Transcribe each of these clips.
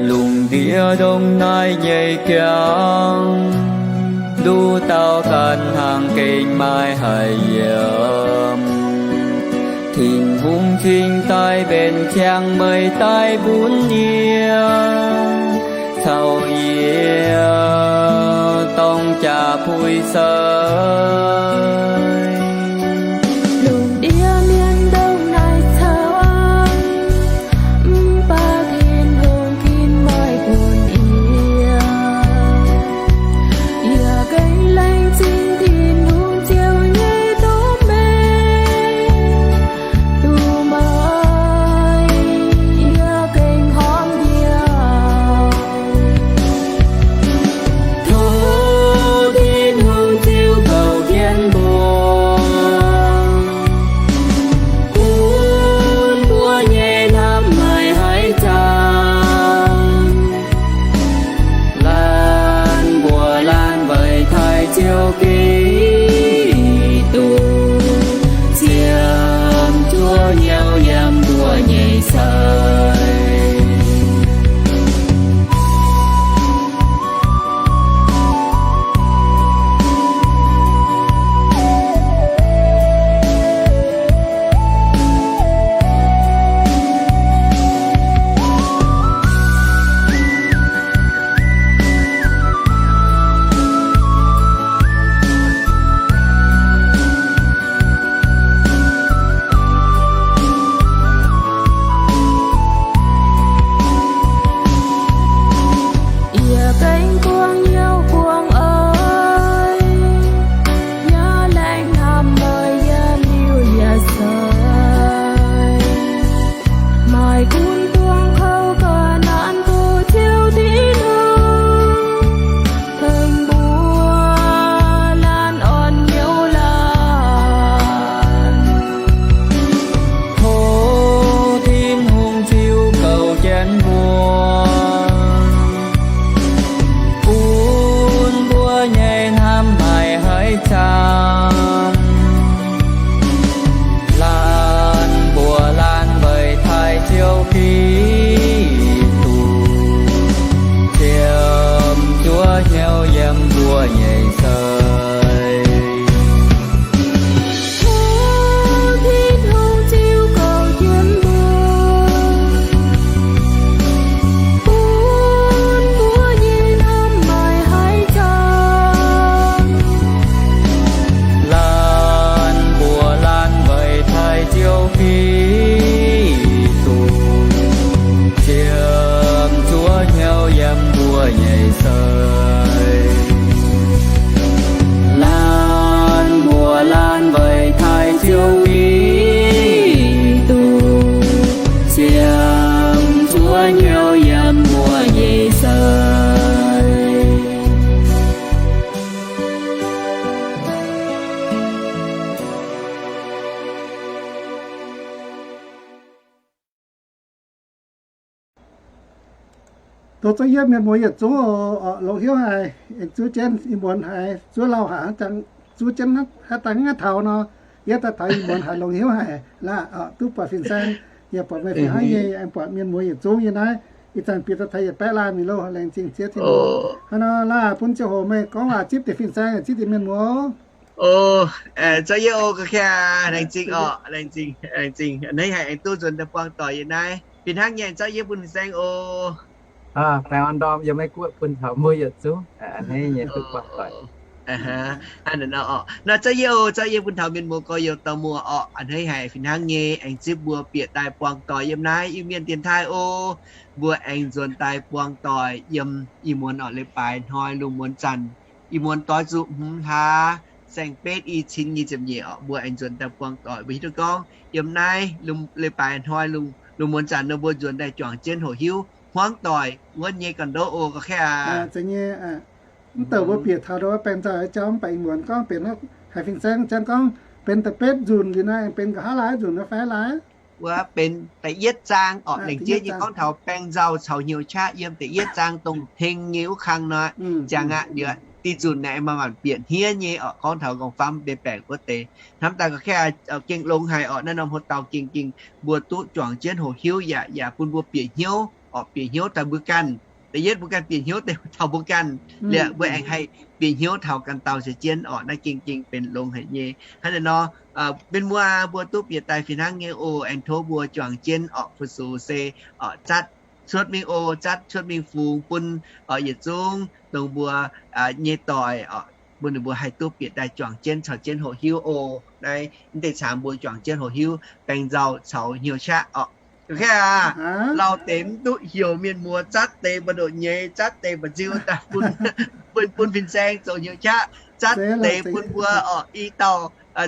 Lungh ndiev ndongc naaiv nyei jangx, nduqc dauh ganh hnangv gengh maiv haih yiem. Tin-Hungh cingx daaih mbenc ciangx meih daaih mbuox yie, caux yie dorng jaa-puix seix. Lungh ndiev mienh ndongc naaiv camv, mv baac Tin-Hungh ginv meih bun yie. Yie gengh laengz zingh Tin-Hungh Ziouv nyei doz-mengh. Duqv meih, yie gengh horpc yie. Tov Tin-Hungh Ziouv kouv jienv mbuo. Dongh zouv yie mienh muoz yietc zungv oc, longx hnyouv haic, aengx zuov jienv ih muonz haiz zuov lauh haic, zuov jienv haaix daaih haaix taux nor, yie daaih taux ih muonz haiz longx hnyouv haic laah. Duqv buatc fin-saeng, yaac buatc meih fih hnangv nyei, aengx buatc mienh muoz yietc zungv yie naaiv, ih zanc bieqc daaih taux yietc baeqv laanh mingh loh, laengz zingh ziex zinh. Hnangv nor laah, bun ziangh hoc meih gorngv waac zipv deix fin-saeng, zipv deix mienh muoz. O, zouv yie oc, ga'kea, laengz zingh oc, laengz zingh, laengz zingh a'hneiv haic aengx duqv nzuonx daaih buangh doic yie naaiv. Fih hnangv nyei, zouv yie bun fin-saeng oc. Baengh orn ndorm yiem Meiv Guoqv bun taux mbuo yietc zungv a'hneiv nyei duqv buangh doic. Hnangv naaiv nor, zouv yie oc, zouv yie bun taux mienh muoz gorx-youz dauh muoz orqc, a'hneiv haic fih hnangv nyei aengx zipv mbuo bieqc daaih buangh doic yiem naaiv Iu-Mienh dienx taaih oc. Mbuo aengx nzuonx daaih buangh doic yiem ih muonz orqc, leiz-baaix hnoi lungh muonz zanc, ih muonz doix zuqc hmz hlaax saeng-betv i cin nyic ziepc nyeic orqc, mbuo aengx nzuonx daaih buangh doic. Mbuo hiuv duqv gorngv yiem naaiv leiz-baaix hnoi lungh muonz zanc nor mbuo nzuonx daaih juangc jienv hoqc hiuv hmuangv doic wuov nyei ganh ndoqv oc, ga'kea. Mv douc mbuo bieqc taux ndau wuov baengh nzauh jauv mv baac ih muonz gorngv benx haiz fin-saeng jang gorngv benx da'betv nzunc liuz naaiv, benx nqa'haav laai nzunc nor fai laai? Wuov benx da'yietv zaang orqc. Lengc jeiv nyei gorngv taux baengh nzauh caux hnyouv qaqv yiem da'yietv zaang dongh teng nyei wuov kang nor, ziangx aqv, liuz dih nzunc naaiv manc-manc bieqc hniev nyei orqc. Gorngv taux nqorngv-famv mbenc baengc wuov deix hnamv daaih ga'kea gengh longx haic orqc. Naaiv norm hlo dauh gengh gengh mbuo duqv juangc jienv hoqc hiuv yaac yaac bun mbuo bieqc hnyouv orqc, bieqc hnyouv daaih mbuo ganh. Da'yietv mbuo ganh bieqc hnyouv deix taux mbuo ganh, liuz mbuo aengx haih bieqc hnyouv taux ganh dauh se jienv orqc. Naaiv gengh gengh benx longx haic nyei. Hnangv naaiv nor, mienh muoz mbuo duqv bieqc daaih fih hnangv nyei oc. Aengx tov mbuo juangc jienv orqc fu-sux se orqc zatv cuotv mingh oc, zatv cuotv mingh fungx bun orqc yietc zungv dongh mbuo nyei doic orqc, bun ninh mbuo haih duqv bieqc daaih juangc jienv caux jienv hoqc hiuv oc. Naaiv mv deix caangx mbuo juangc jienv hoqc hiuv baengh nzauh caux hnyouv qaqv orqc. Ga'kea aac, lauh deix mv duqv heuc mienh muoz zatv deix mba'ndoqc nyei, zatv deix mba'nziu daaih bun, bun, bun fin-saeng zoux hnyouv qaqv, zatv deix bun mbuo orqc i dauh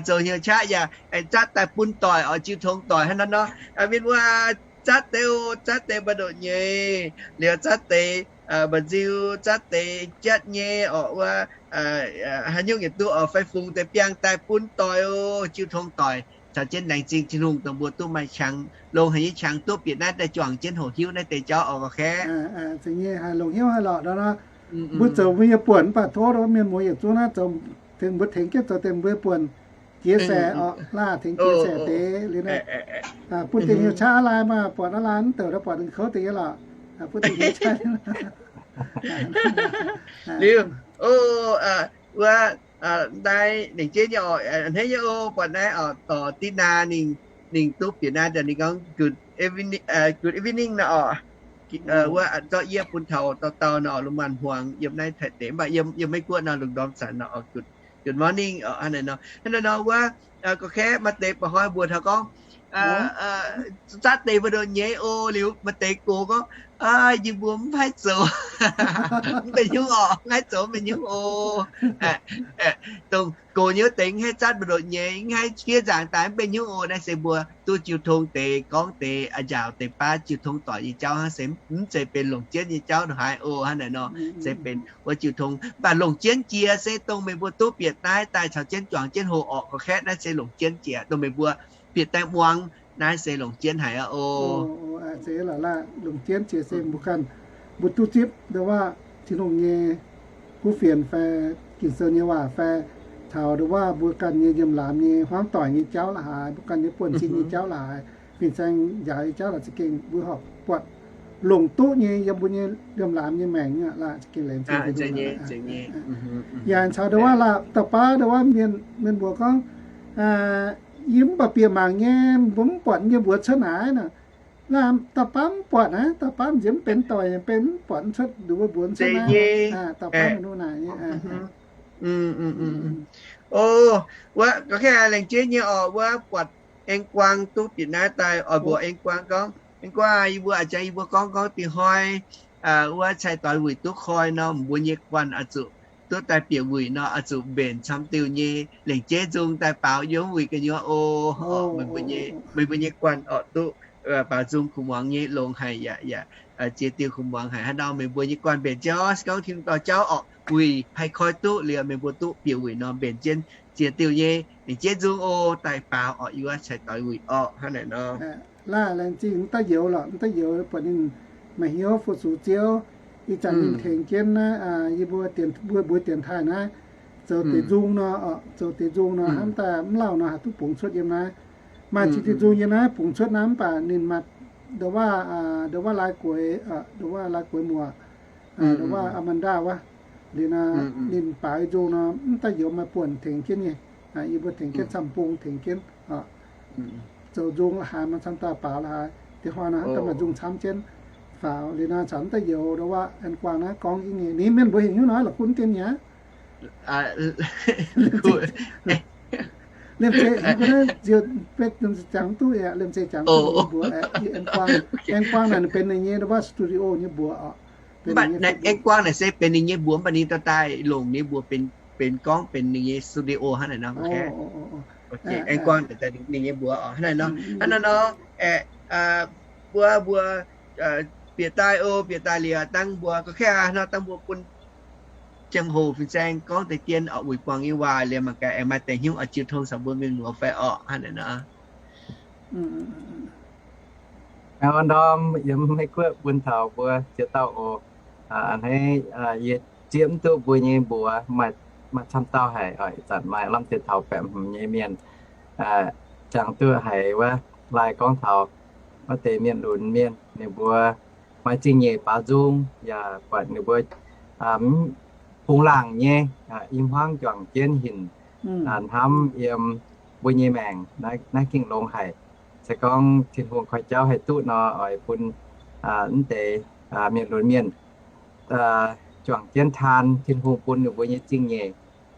zoux hnyouv qaqv yaac aengx zatv daaih bun doic orqc, jiu tong doic hnangv naaiv nor. Mienh muoz zatv deix oc, zatv deix mba'ndoqc nyei, liuz zatv deix mba'nziu, zatv deix jatv nyei orqc wuov, haaix nyungc yietc duqv orqc fai fungx deix biangh daaih bun doic oc, jiu tong doic. Caux jienv laengz zingh Tin-Hungh dongh mbuo duqv maaih qangx longx haic nyei qangx duqv bieqc naaiv daaih juangc jienv hoqc hiuv naaiv deix jauv orqc, ga'kea. Za'gengh haih longx hnyouv haic lorqc nor. Mbuo zoux mbuo nyei buonc mv baac tov mienh muoz yietc zungv naaiv zoux, tengx mbuo tengx jienv zoux deix mbuo nyei buonc jiex saeqc orqc, laah tengx jiex saeqc deix liuz naaiv, bun deix hnyouv qaqv aav lai maah, buatc aav lai mv douc daaih buatc ninh kouv deix nyei lorqc. Bun deix hnyouv qaqv liuz, o, wuov, naaiv lengc jeiv nyei orqc, a'hneiv nyei oc, buatc naaiv orqc, dorc Dina ninh, ninh duqv bieqc naaiv daaih ninh gorngv good evening, good evening nor orqc. Wuov zorqv yie bun taux dauh dauh nor orqc, lungh maanz hmuangx yiem naaiv Taiv deic, mv baac yiem, yiem Meiv Guoqv nor lungh ndorm zanc nor orqc, good, good morning orqc, hnangv naaic nor. Hnangv naaic nor wuov, gorqv-kaeqv maaih deix mba'hnoi mbuox taux gorngv, zatv deix mbuo ndoqc nyei oc. Liuz maaih deix gox gorngv, yie mbuo mv haih zoux, mv benx hnyouv orqc, mv haih zoux mv benx hnyouv oc. Dongh gox nyei wuov deix mv haih zatv mbuo ndoqc nyei, mv haih fiev nzaangc daaih mv benx hnyouv oc. Naaiv se mbuo duqv jiu tong deix gorngv deix, njaaux deix baav jiu tong doic nyei jauv hnangv, se mv zeiz benx longc jienv nyei jauv ndongc haaix oc. Hnangv naaic nor se benx wuov jiu tong, mv baac longc jienv jiex se dongh meih mbuo duqv bieqc naaiv daaih caux jienv juangc jienv hoqc orqc, gorqv-kaeqv, naaiv se longc jienv jiex. Dongh meih mbuo bieqc daaih muangx naaiv se longc jienv haic aqv oc. Longc jienv jiex se mbuo ganh, mbuo duqv zipv ndo waac Tin-Hungh nyei kuv fienx fai Ging-Sou nyei waac fai taux ndo waac mbuo ganh nyei nyiemc laamx nyei hmuangv doic nyei jauv la'haaix, mbuo ganh nyei buonv-sin nyei jauv la'haaix, fin-saeng njaaux nyei jauv la'haaix, za'gengh mbuo horpc buatc longc duqv nyei yiem mbuo nyei nyiemc laamx nyei maengc aqv. Za'gengh laengz zingh Tin-Hungh. Yaac caux ndo waac la'dauh baav ndo waac mienh, mienh mbuox gorngv, yie mv baac bieqc mangc nyei, mbuo mv buatc yie mbuox cuotv naaic nor. Dauh baav mv buatc naaiv, dauh baav nziex mv benx doic, benx mv buatc cuotv nduqc mbuo mbuox cuotv naaiv. Dauh baav mv naaic nyei. O, wuov gorngv laengz jeiv nyei orqc, wuov buatc Eng Guang duqv bieqc naaiv daaih oix mbuox Eng Guang gorngv, Eng Guang, yie mbuo a'jang yie mbuo gorngv gorngv dingh hnoi wuov cai-doix wuic duqv koi nor, mbuo nyei guanh oix zuqc duqv daaih bieqc wuic nor, oix zuqc mbenc camv diuh nyei lengc jeiv nzung daaih baaux yiem wuic gu'nyuoz oc. Meih mbuo nyei guanh oix duqv baaux nzung kuv muangx nyei longx haic yaac, yaac ziex diuh kuv muangx haic. Haaix nor meih mbuo nyei guanh mbenc jauv, se gorngv Tin-Hungh dorh jauv orqc, wuic haih koi duqv liuz, meih mbuo duqv bieqc wuic nor mbenc jienv ziex diuh nyei lengc jeiv nzung oc, daaih baaux orqc, yiem wuov cai-doix wuic orqc. Hnangv naaic nor. Laaih laengz zingh mv daaih youz lorqc, mv daaih youz buatc ninh maaih hnyouv fu-sux Ziouv. Ih zanc ninh tengx jienv naaiv, yie mbuo, mbuo mbuox dienx taaih naaiv, zoux deix nzung nor, zoux deix nzung nor, hnamv daaih mv lauh nor haih duqv bungx cuotv yiem naaiv. Maaih ziex diuh nzung yiem naaiv bungx cuotv naaiv, mv baac ninh maaih ndo wuov, ndo wuov Lai Gueix, ndo wuov Lai Gueix muoc, ndo wuov Amanda wuov, liuz naaiv ninh baaux nzung nor mv daaih youx maaih buonc tengx jienv nyei. Yie mbuo tengx jienv camv-bung tengx jienv zoux nzung la'haaix, maaih camv dauh baaux la'haaix. Diex hnoi nor hnamv daaih maaih nzung camv jienv faaux. Liuz naaiv caux mv daaih youx ndo wuov An Guang naaiv gorngv yie nyei, ninh mienh mbuo heuc hnyouv nor la'kuqv mv dien mi'aqv. Liemh zeih jangx duqv, liemh zeih jangx duqv mbuox An Guang. An Guang naaic benx ninh nyei ndo wuov studio nyei mbuox oc. An Guang naaic se benx ninh nyei mbuox, mv baac ninh dorh daaih longc ninh mbuox benx, benx gorngv benx ninh nyei studio hnangv naaic nor. An Guang ninh nyei mbuox oc, hnangv naaiv nor. Hnangv naaiv nor, aeqv, mbuo, mbuo bieqc daaih oc, bieqc daaih liuz dangh mbuo gorngv kaav nor, dangh mbuo bun ziangh hoc fin-saeng gorngv deix dien oc, wuic buangh nyei waac liuz mangc gaax aengx maaih deix hnyouv oix jiu tong caux mbuo mienh muoz fai oc, hnangv naaic nor. Aengx ndorm yiem Meiv Guoqv bun taux mbuo ziex dauh oc. A'hneiv yie zieqv mv duqv mbuo nyei mbuox, maaih camv dauh haic oc, ih zanc maaih lamh deix taux baeqc hmz nyei mienh jangx duqv haiz wuov lai gorngv taux wuov deix mienh lunx mienh ninh mbuo maaih zingh nyeic baaux nzung yaac buatc ninh mbuo bungx laangc nyei i hmuangv juangc jienv hinc hnamv yiem mbuo nyei maengc naaiv gengh longx haic. Se gorngv Tin-Hungh koi jauv haih duqv nor, oix bun mv deix mienh lunx mienh juangc jienv taan Tin-Hungh bun ninh mbuo nyei zingh nyeic,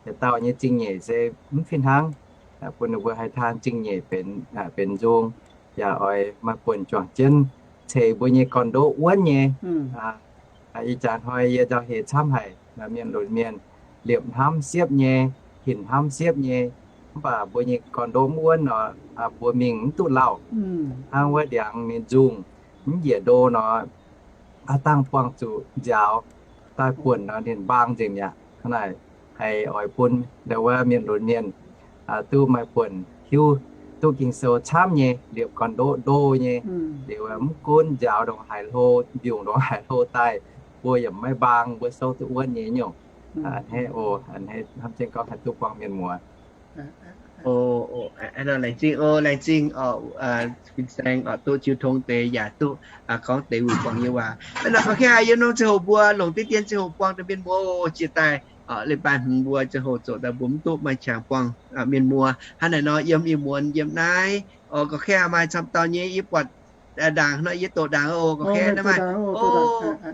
yietc dauh nyei zingh nyeic se mv fih hnangv, bun ninh mbuo haih taan zingh nyeic benx, benx nzung, yaac oix maaih buonc juangc jienv ceix mbuo nyei gorn-ndoqv wuonv nyei. Ih jaax hnoi yie nzauh heix camv haic, mienh lunx mienh liepc hnamv siepv nyei, hinc hnamv siepv nyei, mv baac mbuo nyei gorn-ndoqv mv wuonv nor, mbuo mingh mv duqv lauh. Hnangv wuov ndiangx ninh nzungh mv njiec ndo nor, aav dangh buangh zuqc nziaaux daaih buonc nor ninh mbaang nzengc mi'aqv. Hnangv naaic, haiz oix bun ndo wuov mienh lunx mienh duqv maaih buonc hiuv duqv Ging-Sou camv nyei, liepc gorn-ndoqv ndo nyei, liuz mv gunv nziaaux ndongc haaix hlo, mbiungc ndongc haaix hlo daaih, mbuo yaac maiv mbaang, mbuo souv duqv wuonv nyei nyungc. A'hneiv oc, a'hneiv hnamv jienv gorngv haih duqv buangh mienh muoz. Laengz zingh oc, laengz zingh oc, fin-saeng oc, duqv jiu tong deix yaac duqv gorngv deix wuic buangh nyei waac. Hnangv naaic gorngv kaav yiem norm ziangh hoc mbuo longc diqv dien ziangh hoc buangh deix mienh muoz oc, jiex daaih leiz-baaix hmz mbuo ziangh hoc zoqc daaih mbuo mv duqv maaih qangx buangh mienh muoz. Hnangv naaic nor yiem ih muonz yiem naaiv oc, gorngv kaav maaih camv dauh nyei yie buatc ndaangc nor, yie doqc ndaangc oc, gorngv kaav naaiv maaih,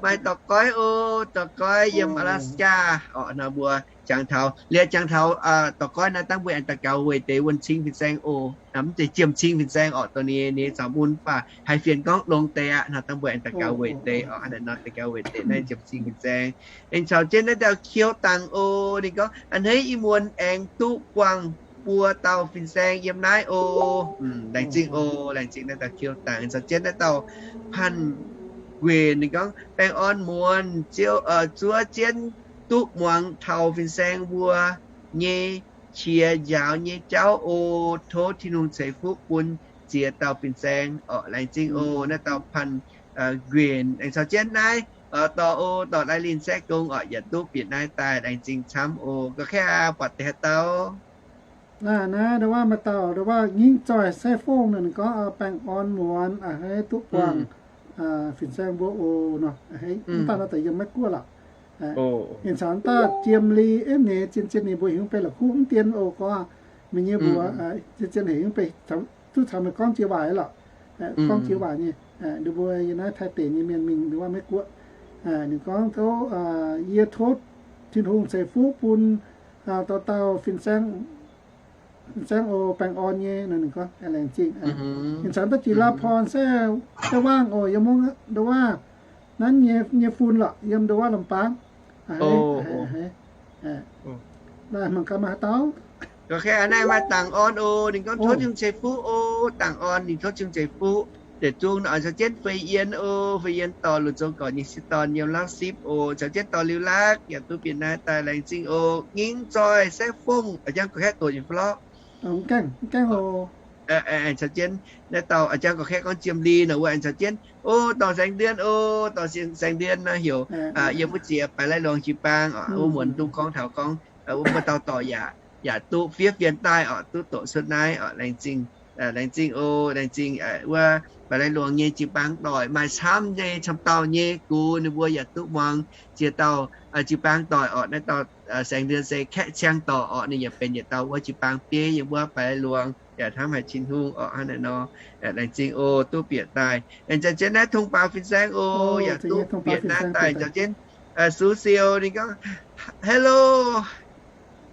maaih dorc goiv oc, dorc goiv yiem Alaska oc, nor mbuo jangx taux, liuz jangx taux dorc goiv naaiv dangh mbuo aengx daux gaux weic deix wuonh cing fin-saeng oc, mv zeiz jiem cing fin-saeng oc, dongh ninh, ninh caux mun baac haih fienx gorngv longx deix aqv, nor dangh mbuo aengx daux gaux weic deix oc, hnangv naaic nor daux gaux weic deix naaiv jiem cing fin-saeng. Aengx caux jienv naaiv dauh Kiu Dangc oc, ninh gorngv a'hneiv ih muonz aengx duqv buangh buo dauh fin-saeng yiem naaiv oc. Laengz zingh oc, laengz zingh naaiv dauh Kiu Dangc. Aengx caux jienv naaiv dauh Panh Nquenc, ninh gorngv baengh orn muonz, Ziouv, zuov jienv duqv muangx taux fin-saeng mbuo nyei qiex njaaux nyei jauv oc. Tov Tin-Hungh ceix fuqv bun ziex dauh fin-saeng oc. Laengz zingh oc, naaiv dauh Panh Nquenc. Aengx caux jienv naaiv dorh oc, dorh Lai Linh Saeqv Gong oc, yaac duqv bieqc naaiv daaih, laengz zingh camv oc. Gorngv kaav buatc deix haaix dauh? Naaiv, naaiv ndo wuov maaih dauh ndo wuov Ngingv Zoih Saeqv Fongv nor, ninh gorngv baengh orn muonz a'hneiv duqv buangh fin-saeng mbuo oc nor. Mv baac nor daaih yiem Meiv Guoqv lorqc. Ninh caux daaih Jiem Li, ov, ninh zien-zien ninh mbuo heuc mv bei la'kuqv mv dien oc, gorngv meih nyei mbuox zien-zien heuc mv bei, duqv caux meih gorngv jiex waac lorqc. Gorngv jiex waac nyei, ninh mbuo yiem naaiv Taiv deic nyei mienh mingh ndo wuov Meiv Guoqv. Ninh gorngv tov, yie tov Tin-Hungh ceix fuqv bun dauh dauh fin-saeng, fin-saeng oc, baengh orn nyei nor, ninh gorngv laengz zingh. Ninh caux daaih Jiex Laa Porn Saeqv Wangv oc, yiem mungv ndo wuov nanv nyei fun lorqc, yiem ndo wuov Lamh Baang. Naaiv mangc gaax maaih haaix dauh. Gorngv kaav naaiv maaih Dangc Orn oc, ninh gorngv tov Tin-Hungh ceix fuqv oc, Dangc Orn ninh tov Tin-Hungh ceix fuqv. Deic zungv nor caux jienv Fei Yien oc, Fei Yien dorh Luoqc Zoux Gorc nyei sieqv dorn yiem Laav Sipv oc, caux jienv dorh Liuz Lakv yaac duqv bieqc naaiv daaih, laengz zingh oc. Ngingv Zoih Saeqv Fongv, jangv gorngv kaav doqc nyei fai lorqc. Mv gaengh, mv gaengh oc. aengx caux jienv naaiv dauh a'jang gorqv-kaeqv gorngv Jiem Li nor, wuov aengx caux jienv, o, dorh Saengx Ndien, o, dorh Saengx Ndien nor heuc yiem wuov ziex Baaix Lai Luang jiu-baang oc, wuov muonz dungv gorngv taux gorngv wuov mbuo dauh dorh yaac, yaac duqv fiev fienx daaih oc, duqv doqc cuotv naaiv oc. Laengz zingh, laengz zingh o, laengz zingh wuov Baaix Lai Luang nyei jiu-baang doic maaih camv nyei camv dauh nyei gux, ninh mbuo yaac duqv muangx ziex dauh jiu-baang doic oc. Naaiv dauh Saengx Ndien se kaeqv ciang dorc oc, ninh yaac benx yietc dauh wuov jiu-baang bieiv yiem wuov Baaix Lai Luang, yaac hnamv haic Tin-Hungh oc. Hnangv naaic nor, laengz zingh o, duqv bieqc daaih. Aengx caux jienv naaiv tong baaux fin-saeng o, yaac duqv bieqc naaiv daaih. Caux jienv Sux Siou ninh gorngv, Hello,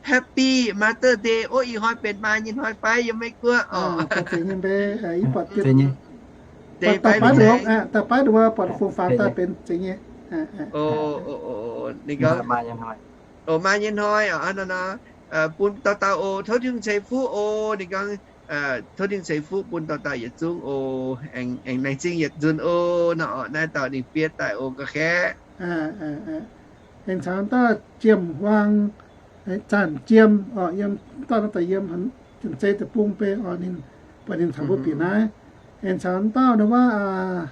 Happy Mother's Day. O, ih hnoi benx maa nyei hnoi fai yiem Meiv Guoqv oc? Deix fai, deix fai, buatc fungx faaux daaih benx zeiz nyei. O, ninh gorngv, o, maa nyei hnoi oc, hnangv nor, bun dauh dauh o, tov Tin-Hungh ceix fuqv o. Ninh gorngv, tov Tin-Hungh ceix fuqv bun dauh dauh yietc zungv o. Aengx laengz zingh yietc nzunc o. Nor oc, naaiv dauh ninh fiev daaih o, gorqv-kaeqv. Aengx caux dauh Jiem Huaang, Zanc Jiem oc, yiem dauh naaiv daaih yiem Janx-Zei deic-bung beiv oc, ninh, buatc ninh caux mbuo bieqc naaiv. Aengx caux dauh nor wuov,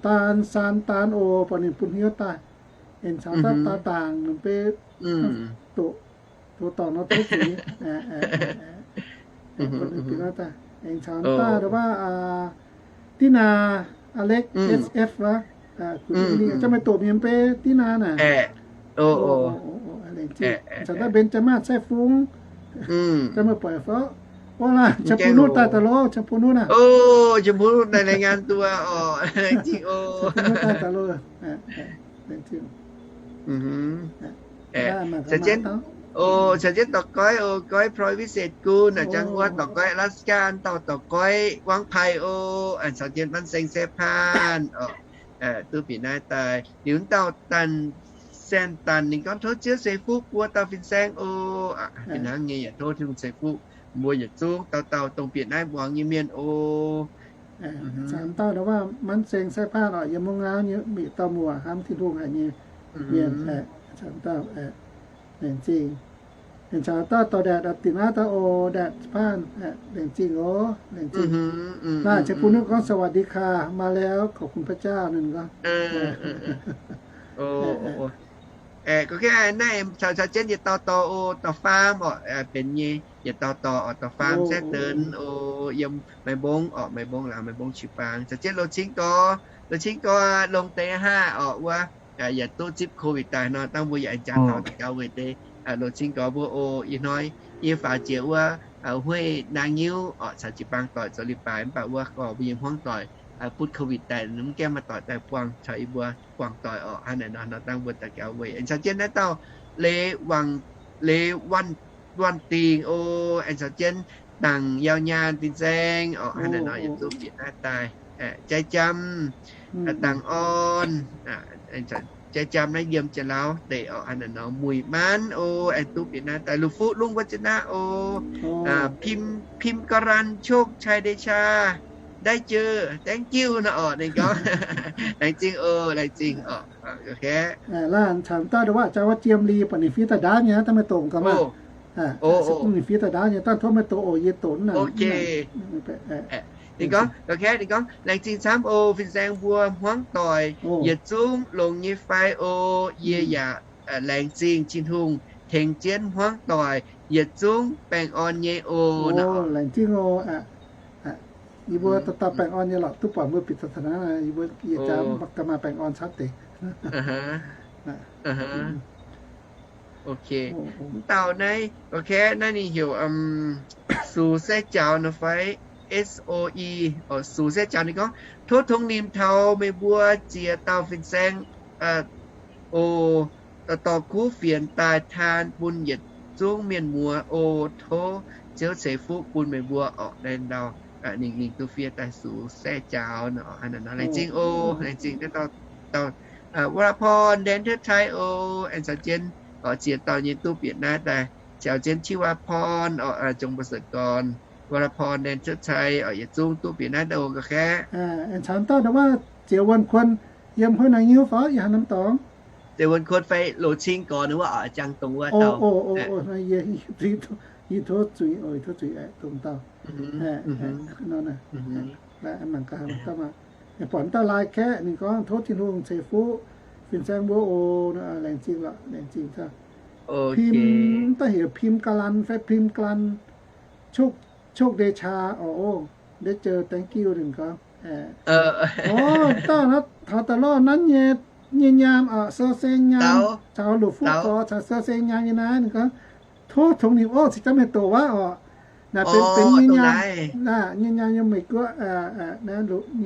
Daan, Saan Daan o, buatc ninh bun hnyouv daaih. Aengx caux dauh Daa Daangc ninh beiv doqc, doqc dorngc nor tov zuiz. Aengx caux dauh nor wuov, Dina, Alex, S F wuov, zanc meih doqc mienh beiv Dina naaic. Caux dauh Mbenx Jaax Maatv Caih Fungx, zanc meih buatc fai? O, laaix Qiex Bun Nuqv daaih daaih loh, Qiex Bun Nuqv naaic. O, Qiex Bun Nuqv naaic laengz ngaanh duqv oc. Qiex Bun Nuqv daaih daaih loh. Caux jienv, o, caux jienv dorc goiv, o, goiv Private School naaic, jangx wuov dorc goiv Alaska dauh dorc goiv Wangv Pai o, caux jienv Manv Seng Saeqv Paanh oc, duqv bieqc naaiv daaih. Liuz dauh Danh, Saen Danh ninh gorngv tov Ziouv ceix fuqv buo dauh fin-saeng o. Fih hnangv nyei yaac tov Tin-Hungh ceix fuqv mbuo yietc zungv dauh dauh dongh bieqc naaiv muangx nyei mienh o. Caux dauh nor wuov Manv Seng Saeqv Paanh oc, yiem Mungv Ngaauv nyei mienh, dauh muoz hnamv Tin-Hungh haic nyei mienh. Caux dauh, laengz zingh. Aengx caux dauh dorh Ndaetc, da'dingc naaiv dauh o, Ndaetc Paanh, laengz zingh oc, laengz zingh. Naaiv Qiex Bun Nuqv gorngv สวัสดีค่ะ มาแล้ว ขอบคุณพระเจ้า ninh gorngv. Gorngv naaiv caux, caux jienv yietc dauh dorh o, dorh faam oc, benx nyei yietc dauh dorh oc, dorh faam Saeqv Deix o, yiem Maiv Mbong oc, Maiv Mbong laangz, Maiv Mbong jiu-baang. Caux jienv Loz Cing Gorx, Loz Cing Gorx longx deix haah oc, wuov yaac duqv zipv COVID daaih nor, dangh mbuo yaac aengx jangx taux daux gaux weic deix Loz Cing Gorx mbuo o. Ih hnoi yie faaux jiex wuov Hueih Naang Nyiuv oc, caux jiu-baang doic zoux leiz-baaix mv baac wuov gorx mbuo nyei hmuangv doic butv COVID daaih, mv gaengh maaih doic daaih buangh caux yie mbuo buangh doic oc. Hnangv naaic nor, nor dangh mbuo daux gaux weic. Aengx caux jienv naaiv dauh Leiz Wangc, Leiz Wangc Dingc o, aengx caux jienv Dangc Yauh Nyaanh fin-saeng oc. Hnangv naaic nor yietc zungv bieqc naaiv daaih. Jaiv Jam, Dangc Orn, Jaiv Jam naaiv yiem Janx-Lauv deic oc. Hnangv naaic nor Muic Maanv o, aengx duqv bieqc naaiv daaih. Lungh Fuqv Lungh wuov ziex naaiv o, Pim, Pim Ga'ran, โชคชัย เดชา ได้เจอ thank you nor oc. Ninh gorngv laengz zingh oc, laengz zingh oc. Laanh caux dauh nduov jangx wuov Jiem Li, buatc ninh fiev daaih ndaauv nyei, dangh meih doqc gaax maah. Ninh fiev daaih ndaauv nyei, dangh tov meih doqc oc, yie doqc naaic. Ninh gorngv, ninh gorngv, laengz zingh camv oc, fin-saeng mbuo hmuangv doic yietc zungv longx nyei fai oc. Yie yaac laengz zingh Tin-Hungh tengx jienv hmuangv doic yietc zungv baengh orn nyei oc. Laengz zingh oc. Yie mbuo dauh dauh baengh orn nyei lorqc, duqv buatc mbuo bieqc daaih taux naaiv, yie mbuo yietc jaax ga'maaih baengh orn camv deix. Ok. Mv dauh naaiv, ok, naaiv ninh heuc Sux Saeqv Jaux nor fai, S O E, Sux Saeqv Jaux. Ninh gorngv, tov tongx nimc taux meih mbuo ziex dauh fin-saeng oc, dorh kuv fienx daaih taan bun yietc zungv mienh muoz oc. Tov Ziouv ceix fuqv bun meih mbuo oc. Naaiv dauh ninh, ninh duqv fiev daaih Sux Saeqv Jaux nor. Laengz zingh oc, laengz zingh dauh, dauh วราพร แดนเทิดไทย oc, aengx caux jienv oc ziex dauh nyei duqv bieqc naaiv daaih, caux jienv ธิวาพร oc, Zong Mbuo Sec Gorn, วราพร แดนเทิดไทย oc, yietc zungv duqv bieqc naaiv daaih oc, ga'khaeqv. Aengx caux dauh nduov Ziex Wuonh Kuon yiem Hueih Naang Nyiuv fai, yie haaix norm dorngx? Ziex Wuonh Kuon fai Loz Cing Gorx wuov oc, jangx dongh wuov dauh. Yie tov zuiz, tov zuiz dongh dauh. Mangc gaax, buatc dauh lai kaeqv ninh gorngv tov Tin-Hungh ceix fuqv fin-saeng mbuo oc. Laengz zingh lorqc, laengz zingh taux. Pim, da'heuc Pim Ga'lan fai Pim Ga'lan, โชคดีชา oc. Ndeic jauv thank you ninh gorngv. Orv, dauh naaiv taux daaih lorh nanv nyei, nyei nyaam oc, sou seng nyaam, caux Luoqc Fuqv Gorx caux sou seng nyaam nyei naaiv ninh gorngv, tov tongx ninh oc, cingx jangv meih doqc wuov oc. Naaiv benx benx nyei nyaam, nyei nyaam yiem Meiv Guoqv.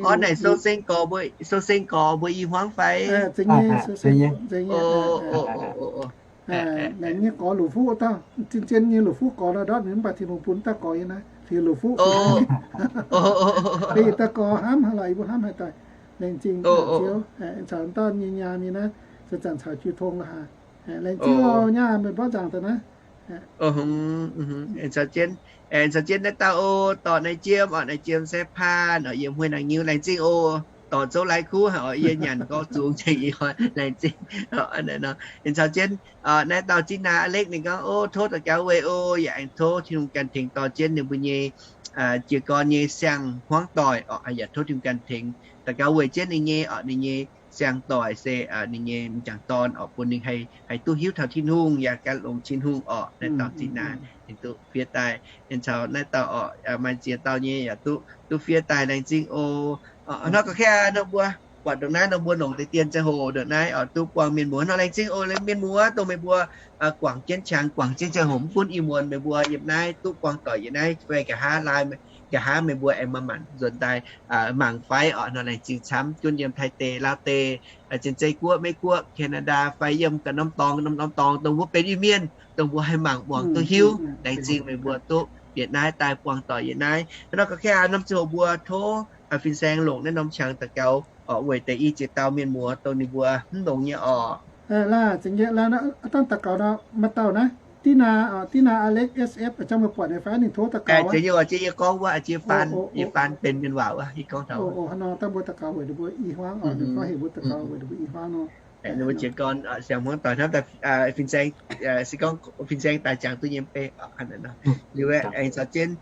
Orv, naaic sou seng gorx mbuo, sou seng gorx mbuo i hmuangv fai? Zeiz nyei, sou seng gorx zeiz nyei. Naaic nyei gorx Luoqc Fuqv dauh, zien-zien nyei Luoqc Fuqv Gorx nor ndortv ninh mv baac Tin-Hungh bun dauh gorx nyei naaiv, heuc Luoqc Fuqv. Beiv dauh gorx hnamv haaix lorqc, yie mbuo hnamv haaix daaih. Laengz zingh Ziouv, caux dauh nyei nyaam nyei naaiv, zanc-zanc caux jiu tong la'haaix. Laengz zingh oc, nyaam meih mborqv nzaangc daaih naaiv. Aengx caux jienv naaiv dauh oc, dorh naaiv jiem oc, naaiv jiem se paan oc, yiem Hueih Naang Nyiuv, laengz zingh oc. Dorh zouv lai kuv haic oc, yie nyanc gorngv zungx nzengc, yie laengz zingh. Aengx caux jienv naaiv dauh Zinh Naa Alex ninh gorngv, o, tov daux gaux weic oc, yaac aengx tov Tin-Hungh ganh tengx dorh jienv ninh mbuo nyei jiez gorn nyei siang-hmuangv doic oc, yaac tov Tin-Hungh ganh tengx daux gaux weic jienv ninh nyei oc, ninh nyei siang-doic se ninh nyei m'jangc dorn oc, bun ninh haih duqv hiuv taux Tin-Hungh yaac gan longx Tin-Hungh oc. Naaiv dauh Zinh Naa ninh duqv fiev daaih. Aengx caux naaiv dauh oc, maaih ziex dauh nyei yaac duqv, duqv fiev daaih, laengz zingh oc. Hnoi ga'kei aa, nor mbuo buatc ndongc naaiv nor mbuo longc deix dien ziangh hoc ndongc naaiv oc, duqv buangh mienh muoz nor, laengz zingh oc, mienh muoz dongh meih mbuo guangc jienv qangx, guangc jienv ziangh hoc, mv gunv ih muonz meih mbuo yiem naaiv duqv buangh doic yiem naaiv fai nqa'haav, nqa'haav meih mbuo aengx maaih maanc nzuonx daaih mangc fai oc, nor laengz zingh camv. Gunv yiem Taiv deic, Laauv deic, Janx-Zei Guoqv, Meiv Guoqv, Canada fai yiem ganh norm dorngx, norm norm dorngx dongh mbuo benx Iu-Mienh, dongh mbuo haih mangc muangx duqv hiuv, laengz zingh meih mbuo duqv bieqc naaiv daaih buangh doic yiem naaiv. Nor ga'kei aa, norm ziangh hoc mbuo tov fin-saeng longc naaiv norm qangx daux gaux oc, weic deix i ziex dauh mienh muoz dongh ninh mbuo mv longx nyei oc. Laah, zengc nyei, laah, dangh daux gaux nor, maaih dauh naaiv, Dina, Dina Alex S F, jangx meih buatc nyei fai, ninh tov daux gaux. Zengc nyei oc, yie gorngv wuov, yie faan, yie faan benx mienh waac wuov, yie gorngv taux. Hnangv nor dangh mbuo daux gaux weic ninh mbuo i hmuangv oc, ninh gorngv heuc mbuo daux gaux weic ninh mbuo i hmuangv nor. Ninh mbuo jiez gorn siang-hmuangv doic hnamv daaih fin-saeng, se gorngv fin-saeng daaih jangx duqv nyei mv bei. Liuz aengx caux jienv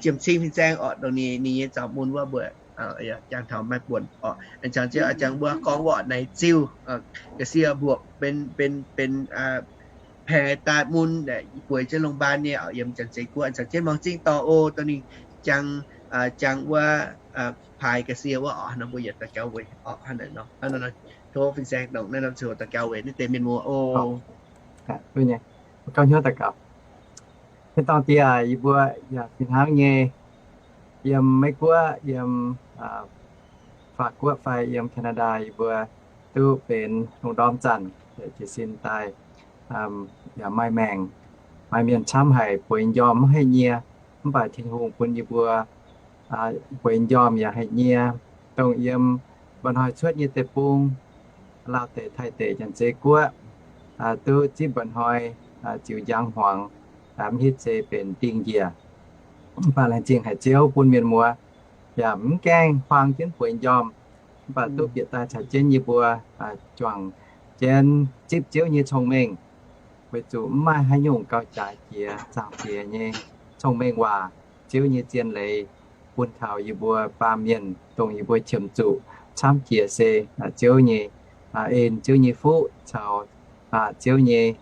Jiem Cing fin-saeng oc, dongh ninh, ninh nyei zaux mun wuov mbuo jangx taux maiv buonc oc. Aengx caux jienv jangx mbuo gorngv wuov naaiv ziuh ga'sie mbuoqc benx, benx, benx paix daaih mun bueix jienv โรงพยาบาล nyei oc, yiem Janx-Zei Guoqv. Aengx caux jienv Muangh Zingh dorh o, dongh ninh jangx, jangx wuov paaix ga'sie wuov oc, nor mbuo yietc daux gaux weic oc. Hnangv nor, tov fin-saeng dongh naaiv norm ziangh hoc daux gaux weic naaiv deix mienh muoz oc. Gauh hnyouv daux gaux. Tin-dorngh Diex, yie mbuo yaac fih hnangv nyei, yiem Meiv Guoqv, yiem Faac Guoqv fai yiem Canada, yie mbuo duqv benx lungh ndorm zanc jiez sin daaih, yaac maaih maengc, maaih mienh camv haic bueix m'njormh maiv haih nyie. Mv baac Tin-Hungh bun yie mbuo bueix m'njormh yaac haih nyie, dongh yiem mba'hnoi cuotv nyei deic-bung, Laauv deic, Taiv deic, Janx-Zei Guoqv, duqv zipv mba'hnoi ziux njang hmuangx, mv hitv se benx dingh njiec. Mv baac laengz zingh haic Ziouv bun mienh muoz yaac mv gaengh huaang jienv bueix m'njormh, mv baac duqv bieqc daaih caux jienv yie mbuo juangc jienv zipv Ziouv nyei cong-mengh, weic zuqc mv maaih haaix nyungc gauh jaaix jiex zaangc Diex nyei cong-mengh waac, Ziouv nyei zien leiz bun taux yie mbuo baamh mienh dongh yie mbuo qiemx zuqc camv jiex se Ziouv nyei en, Ziouv nyei fuqv caux Ziouv nyei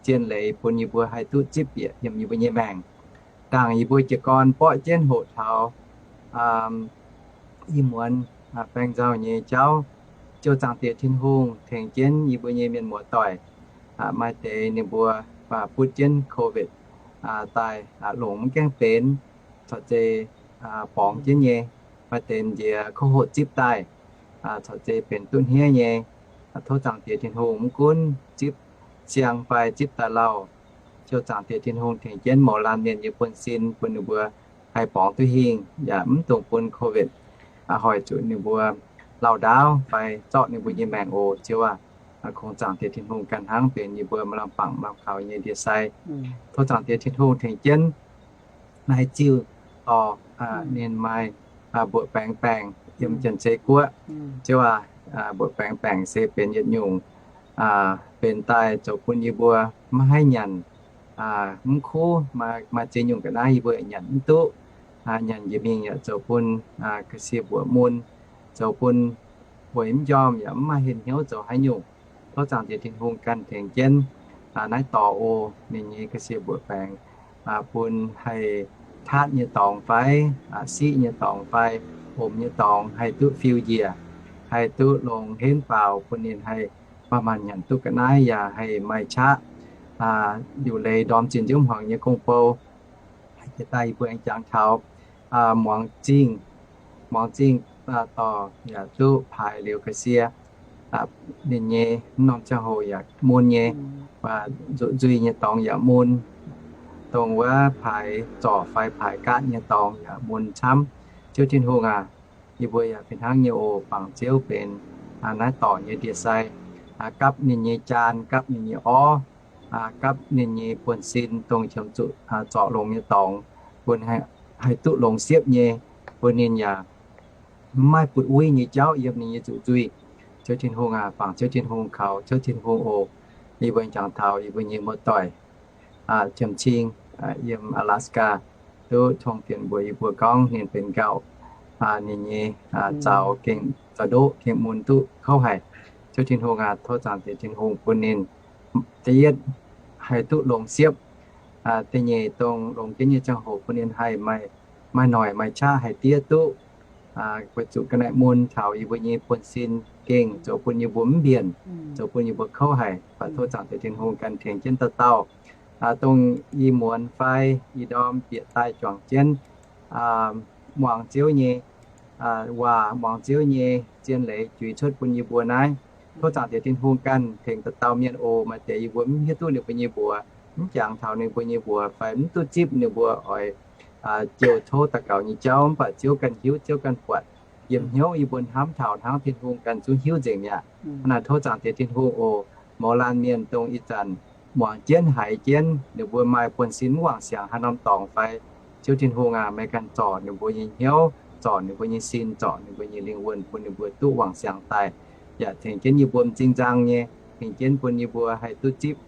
zien leiz bun yie mbuo haih duqv zipv bieqc yiem yie mbuo nyei maengc. Dangc yie mbuo jiez gorn mborqv jienv hoqc taux ih muonz baeng nzauh nyei jauv, Ziouv Zaangc Diex Tin-Hungh tengx jienv yie mbuo nyei mienh muoz-doic, maaih deix ninh mbuo butv jienv COVID daaih longc mv gaengh benx, corc zei borngz jienv nyei, maaih deix nziex ko hoqc zipv daaih, corc zei benx duqv hniev nyei. Tov Zaangc Diex Tin-Hungh mv gunv zipv siang fai zipv daaih lauh, Ziouv Zaangc Diex Tin-Hungh tengx jienv mouz laanh mienh nyei buonv-sin bun ninh mbuo haih borngz duqv hingh, yaac mv dungx bun COVID hoic zuqc ninh mbuo lauh ndaauv fai zorqv ninh mbuo nyei maengc oc, Ziouv aac. Kungx Zaangc Diex Tin-Hungh ganh hnangv benx yie mbuo maaih lamh bangc lamh kaux nyei ndie-sai. Tov Zaangc Diex Tin-Hungh tengx jienv naaiv ziuh dorh ninh maaih mbuoqc baengx baengc yiem Janx-Zei Guoqv, Ziouv aac. Mbuoqc baengx baengc se benx yietc nyungc benx daaih zoux bun yie mbuo maiv haih nyanc mv kuv, maaih ziex nyungc ga'naaiv yie mbuo nyanc mv duqv. nyanc njiec mingh yaac zoux bun ga'sie mbuoqc mun, zoux bun weic mv njormh yaac mv maaih hnyouv zoux haaix nyungc. Tov Zaangc Diex Tin-Hungh ganh tengx jienv naaiv dorc oc. Ninh nyei ga'sie mbuoqc baengc bun haih taatv nyei dorngx fai siqv nyei dorngx fai omc nyei dorngx haih duqv fiu njiec, haih duqv longx henv faaux bun ninh haih maaih maanh nyanc duqv ga'naaiv yaac haih maaih qaqv liuc leiz ndorm zinh nziouv hmuangx nyei gong-bou. Jiex daaih yie mbuo aengx jangx taux muangx zingh, muangx zingh dorh yaac duqv paaix liuz ga'sie ninh nyei norm ziangh hoc yaac mun nyei, nzuqc nzuih nyei dorngx yaac mun, dongh wuov paaix zorc fai paaix gaatv nyei dorngx yaac mun camv. Ziouv Tin-Hungh aac, yie mbuo yaac fih hnangv nyei oc. Bangc Ziouv benx naaiv dorc nyei ndie-sai, gapv ninh nyei jaan, gapv ninh nyei orv, gapv ninh nyei buonv-sin dongh qiemx zuqc zorc longx nyei dorngx, bun haih duqv longx siepv nyei, bun ninh yaac mv maaih butv-uiv nyei jauv yiem ninh nyei nzuqc nzuih. Ziouv Tin-Hungh aac, bangc Ziouv Tin-Hungh kaux Ziouv Tin-Hungh oc. Yie mbuo jangx taux yie mbuo nyei muoz-doic Qiemx Cing yiem Alaska duqv tong fienx mbuox yie mbuo gorngv ninh benx nqauh, ninh nyei zaux gengh zaux ndoqv gengh mun duqv kouv haic. Ziouv Tin-Hungh aac, tov Zaangc Diex Tin-Hungh bun ninh da'yietv haih duqv longx siepv, da'nyeic dongh longx jienv nyei ziangh hoc bun ninh haih maaih noic maaih qaqv haih diev duqv, weic zuqc ga'naaiv mun taux yie mbuo nyei buonv-sin gengh zoux bun yie mbuo mv mbienc, zoux bun yie mbuo kouv haic. Baac tov Zaangc Diex Tin-Hungh ganh tengx jienv dauh dauh, dongh ih muonz fai ih ndorm bieqc daaih juangc jienv muangx Ziouv nyei waac, muangx Ziouv nyei zien leiz juix cuotv bun yie mbuo naaiv. Tov Zaangc Diex Tin-Hungh ganh tengx dauh dauh mienh oc. Maaih deix yie mbuo mv hiuv duqv ninh mbuo nyei mbuox, mv jangx taux ninh mbuo nyei mbuox fai mv duqv zipv ninh mbuo oix jouh tov daux gaux nyei jauv, mv baac Ziouv ganh hiuv, Ziouv ganh buatc. Yiem hnyouv yie mbuo hnamv taux hnangv Tin-Hungh ganh zungv hiuv nzengc mi'aqv. Hnangv naaic tov Zaangc Diex Tin-Hungh oc. Mouz laanh mienh dongh ih zanc muangx jienv haiz jienv, ninh mbuo maaih buonv-sin mv wangc siangx haaix norm dorngx fai, Ziouv Tin-Hungh aac, meih ganh zorc ninh mbuo nyei hnyouv, zorc ninh mbuo nyei sin, zorc ninh mbuo nyei lingh wuonh bun ninh mbuo duqv wangc siangx daaih, yaac tengx jienv yie mbuo m'zing nzang nyei, tengx jienv bun yie mbuo haih duqv zipv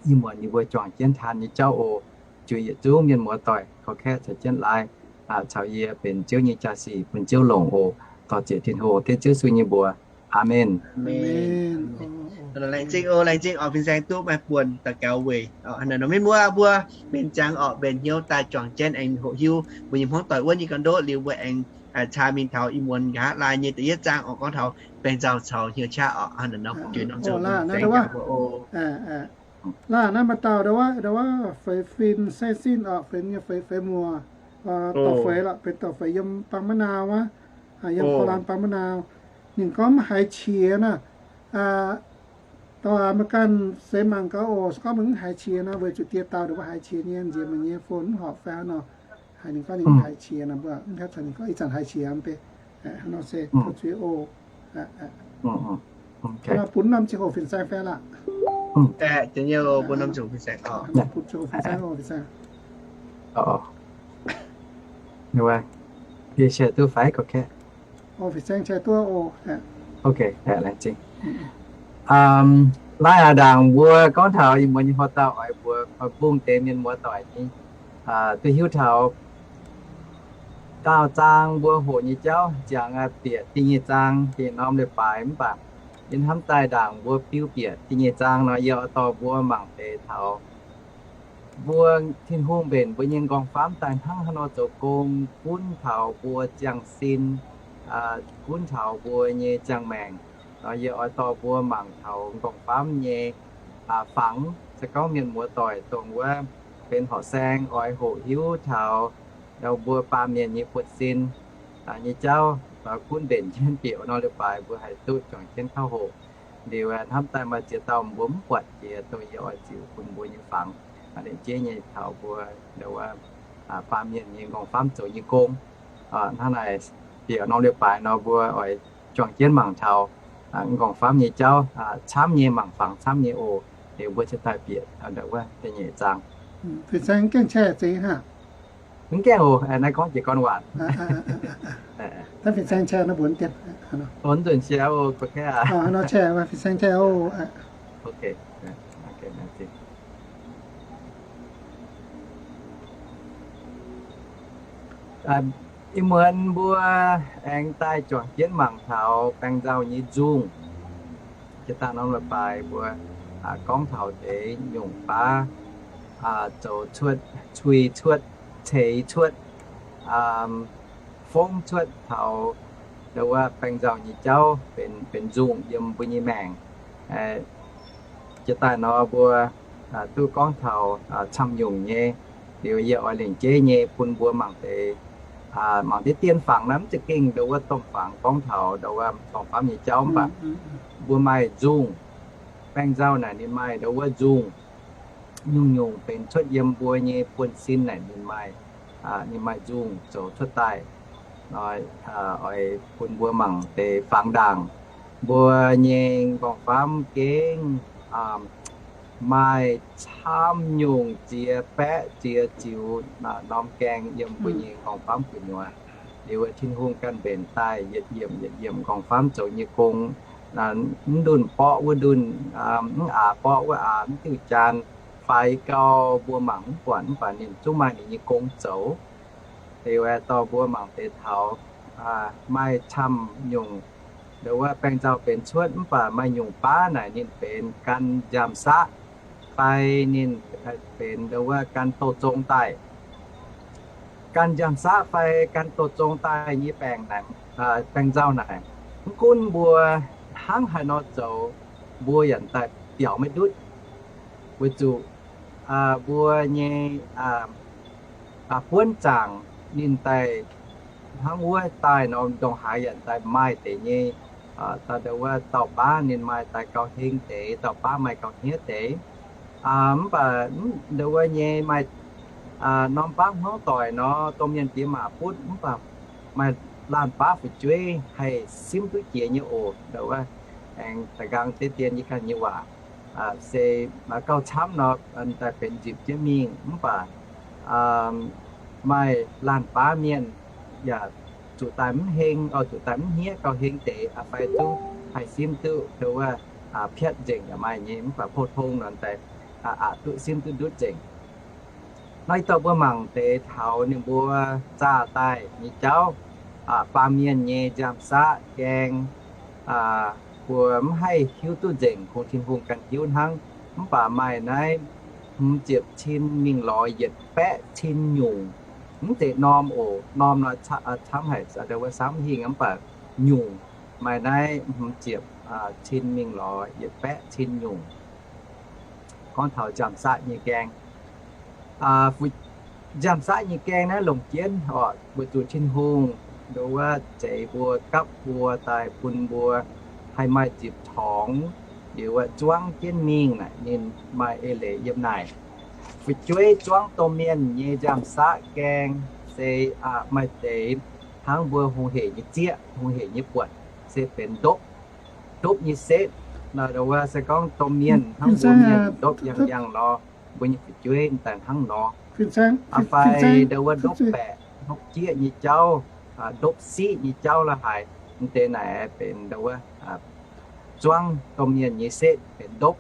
ih muonz yie mbuo juangc jienv taan nyei jauv oc. Juix yietc zungv mienh muoz-doic korv-kaeqv caux jienv laai caux yie benx Ziouv nyei jaa-sic bun Ziouv longc oc. Dorh ziec Tin-Hungh, dengv Ziouv Yesu nyei mbuox. Aamen. Laengz zingh oc, laengz zingh oc, fin-saeng duqv maaih buonc daux gaux weic mienh muoz mbuo mbenc ziangx orqc, mbenc hnyouv daaih juangc jienv aengx hoqc hiuv mbuo nyei hmuangv doic wuov nyei ga'ndoqv liuz mbuo aengx caa mingh taux ih muonz nqa'haav laai nyei da'yietv zaang orqc, gorngv taux baengh nzauh caux hnyouv qaqv orqc. Laah naaiv maaih dauh ndau wuov, ndau wuov feix fin saeng sin orqc, feix nyei feix, feix muoz, dorh feix lorqc, benx dorh feix yiem Bang Ma'nau wuov, yiem Portland Bang Ma'nau. Ninh gorngv mv haiz qiex naaic. Dorh aac, meih ganh seix mangc gaax oc. Se gorngv meih mv haiz qiex nor, weic zuqc dieh dauh ndongc mbuo haiz qiex nyei, nziex meih nyei phone mv horpc fai haaix nor. Haiz ninh gorngv ninh haiz qiex nor, mbuo mv hiuv zanc haiz qiex mv bei. Hnangv nor se tov zuiz oc. Bun norm ziangh hoc fin-saeng fai laac? Bun norm ziangh hoc fin-saeng oc, fin-saeng. Fin-saeng share duqv fai? Fin-saeng share duqv oc. Laengz zingh. Laai aac, ndaangc mbuo gorngv taux ih muonz nyei hoc dauh oix mbuox bung deix mienh muoz-doic nyei duqv hiuv taux daauh zaang mbuo hoqc nyei jauv, ziangx bieqc da'nyeic zaang, da'nyeic norm leiz-baaix mv baac yie hnamv daaih ndaangc mbuo biu bieqc da'nyeic zaang nor, yie oix dorh mbuo mangc deix taux mbuo Tin-Hungh mbenc mbuo nyei m'nqorngv-famv daaih hnangv haaix nor zoux gong gunv taux mbuo ziangh sin, gunv taux mbuo nyei ziangh maengc. Nor yie oix dorh mbuo mangc taux m'nqorngv-famv nyei fangx. Se gorngv mienh muoz-doic dongh wuov benx horqc saeng oix hoqc hiuv taux mbuo baamh mienh nyei buonv-sin nyei jauv, gunv mbenc jienv bieqc wuov norm leiz-baaix mbuo haih duqv juangc jienv kauv hoqc. Liuz hnamv daaih maaih ziex dauh mbuo mv buatc jiex, dongh yie oix ziux bun mbuo nyei fangx, lengc jeiv nyei taux mbuo baamh mienh nyei m'nqorngv-famv zoux nyei gong. Hnangv naaic, bieqc norm leiz-baaix nor mbuo oix juangc jienv mangc taux m'nqorngv-famv nyei jauv camv nyei, mangc fangx camv nyei oc. Liuz mbuo cingx daaih bieqc wuov da'nyeic zaang. Fin-saeng gaengh qiex zingx hnangv. Mv gaengh oc, naaiv gorngv jiez gorn waac. Fin-saeng qiex nor mbuo nzunc qiex oc, gorngv qiex aqv. Fin-saeng qiex oc. Ih muonz mbuo aengx daaih juangc jienv mangc taux baeng nzauh nyei nzungh. Jiex daaih norm leiz-baaix mbuo gorngv taux deix nyungc baav zoux cuotv, cui cuotv, ceix cuotv, fongv cuotv taux ndau wuov baeng nzauh nyei jauv benx, benx nzungh yiem mbuo nyei maengc. Jiex daaih nor mbuo duqv gorngv taux camv nyungc nyei. Liuz yie oix lengc jeiv nyei bun mbuo mangc deix, mangc deix dien-fangx naaiv mv za'gengh ndau wuov domh fangx gorngv taux ndau wuov gorngv-famv nyei jauv mv baac mbuo maaih nzungh. Baeng nzauh naaic ninh maaih ndau wuov nzungh, nyungc-nyungc benx cuotv yiem mbuo nyei buonv-sin naaic ninh maaih, ninh maaih nzungh zoux cuotv daaih. Oix bun mbuo mangc deix fangx ndaangc. Mbuo nyei nqorngv-famv gengh maaih camv nyungc ziex baeqv ziex ziux norm gaeng yiem mbuo nyei nqorngv-famv gu'nyuoz. Liuz Tin-Hungh ganh mbenc daaih yietc yiemc yietc yiemc nqorngv-famv zoux nyei gong. Mv ndunh borqv wuov ndunh, mv aax borqv wuov aax, mv diuh jaan fai gau mbuo mangc mv buatc, mv baac ninh zungv maaih ninh nyei gong zoux. Liuz dorh mbuo mangc deix taux maaih camv nyungc ndau wuov baeng nzauh benx cuotv mv baac maaih nyungc baav naaic ninh benx gan nziaamv-saqv fai ninh benx ndau wuov gan douz-zong daaih. Gan nziaamv-saqv fai gan douz-zong daaih nyei baeng naaic, baeng nzauh naaic, mv gunv mbuo hnangv haaix nor zoux, mbuo yaac daaih biaux maiv ndutv. Weic zuqc mbuo nyei buonv zaangc ninh daaih hnangv wuov daaih nor, ndongc haaix yaac daaih maaih deix nyei, ndau wuov dauh baav ninh maaih daaih gauh heng deix, dauh baav maaih gauh hniev deix. Mv baac ndau wuov nyei maaih norm baav hmuangv doic nor, domh mienh diex maac butv, mv baac maaih laanh baav fu'jueiv haih simv duqv jiex nyei oc. Ndau wuov aengx da'nqaang deix dien yie ganh nyei waac se gauh camv nor, daaih benx nzipc jienv mingh, mv baac maaih laanh baav mienh yaac zuqc daaih mv heng, zuqc daaih mv hniev, gauh heng deix fai zungv haih simv duqv ndau wuov piatv nzengc yaac maaih nyei, mv baac pou-tong nor daaih aqc duqv simv duqv ndutv nzengc. Naaiv ih dorh mbuo mangc deix taux ninh mbuo zaah daaih nyei jauv, baamh mienh nyei nziaamv-saqv gaeng, mbuo mv haih hiuv duqv nzengc, kungx Tin-Hungh ganh hiuv hnangv. Mv baac maaih naaiv hmz ziepc cin mingh lorz yietc baeqv cin nyungc. Mv zeiz norm oc, norm nor camv haic, ndau wuov samv hingh, mv baac nyungc maaih naaiv hmz ziepc cin mingh lorz yietc baeqv cin nyungc. Gorngv taux nziaamv-saqv nyei gaeng, nziaamv-saqv nyei gaeng naaiv longc jienv oc, weic zuqc Tin-Hungh ndau wuov zeix mbuo, gapv mbuo daaih bun mbuo haih maaih nzipc torngx, liuz zuangv jienv mingh naaic ninh maaih eix leiz yiem naaic. Fu'jueiv zuangv domh mienh nyei nziaamv-saqv gaeng se maaih deix hnangv mbuo hungh heic nyei zieqv, hungh heic nyei buonc, se benx ndopv, ndopv nyei setv. Ndau wuov se gorngv domh mienh hnangv mbuo mienh ndopv yangh yangh nor, mbuo nyei fu'jueiv daaih hnangv nor. Fai ndau wuov ndopv baeqc, ndopv jieqv nyei jauv, ndopv siqv nyei jauv la'haaix, mv deix naaic benx ndau wuov zuangv domh mienh nyei setv benx ndopv.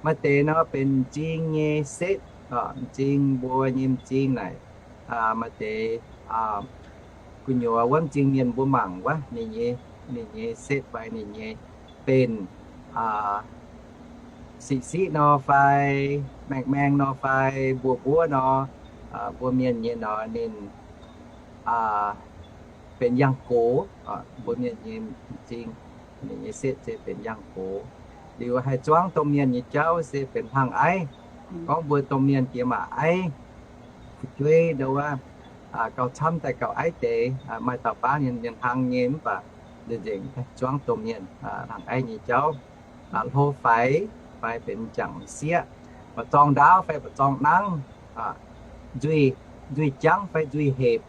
Maaih deix nor benx m'zing nyei setv, m'zing mbuo nyei m'zing naaic, maaih deix gu'nyuoz wuov m'zing mienh mbuo mangc wuov ninh nyei, ninh nyei setv fai ninh nyei benx siqv siqv nor fai maeng maeng nor fai mbuov mbuov nor, mbuo mienh nyei nor ninh benx yangh gox. Mbuo mienh nyei m'zing, ninh nyei setv se benx yangh gox. Liuz haih zuangv domh mienh nyei jauv se benx hlang aiv. Gorngv mbuo domh mienh diex maac aiv, fu'jueiv ndau wuov gauh camv daaih gauh aiv deix, maaih dauh baav ninh hlang nyei mv baac nzengc zuangv domh mienh hlang aiv nyei jauv. Hlo faix fai benx m'jangc m'sieqv, mba'zorng ndaauv fai mba'zorng nangv, nzuih, nzuih jangv fai nzuih hepc,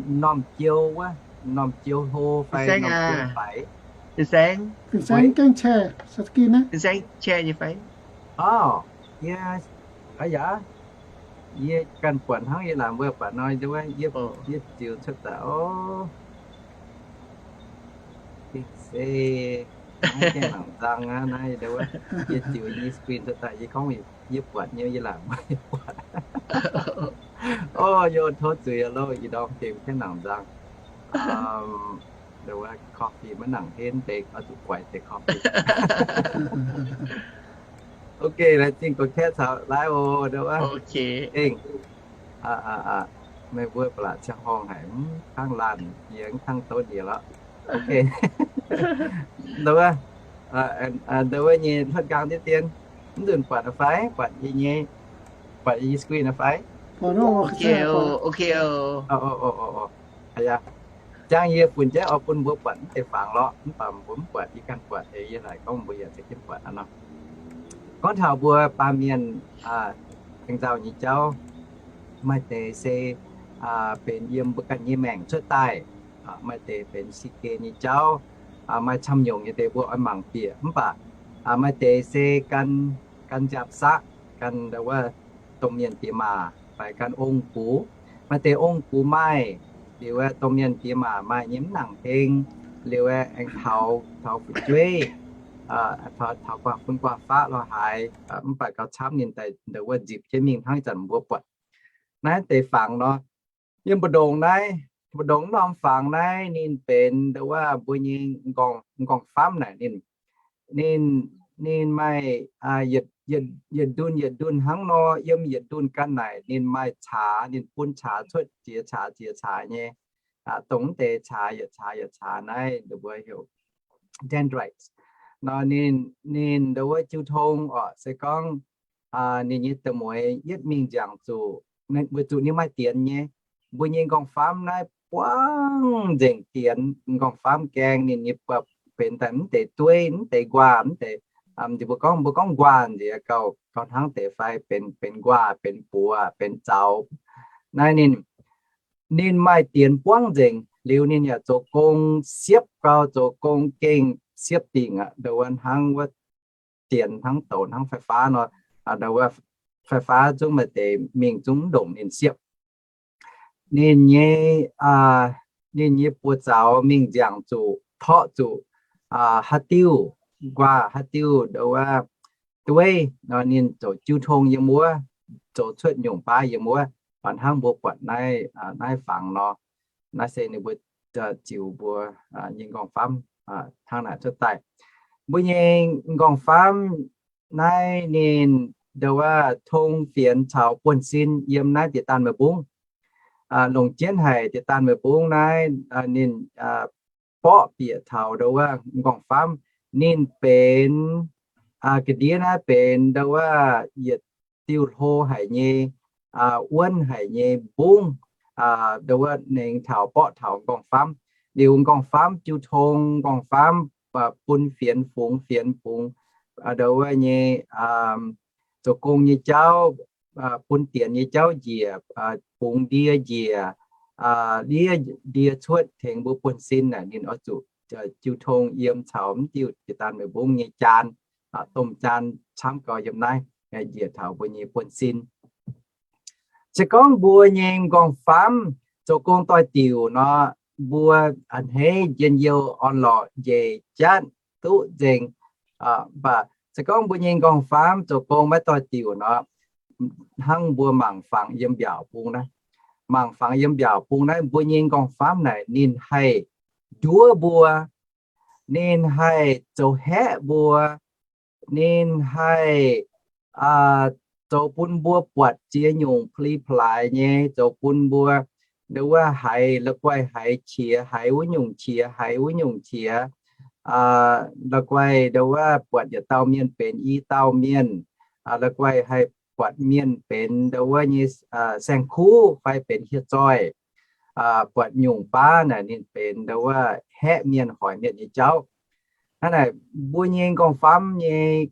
m'normh jiou wuov, m'normh jiou hlo fai m'normh jiou faix. Fin-saeng, fin-saeng, yie, yaac, yie ganh buatc hnangv yie laangc mbuo buatc nor, yie ziux cuotv daaih oc. Gengh se naaiv gengh mangc nzang aqv, naaiv yie ziux nyei screen cuotv daaih, yie gorngv yie buatc nyei, yie laangc mbuo yie buatc. Oc, youh tov zuiz loh, ih ndorm gengh kengx nangc nzang. Nduov wuov coffee maiv nangc henv deix, oix zuqc guaix deix coffee. Ok, laengz zingh gorx-kaeqv caux laaiv oc, nduov wuov. Gengh meih mbuo ba'laqc ziangh horngh haic, mv kangv laanh yie, mv kangv douv ndie lorqc. Ok. Nduov wuov, nduov wuov nyei hluotv nqaang diqv dien, mv nzunc buatc fai? Buatc yie nyei, buatc yie nyei screen fai? Ok. Jangx yie funx jienv oix bun mbuo buatc mv deix fangx lorqc, mv baac mbuo mv buatc, yie ganh buatc, yie haiz gorngv mbuo yaac za'gengh buatc nor. Gorngv taux mbuo baamh mienh, aengx nzauh nyei jauv, maaih deix se benx yiem mbuo ganh nyei maengc cuotv daaih, maaih deix benx si geh nyei jauv, maaih camv nyungc nyei deix mbuo oix mangc bieqc, mv baac maaih deix se gan, gan nziaamv-saqv, gan nduov wuov domh mienh diex maac fai gan ong-gux. Maaih deix ong-gux maaih, liuz domh mienh diex maac maaih nyei mv nangc heng, liuz aengx taux, taux fu'jueiv, taux guaax fun guaax faqv lorz haaix, mv baac gauh camv ninh daaih nduov wuov nzipc jienv mingh hnangv zanc mbuo buatc naaiv deix fangx nor. Yiem mbu'ndongx naaiv, mbu'ndongx norm fangx naaiv ninh benx nduov wuov mbuo nyei nqorngv-famv naaic ninh, ninh, ninh maaih yietc, yietc ndunh yietc ndunh hnangv nor, yiem yietc ndunh ganh naaic ninh maaih caax, ninh bun caax cuotv ziex caax ziex caax nyei. Dongh mv deix caax yietc caax yietc caax naaiv ninh mbuo heuc dendrites nor, ninh, ninh nduov wuov jiu tong oc, se gorngv ninh nyei da'mueiz yietv mingh nziangc zuqc, weic zuqc ninh maaih dienx nyei. Mbuo nyei nqorngv-famv naaiv buangv nzengc dienx, nqorngv-famv gaeng ninh nyei buatc benx daaih mv deix dueiv, mv deix nquaah, mv deix, mbuo gorngv, mbuo gorngv nquaah nziex gauh, gauh hnangv deix fai benx, benx nquaah, benx buoz, benx zaux. Naaiv ninh, ninh maaih dienx buangv nzengc, liuz ninh yaac zoux gong siepv gau, zoux gong gengh siepv dingc aqv, nduov wuov hnangv wuov dienx hnangv douz hnangv fai-faav nor, nduov wuov fai-faav zungv maaih deix mingh zungv mv ndongc ninh siepv. Ninh nyei, ninh nyei buoz zaux mingh nziangc zuqc, torqv zuqc haaix diuh nquaah, haaix diuh nduov wuov dueiv nor, ninh zoux jiu tong yiem wuov, zoux cuotv nyungc baav yiem wuov, baac hnangv mbuo buatc naaiv, naaiv fangx nor. Naaiv se ninh mbuo ziux mbuo nyei nqorngv-famv hnangv naaic cuotv daaih. Mbuo nyei nqorngv-famv naaiv ninh nduov wuov tong fienx caux buonv-sin yiem naaiv dieh daan meih mbungv. Longc jienv haic dieh daan meih mbungv naaiv ninh borqv bieqc taux nduov wuov nqorngv-famv. Ninh benx ga'ndiev naaiv benx nduov wuov yietc diuh hlo haic nyei, wuonv haic nyei mbungv, nduov wuov nengx taux borqv taux nqorngv-famv. Liuz nqorngv-famv jiu tong, nqorngv-famv bun fienx fungx, fienx fungx nduov wuov nyei zoux gong nyei jauv, bun dienx nyei jauv njiec, bungx ndie njiec, ndie, ndie cuotv tengx mbuo buonv-sin naaic ninh oix zuqc jiu tong yiem caux mv diuh dieh daan meih mbungv nyei jaan, domh jaan camv gau yiem naaiv, njiec taux mbuo nyei buonv-sin. Se gorngv mbuo nyei nqorngv-famv zoux gong doix-diuc nor, mbuo a'hneiv njien-youh orn-lorqc njiec jatv duqv nzengc. Mv baac se gorngv mbuo nyei nqorngv-famv zoux gong maiv doix-diuc nor, hnangv mbuo mangc fangx yiem mbiaauc bung naaiv, mangc fangx yiem mbiaauc bung naaiv, mbuo nyei nqorngv-famv naaic ninh haih nduov mbuo, ninh haih zoux haeqv mbuo, ninh haih zoux bun mbuo buatc ziex nyungc pli-plaaix nyei, zoux bun mbuo nduov wuov haiz la'guaih haiz qiex haiz wuov nyungc qiex haiz wuov nyungc qiex, la'guaih nduov wuov buatc yietc dauh mienh benx i dauh mienh, la'guaih haih buatc mienh benx nduov wuov nyei saeng-kuv fai benx hieh zoih, buatc nyungc baav naaic ninh benx nduov wuov haeqv mienh hoic mienh nyei jauv. Hnangv naaic mbuo nyei nqorngv-famv nyei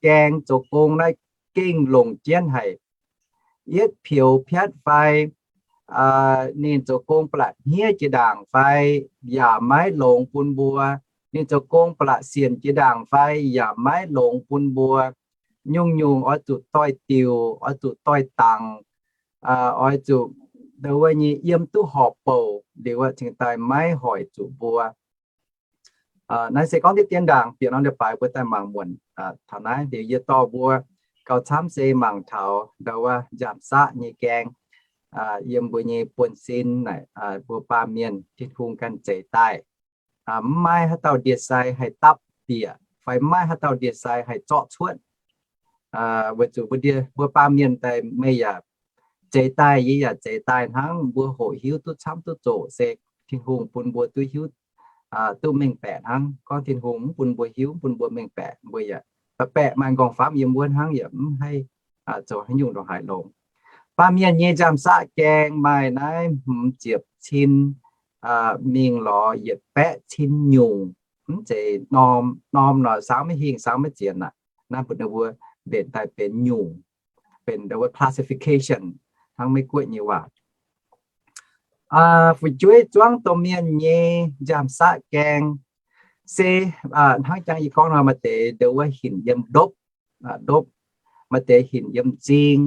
gaeng zoux gong naaiv gengh longc jienv haic. Yietv pioux piatv fai ninh zoux gong ba'laqc hniev jiex ndaangc fai yaac maiv longx bun mbuo. Ninh zoux gong ba'laqc sienc jiex ndaangc fai yaac maiv longx bun mbuo. Nyungc-nyungc oix zuqc doix-diuc, oix zuqc doix-dangc, oix zuqc nduov wuov nyei yiem duqv horpc bouc liuz cingx daaih maiv hoic zuqc mbuo. Naaiv se gorngv diqv dien ndaangc, bieqc norm leiz-baaix mbuo daaih mangc muonc taux naaiv. Liuz yie dorh mbuo gauh camv se mangc taux nduov wuov nziaamv-saqv nyei gaeng. yiem mbuo nyei buonv-sin naaic, mbuo baamh mienh Tin-Hungh ganh zeix daaih. Mv maaih haaix dauh ndie-sai haih dapv bieqc, fai mv maaih haaix dauh ndie-sai haih zorqv cuotv. Weic zuqc mbuo ndie, mbuo baamh mienh daaih meih yaac zeix daaih, yie yaac zeix daaih hnangv. Mbuo hoqc hiuv duqv camv duqv zoqc se Tin-Hungh bun mbuo duqv hiuv, duqv mengh baeqc hnangv. Gorngv Tin-Hungh mv bun mbuo hiuv, mv bun mbuo mengh baeqc, mbuo yaac baeqc baeqc maaih nqorngv-famv yiem wuov hnangv, yaac mv haih zoux haaix nyungc ndongc haaix longx. Baamh mienh nyei nziaamv-saqv gaeng maaih naaiv hmz ziepc cin mingh lorz yietc baeqv cin nyungc. Mv zeiz norm, norm nor saauv maiv hingh, saauv maiv zienx aqv. Naaiv mbuo mbenc daaih benx nyungc, benx wuov classification hnangv Meiv-Guoqv nyei waac. Fu'jueiv zuangv domh mienh nyei nziaamv-saqv gaeng se hnangv jangx yie gorngv nor, maaih deix ndongc wuov hinc yiem ndopv, ndopv, maaih deix hinc yiem m'zing,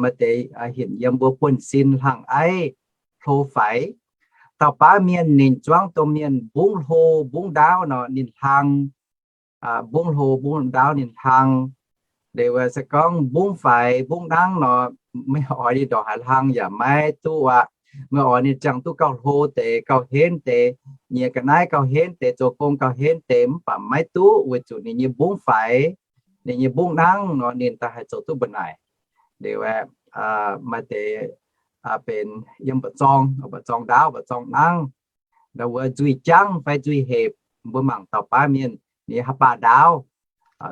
maaih deix hinc yiem mbuo buonv-sin hlang aiv, hlo faix. Dauh baav mienh ninh zuangv domh mienh mbungv hlo mbungv ndaauv nor ninh hlang, mbungv hlo mbungv ndaauv ninh hlang. Liuz se gorngv mbungv faix mbungv nangv nor, meih oix ninh ndongc haaix hlang yaac maiv duqv aqv. Meih oix ninh ziangh duqv gauh hlo deix, gauh henv deix, nyiex ga'naaiv gauh henv deix, zoux gong gauh henv deix, mv baac maiv duqv, weic zuqc ninh nyei mbungv faix, ninh nyei mbungv nangv nor ninh daaih haih zoux duqv mbu'naaic. Liuz aeqv, maaih deix benx yiem mba'zorng, mba'zorng ndaauv, mba'zorng nangv, ndongc wuov nzuih jangv fai nzuih hepc. Mbuo mangc dauh baav mienh ninh haaix baac ndaauv,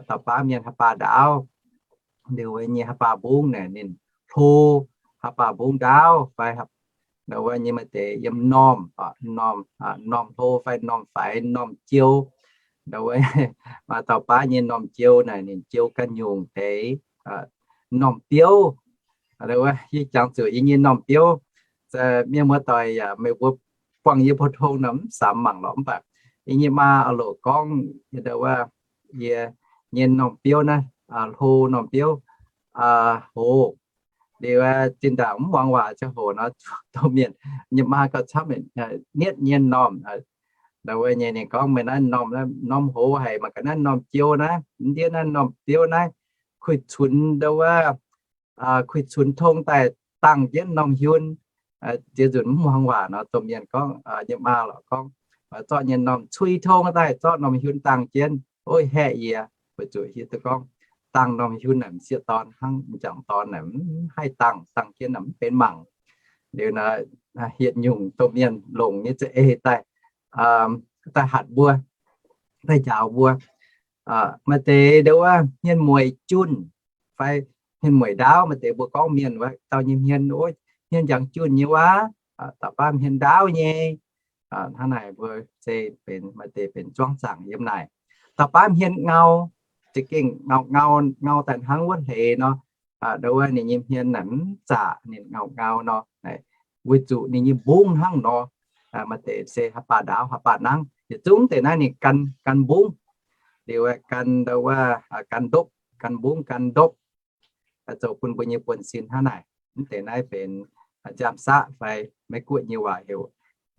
dauh baav mienh haaix baac ndaauv, liuz nyei haaix baac mbungv naaic ninh hlo, haaix baac mbungv ndaauv fai ndongc wuov nyei maaih deix yiem normh, normh, normh hlo fai normh faix, normh jiou. Ndongc wuov maaih dauh baav nyei normh jiou naaic ninh jiou ganh nyungc deix, normh biouv. Ndongc wuov yie jangx zuqc yie nyei normh biouv, mienh muoz-doic yaac meih mbuo buangh yie pou tong nor mv samx mangc lorqc, mv baac yie nyei maa oix loc gorngv ndongc wuov yie nyei normh biouv naaiv, hlo normh biouv, hoc. Liuz zinh ndaangc mv muangx waac ziangh hoc nor, domh mienh nyei maa gauh camv, nietv nyei normh. Ndongc wuov nyei ninh gorngv meih naaiv normh, normh hoz haic, mangc gaax naaiv normh jiou naaiv, ndiev naaiv normh biouv naaiv, kuih cunx ndongc wuov, kuih cunx tong daaih dangh jienv normh hiun. Ziex nzunc mv muangx waac nor, domh mienh gorngv, nyei maa lorqc gorngv, zorqv nyei normh cui tong daaih zorqv normh hiun dangh jienv. Ov, haeqv yie, weic zuqc hiuv duqv gorngv dangh normh hiun naaic m'sieqv dorn hnangv, m'jangc dorn naaic mv haih dangh, dangh jienv naaic mv benx mangc. Liuz nor, hietc nyungc domh mienh longc nyei za'eix daaih, daaih hatc mbuo, daaih njaaux mbuo. Maaih deix ndongc wuov hmien mueic junh fai hmien mueic ndaauv, maaih deix mbuo gorngv mienh wuov dauh nyei hmien, hmien njangx junh nyei wuov, dauh baav hmien ndaauv nyei. Hnangv naaic mbuo se benx, maaih deix benx zuangv zaangc yiem naaic. Dauh baav hmien ngau, za'gengh ngau, ngau, ngau daaih hnangv wuov hleix nor. Ndongc wuov ninh nyei hmien naaic mv zaqc, ninh ngau ngau nor, weic zuqc ninh nyei mbungv hnangv nor. Maaih deix se haaix baac ndaauv, haaix baac nangv, yietc zungv deix naaiv ninh gan, gan mbungv. Liuz gan ndongc wuov, gan ndopv, gan mbungv, gan ndopv, zoux bun mbuo nyei buonv-sin hnangv naaic. Mv deix naaiv benx nziaamv-saqv fai Meiv-Guoqv nyei waac heuc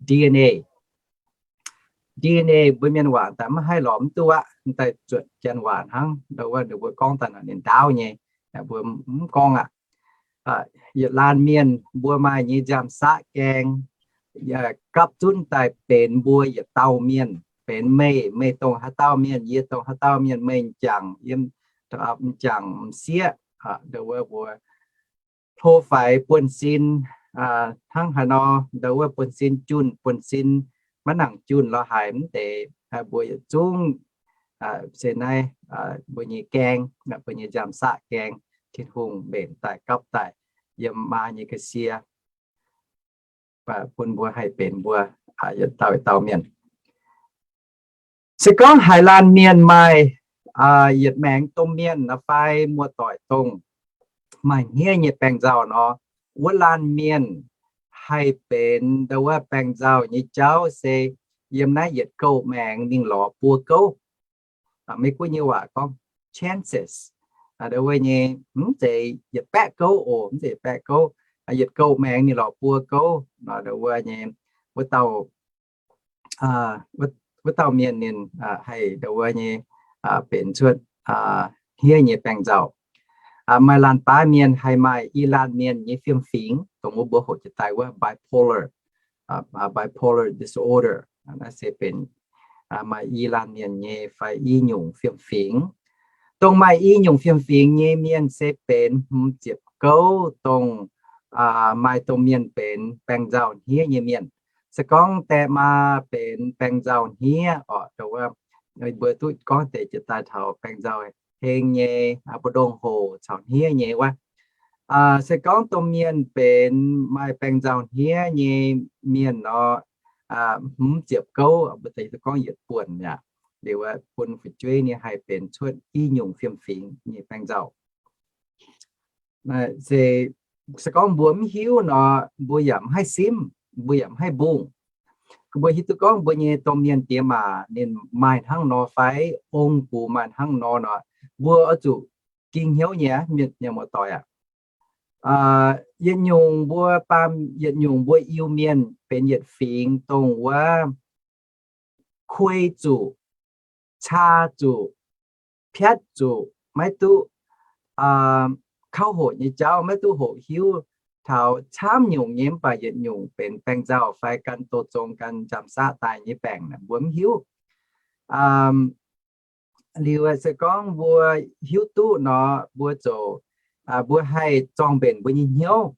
D N A. D N A mbuo mienh waac daaih maiv haih lorz mv duqv aqv, daaih zuotc janx waac hnangv. Ndongc wuov ninh mbuo gorngv daaih nor ninh ndaauv nyei, mbuo mv gorngv aqv. Yietc laanh mienh mbuo maaih nyei nziaamv-saqv gaeng, gapv zunv daaih benx mbuo yietc dauh mienh, benx meih, meih dongh haaix dauh mienh, yie dongh haaix dauh mienh, meih m'jangc, yie m'jangc m'sieqv, ndongc wuov mbuo hlo faix buonv-sin hnangv haaix nor, ndongc wuov buonv-sin junh, buonv-sin maiv nangc junh lorz haaix, mv deix mbuo yietc zungv se naaiv mbuo nyei gaeng, mbuo nyei nziaamv-saqv gaeng, Tin-Hungh mbenc daaih gapv daaih yiem maa nyei ga'sie, bun mbuo haih benx mbuo yietc dauh yietc dauh mienh. Se gorngv haaix laanh mienh maaih yietc maengx domh mienh nor fai muoz-doic dongh maaih hniev nyei baengc nzauh nor, wuov laanh mienh haih benx ndongc wuov baengc nzauh nyei jauv se yiem naaiv yietc gouh maengx mingh lorz buo gouv. Meiv-Guoqv nyei waac gorngv chances. Ndongc wuov nyei mv zeiz yietc baeqv gouv oc, mv zeiz yietc baeqv gouv, yietc gouh maengx mingh lorz buo gouv. Ndongc wuov nyei wuov dauh, wuov dauh mienh ninh haih ndongc wuov nyei benx cuotv hniev nyei baengc nzauh. Maaih laanh baav mienh haih maaih i laanh mienh nyei fiem-fingx, dongh wuov mbuo hoqc jiex daaih wuov bipolar, bipolar disorder. Naaiv se benx maaih i laanh mienh nyei fai i nyungc fiem-fingx. Dongh maaih i nyungc fiem-fingx nyei mienh se benx hmz ziepc gouv dongh maaih domh mienh benx baeng nzauh hniev nyei mienh. Se gorngv die maa benx baeng nzauh hniev oc, mbuo duqv gorngv deix jiex daaih taux baeng nzauh heng nyei, mbu'ndongx hoc caux hniev nyei wuov. Se gorngv domh mienh benx maaih baeng nzauh hniev nyei mienh nor, hmz ziepc gouv, mbuo deix gorngv yietc buonc mi'aqv, liuz bun fu'jueiv ninh haih benx cuotv i nyungc fiem-fingx nyei baeng nzauh. Se gorngv mbuo mv hiuv nor, mbuo yaac mv haih simv, mbuo yaac mv haih mbungh. Mbuo hiuv duqv gorngv mbuo nyei domh mienh diex maac ninh maaih hnangv nor fai ong-gux maaih hnangv nor nor, mbuo oix zuqc ging hnyouv nyei, mienh muoz-doic aac. Yietc nyungc mbuo baamh, yietc nyungc mbuo Iu-Mienh benx yietc fingx dongh wuov kuei zuqc, caa zuqc, piatv zuqc, maiv duqv kauv hoqc nyei jauv, maiv duqv hoqc hiuv taux camv nyungc nyei, mv baac yietc nyungc benx baeng nzauh fai gan doz zong gan njamv saqv daaih nyei baengc mbuo mv hiuv. Liuz se gorngv mbuo hiuv duqv nor, mbuo zoux, mbuo haih zorng mbenc mbuo nyei hnyouv.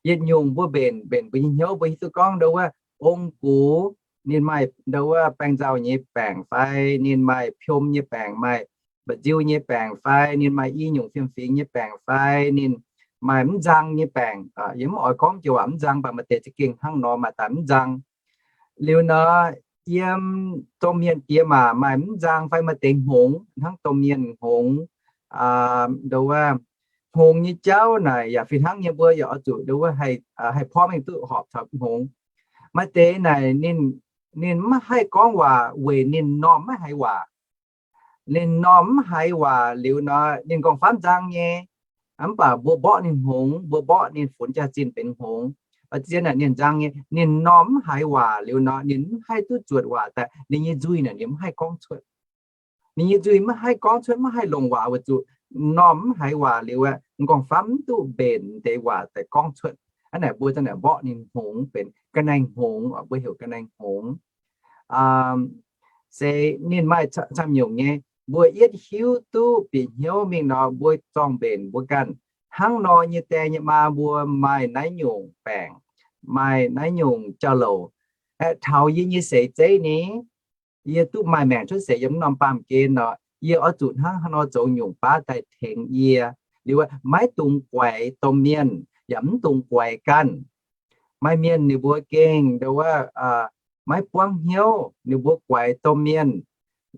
Yietc nyungc mbuo mbenc, mbenc mbuo nyei hnyouv, mbuo hiuv duqv gorngv ndo wuov ong-gux ninh maaih ndo wuov baeng nzauh nyei baengc fai ninh maaih piom nyei baengc, maaih mba'nziu nyei baengc fai ninh maaih i nyungc fiem-fingx nyei baengc fai ninh maaih mv nzang nyei baengc. Yie mv oix gorngv joux waac mv nzang, mv baac maaih deix za'gengh hnangv nor maaih daaih mv nzang. Liuz nor, yiem domh mienh diex maac maaih mv nzang fai maaih deix hngongx, hnangv domh mienh hngongx, ndo wuov hngongx nyei jauv naaic yaac fih hnangv nyei, mbuo yaac oix zuqc ndo wuov haih porv mengh duqv horpc taux hngongx. Maaih deix naaic ninh mv haih gorngv waac weic ninh m'normh maiv haiz waac. Ninh m'normh mv haiz waac liuz nor, ninh m'nqorngv-famv nzang nyei, mv baac mbuo mborqv ninh hngongx, mbuo mborqv ninh funx jaax-zinh benx hngongx. Zien naaic ninh nzang nyei, ninh m'normh mv haiz waac liuz nor, ninh mv haih duqv zuotc waac daaih, ninh nyei nzuih naaic ninh mv haih gorngv cuotv. Ninh nyei nzuih maiv haih gorngv cuotv, maiv haih longc waac weic zuqc m'normh mv haiz waac liuz aeqv, m'nqorngv-famv mv duqv mbenc deix waac daaih gorngv cuotv. Hnangv naaic mbuo za'naaic mborqv ninh hngongx benx ga'naaiv hngongx, mbuo heuc ga'naaiv hngongx. Se ninh maaih camv nyungc nyei, mbuo yietv hiuv duqv bieqc hnyouv mingh nor, mbuo zorng mbenc mbuo ganh. Hnangv nor nyei die nyei maa mbuo maaih naaiv nyungc baengc, maaih naaiv nyungc jauv-louc. Aeqv, taux yie nyei seix zeiv ni, yie duqv maaih maengc cuotv seix yiem m'normh baamh gen nor, yie oix zuqc hnangv haaix nor zoux nyungc baav daaih tengx yie, liuz maiv dungx guaix domh mienh yaac mv dungx guaix ganh. Maaih mienh ninh mbuo gengh ndo wuov maiv buangv hnyouv, ninh mbuo guaix domh mienh,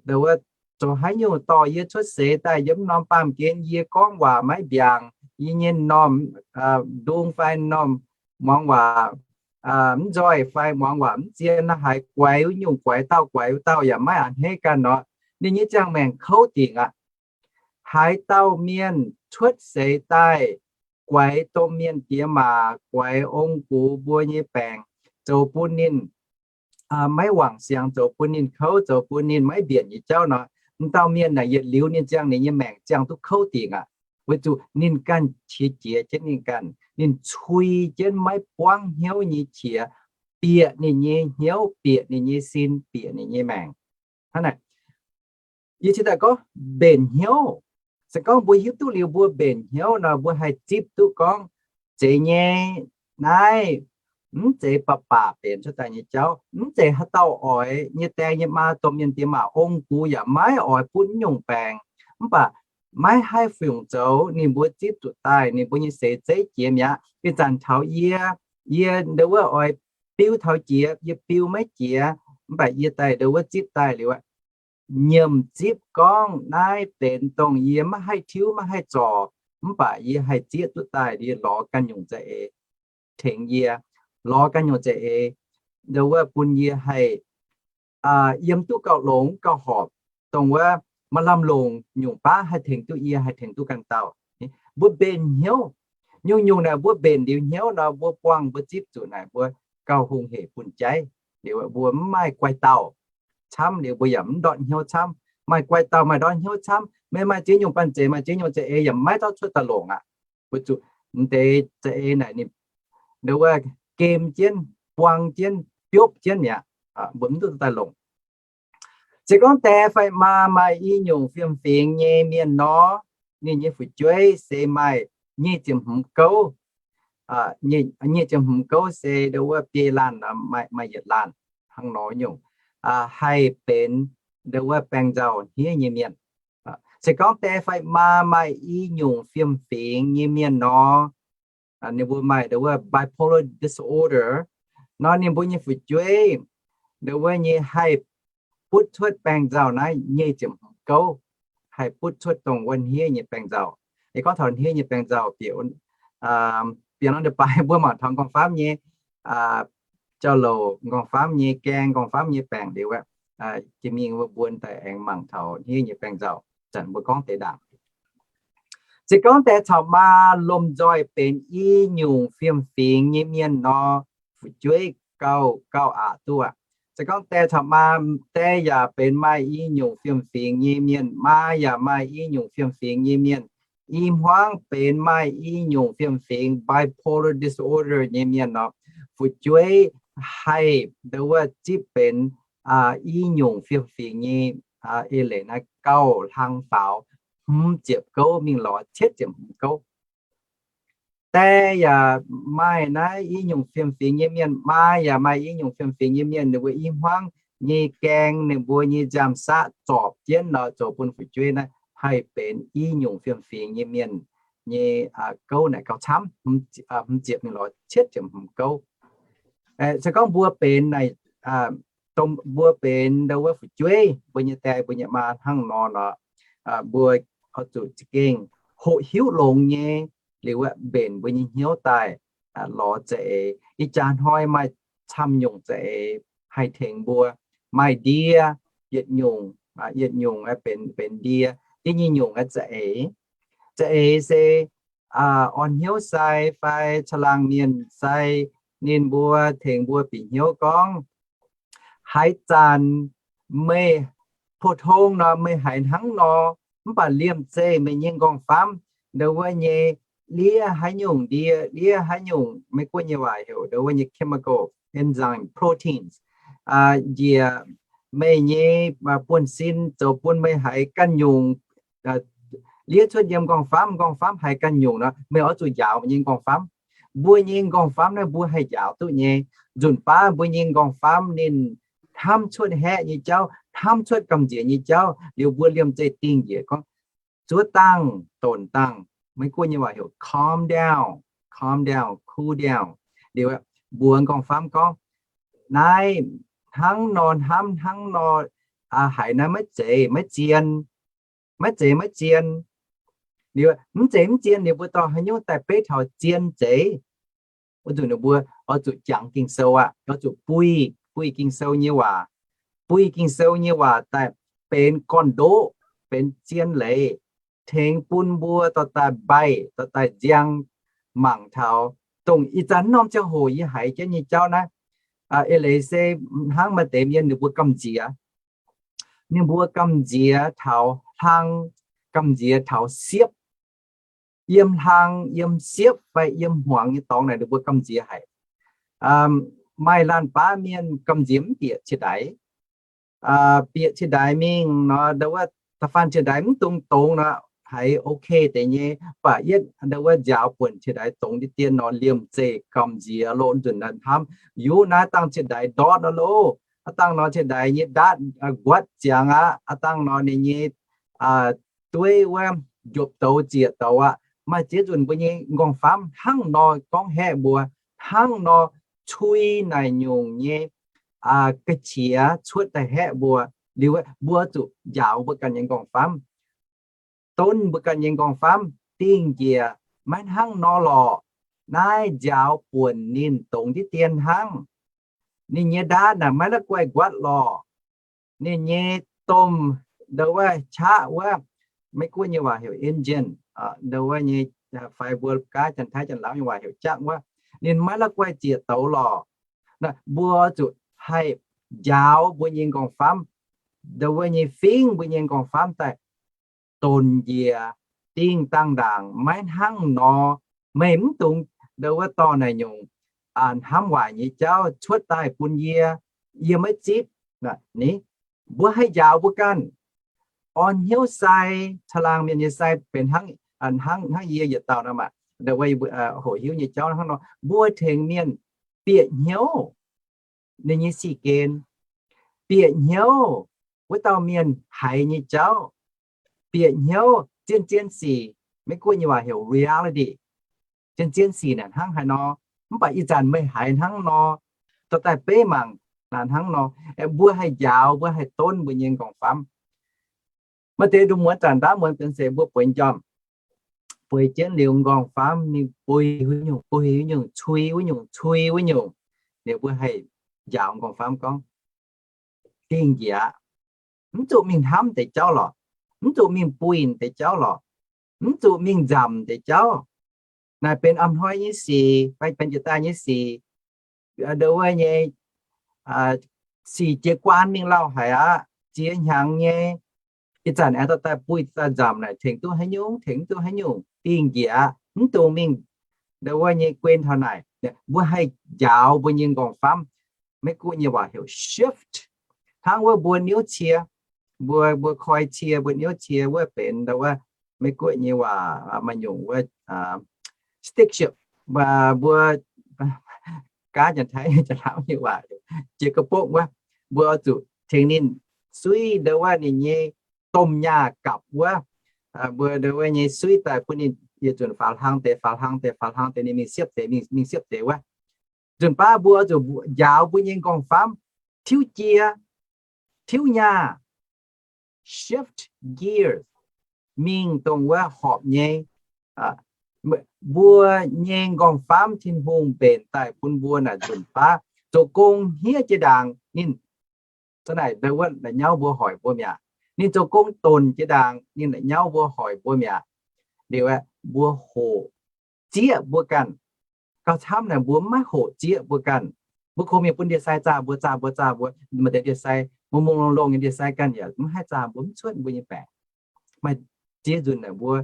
ndo wuov zoux haaix nyungc dorh yie cuotv seix daaih yiem m'normh baamh gen, yie gorngv waac maiv mbiaangc, yie nyei m'normh ndung fai m'normh muangx waac mv nzoih fai muangx waac mv zien, naaiv haiz guaix wuov nyungc guaix dauh guaix wuov dauh yaac maiv a'hneiv ganh nor, ninh nyei ziangh maengc kouv dingc aqv. Haaix dauh mienh cuotv seix daaih guaix domh mienh diex maac, guaix ong-gux mbuo nyei baengc, zoux bun ninh maiv wangc siangx, zoux bun ninh kouv, zoux bun ninh maiv mbienc nyei jauv nor, m'dauh mienh naaic yietc liuz ninh ziangh ninh nyei maengc ziangh duqv kouv dingc aqv. Weic zuqc ninh ganh qiex jiez jienv ninh ganh, ninh cui jienv maiv buangv hnyouv nyei qiex, bieqc ninh nyei hnyouv, bieqc ninh nyei sin, bieqc ninh nyei maengc. Hnangv naaic, yie cingx daaih gorngv mbenc hnyouv. Se gorngv mbuo hiuv duqv liuz mbuo mbenc hnyouv nor, mbuo haih zipv duqv gorngv zeiz nyei, naaiv mv zeiz baac baac benx cuotv daaih nyei jauv, mv zeiz haaix dauh oix nyei die nyei maa domh mienh diex maac ong-gux yaac maiv oix bun nyungc baengc. Mv baac maiv haih fungc zoux, ninh mbuo zipv zuqc daaih ninh mbuo nyei seix zeiv jiex mi'aqv. Ih zanc taux yie, yie ndo wuov oix biu taux jiex, yie biu maiv jiex, mv baac yie daaih ndo wuov zipv daaih liuz, nyiemc zipv gorngv naaiv benx dongh yie maiv haih tiuv maiv haih zorc, mv baac yie haih zieqv duqv daaih, yie lorz ganh nyungc za'eix tengx yie, lorz ganh nyungc za'eix ndo wuov bun yie haih yiem duqv gauh longx gauh horpc, dongh wuov maaih lamh longc nyungc baav haih tengx duqv yie, haih tengx duqv ganh dauh. Mbuo mbenc hnyouv. Nyungc-nyungc naaic mbuo mbenc liuz hnyouv nor, mbuo buangh mbuo zipv zuqc naaic mbuo gauh hungh hec bun jaiv. Liuz mbuo mv maaih guaih dauh camv, liuz mbuo yaac mv ndortv hnyouv camv. Maaih guai dauh maaih ndortv hnyouv camv. Meih maaih ziex nyungc banh zeic, maaih ziex nyungc za'eix yaac maiv dorv cuotv daaih longc aqv. Weic zuqc m'deix za'eix naaic ninh, nduov wuov, gem jienv, buang jienv, biopv jienv mi'aqv. Mbuo mv duqv daaih longc. Se gorngv die fai maa maaih i nyungc fiem-fingx nyei mienh nor, ninh nyei fu'jueiv se maaih nyic ziepc hmz gouv, nyic ziepc hmz gouv se nduov wuov biei laanh, maaih yietc laanh hnangv nor nyungc, haih benx nduov wuov baengh nzauh hniev nyei mienh. Se gorngv die fai maa maaih i nyungc fiem-fingx nyei mienh nor, ninh mbuo maaih nduov wuov bipolar disorder nor, ninh mbuo nyei fu'jueiv nduov wuov nyei haih butv cuotv baengh nzauh naaiv nyic ziepc hmz gouv, haih butv cuotv dongh wuov hniev nyei baengh nzauh. Gorngv taux hniev nyei baengh nzauh, bieqc nor, baaix mbuo mangc taux nqorngv-famv nyei jauv-louc, nqorngv-famv nyei gaeng, nqorngv-famv nyei baengc liuz aqv, jiex mingh wuov mbuo daaih aengx mangc taux hniev nyei baengh nzauh. Zanc mbuo gorngv deix ndaangc. Se gorngv die caux maa lomh nzoih benx i nyungc fiem-fingx nyei mienh nor, fu'jueiv gauh gauh aqc duqv aqv. Se gorngv die caux maa, die yaac benx maaih i nyungc fiem-fingx nyei mienh, maa yaac maaih i nyungc fiem-fingx nyei mienh, i hmuangv benx maaih i nyungc fiem-fingx bipolar disorder nyei mienh nor, fu'jueiv haih nduov wuov zipv benx i nyungc fiem-fingx nyei eix leiz naaiv gauh hlang faaux hmz ziepc gouv mingh lorz cietv ziepc hmz gouv. Die yaac maaih naaiv i nyungc fiem-fingx nyei mienh, maa yaac maaih i nyungc fiem-fingx nyei mienh, ninh mbuo i hmuangv nyei gaeng, ninh mbuo nyei nziaamv-saqv zorpc jienv nor, zoux bun fu'jueiv naaiv haih benx i nyungc fiem-fingx nyei mienh nyei gouv naaic gauh camv, hmz ziepc mingh lorz cietv ziepc hmz gouv. Se gorngv mbuo benx naaic, mbuo benx nduov wuov fu'jueiv, mbuo nyei die mbuo nyei maa hnangv nor nor, mbuo oix zuqc za'gengh hoqc hiuv longx nyei liuz mbenc mbuo nyei hnyouv daaih lorz za'eix. Ih jaax hnoi maaih camv nyungc za'eix haih tengx mbuo. Maaih ndie, yietc nyungc, yietc nyungc benx, benx ndie, da'nyeic nyungc za'eix. Za'eix se orn hnyouv sai fai caangh laangh mienh sai, ninh mbuo tengx mbuo bieqc hnyouv gorngv, haaix zanc meih pou tong nor meih haiz hnangv nor, mv baac liemh zeih meih nyei nqorngv-famv nduov wuov nyei, ndiev haaix nyungc ndie, ndiev haaix nyungc, Meiv-Guoqv nyei waac heuc nduov wuov nyei chemical enzyme proteins, njiec meih nyei buonv-sin zoux bun meih haiz ganh nyungc, ndiev cuotv yiem nqorngv-famv, nqorngv-famv haiz ganh nyungc nor, meih oix zuqc njaaux meih nyei nqorngv-famv. Mbuo nyei nqorngv-famv naaiv mbuo haih njaaux duqv nyei. Nzunc baav mbuo nyei nqorngv-famv ninh hnamv cuotv haeqv nyei jauv, hnamv cuotv gamh nziex nyei jauv liuz, mbuo liemh zeih dingh njiec gorngv, zuov dangh, donc dangh, Meiv-Guoqv nyei waac heuc calm down, calm down, cool down. Liuz mbuox nqorngv-famv gorngv, naaiv hnangv nor hnamv, hnangv nor haiz naaiv maiv zeiz maiv zien, maiv zeiz maiv zien. Liuz mv zeiz mv zien liuz mbuo dorh haaix nyungc daaih beiv taux zien zeiz? Wuov nzunc ninh mbuo oix zuqc jangx Ging-Sou aqv, oix zuqc buih, buih Ging-Sou nyei waac, buih Ging-Sou nyei waac daaih benx gorn-ndoqv, benx zien leiz, tengx bun mbuo dorh daaih mbaih, dorh daaih nziang, mangc taux dongh ih zanc norm ziangh hoc yie haiz jienv nyei jauv naaiv. Eix leiz se hnangv maaih deix mienh ninh mbuo gamh nziex, ninh mbuo gamh nziex taux hlang, gamh nziex taux siepv. Yiem hlang, yiem siepv fai yiem hmuangx nyei dorngx naaic ninh mbuo gamh nziex haic. Maaih laanh baav mienh gamh nziex mv bieqc ciex ndaix, bieqc ciex ndaix mingh nor, nduov wuov da'faanh ciex ndaix mv dungx dongz nor, haiz ok deix nyei, baac yietv nduov wuov nziaaux buonc ciex ndaix dongz diqv dien nor, liemh zeih gamh nziex loz nzunc hnamv, yie naaiv dangh ciex ndaix ndortv nor loh, aav dangh nor ciex ndaix nyei ndaatv nquatv ziangx aqv, aav dangh nor ninh nyei dueiv wuov njopv douz ziec douz aqv. Maaih ziex nzunc mbuo nyei nqorngv-famv hnangv nor gorngv haeqv mbuo, hnangv nor cui naaic nyungc nyei ga'qiex cuotv daaih haeqv mbuo. Liuz mbuo zuqc njaaux mbuo ganh nyei nqorngv-famv, donv mbuo ganh nyei nqorngv-famv dingh njiec, maiv hnangv nor lorqc. Naaiv nziaaux buonc ninh dongz diqv dien hnangv. Ninh nyei ndaatv naaic maiv la'guaih nquatv lorqc. Ninh nyei domh, nduov wuov qaqv wuov, Meiv-Guoqv nyei waac heuc engine, nduov wuov nyei, fai mbuo gaav Janx-Taiv Janx-Laauv nyei waac heuc jaqv wuov, ninh maiv la'guaih ziec douz lorqc. Mbuo zuqc haih njaaux mbuo nyei nqorngv-famv, ndau wuov nyei fingx mbuo nyei nqorngv-famv daaih donx njiec, dingh dangh ndaangc, maiv hnangv nor. Meih mv dungx ndau wuov dorh naaic nyungc hnamv waaic nyei jauv cuotv daaih bun yie. Yie maiv zipv. Ni, mbuo haih njaaux mbuo ganh. Orn hnyouv sai, caangh laangh mienh nyei sai benx hnangv, hnangv, hnangv yie yietc dauh nor maah, ndau wuov hoqc hiuv nyei jauv hnangv nor. Mbuo tengx mienh bieqc hnyouv ninh nyei sic gen, bieqc hnyouv wuov dauh mienh haiz nyei jauv, bieqc hnyouv zien zien sic, Meiv Guoqv nyei waac heuc reality. Zien zien sic naaic hnangv haaix nor, mv baac ih zanc meih haiz hnangv nor, dorh daaih beiv mangc naaic hnangv nor. Mbuo haih njaaux, mbuo haih donv mbuo nyei nqorngv-famv. Maaih deix ndongc muonz zanc ndaamv muonz benx se mbuo bueix njormh, bueix jienv liuz nqorngv-famv ninh buix wuov nyungc, buix wuov nyungc, cui wuov nyungc, cui wuov nyungc, liuz mbuo haih njaaux nqorngv-famv gorngv, dingh njiec aqv. Mv zuqc mingh hnamv deix jauv lorqc. Mv zuqc mingh buih deix jauv lorqc. Mv zuqc mingh nzamc deix jauv. Naaic benx a'hnoi nyei sic fai benx jiex daaih nyei sic, ndau wuov nyei sic jiez guaan mingh lauh haic aqv. Ziex hnyangx nyei, ih zanc aengx dorh daaih buih daaih nzamc naaic tengx duqv haaix nyungc, tengx duqv haaix nyungc, dingh njiec aqv. Mv dungx mingh ndau wuov nyei guen taux naaic. Mbuo haih njaaux mbuo nyei nqorngv-famv. Meiv Guoqv nyei waac heuc shift. Hnangv wuov mbuo niouv cie, mbuo, mbuo koi cie, mbuo niouv cie wuov benx ndau wuov Meiv Guoqv nyei waac maaih nyungc wuov stick shift, mbuo gaav Janx-Taiv, Janx-Laauv nyei waac jiex ga'bokv wuov, mbuo oix zuqc tengx ninh suiv ndau wuov ninh nyei domh nyaah gapc wuov, mbuo ndau wuov nyei suiv daaih bun ninh yietc nzunc faaux hlang deix, faaux hlang deix, faaux hlang deix, ninh mingh siepv deix, mingh, mingh siepv deix wuov. Nzunc baav mbuo oix zuqc njaaux mbuo nyei nqorngv-famv tiuv jiex, tiuv nyaah, shift gears, mingh dongh wuov horpc nyei. Mbuo nyei nqorngv-famv Tin-Hungh mbenc daaih bun mbuo naaic nzunc baav zoux gong hniev jiex ndaangc ninh za'naaic ndau wuov la'nyauv mbuo hoic mbuo mi'aqv. Ninh zoux gong donc jiex ndaangc ninh la'nyauv mbuo hoic mbuo mi'aqv. Liuz aeqv, mbuo hoqc zieqv mbuo ganh. Gauh camv naaic mbuo maiv hoqc zieqv mbuo ganh. Mbuo kungx mingh bun ndie-sai zaah mbuo, zaah mbuo, zaah mbuo. Maaih deix ndie-sai mungh mungh longh longh nyei ndie-sai ganh yaac mv haih zaah mbuo, mv cuotv mbuo nyei baeqc. Maaih ziex nzunc naaic mbuo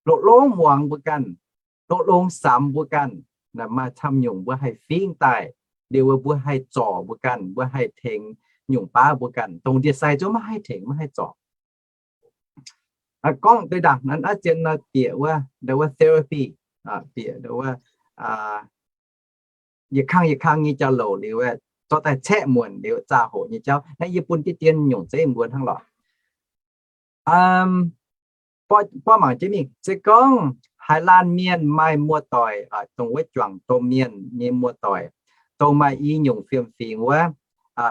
longx-longx muangx mbuo ganh, longx-longx samx mbuo ganh. Naaic maaih camv nyungc mbuo haih fingx daaih, liuz mbuo haih zorc mbuo ganh, mbuo haih tengx nyungc baav mbuo ganh, dongh ndie-sai zungv maiv haih tengx, maiv haih zorc. Gorngv deix ndaangc naaiv zien nor bieqc wuov, ndau wuov therapy, bieqc ndau wuov yietc kang yietc kang nyei jauv-louc liuz, zorqv daaih caeqv muonc liuz zaah hoqc nyei jauv. Naaiv yie bun diqv dien nyungc zeiv mbuo hnangv lorqc. Borqv mangc jienv mingh, se gorngv haaix laanh mienh maaih muoz-doic, dongh wuov juangc domh mienh nyei muoz-doic, dongh maaih i nyungc fiem-fingx wuov,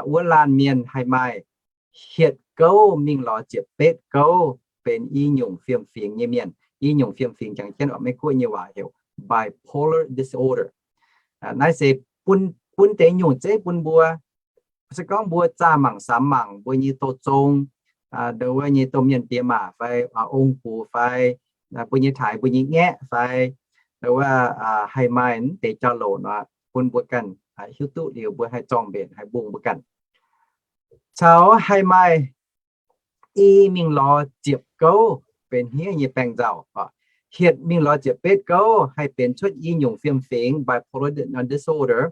wuov laanh mienh haih maaih hietc gouv mingh lorz ziepc betv gouv benx i nyungc fiem-fingx nyei mienh. I nyungc fiem-fingx jangx jienv oc, Meiv Guoqv nyei waac heuc bipolar disorder. Naaiv se bun, bun deix nyungc zeiv bun mbuo. Se gorngv mbuo zaah mangc samx mangc mbuo nyei douz zong, ndau wuov nyei domh mienh diex maac fai ong-gux fai mbuo nyei taaix mbuo nyei ngaeqv fai ndau wuov haih maaih deix jauv-louc nor, bun mbuo ganh hiuv duqv liuz mbuo haih zorng mbenc, haih mbungh mbuo ganh. Caux haih maaih i mingh lorz ziepc gouv benx hniev nyei baengh nzauh. Hietc mingh lorz ziepc betv gouv haih benx cuotv i nyungc fiem-fingx, bipolar disorder.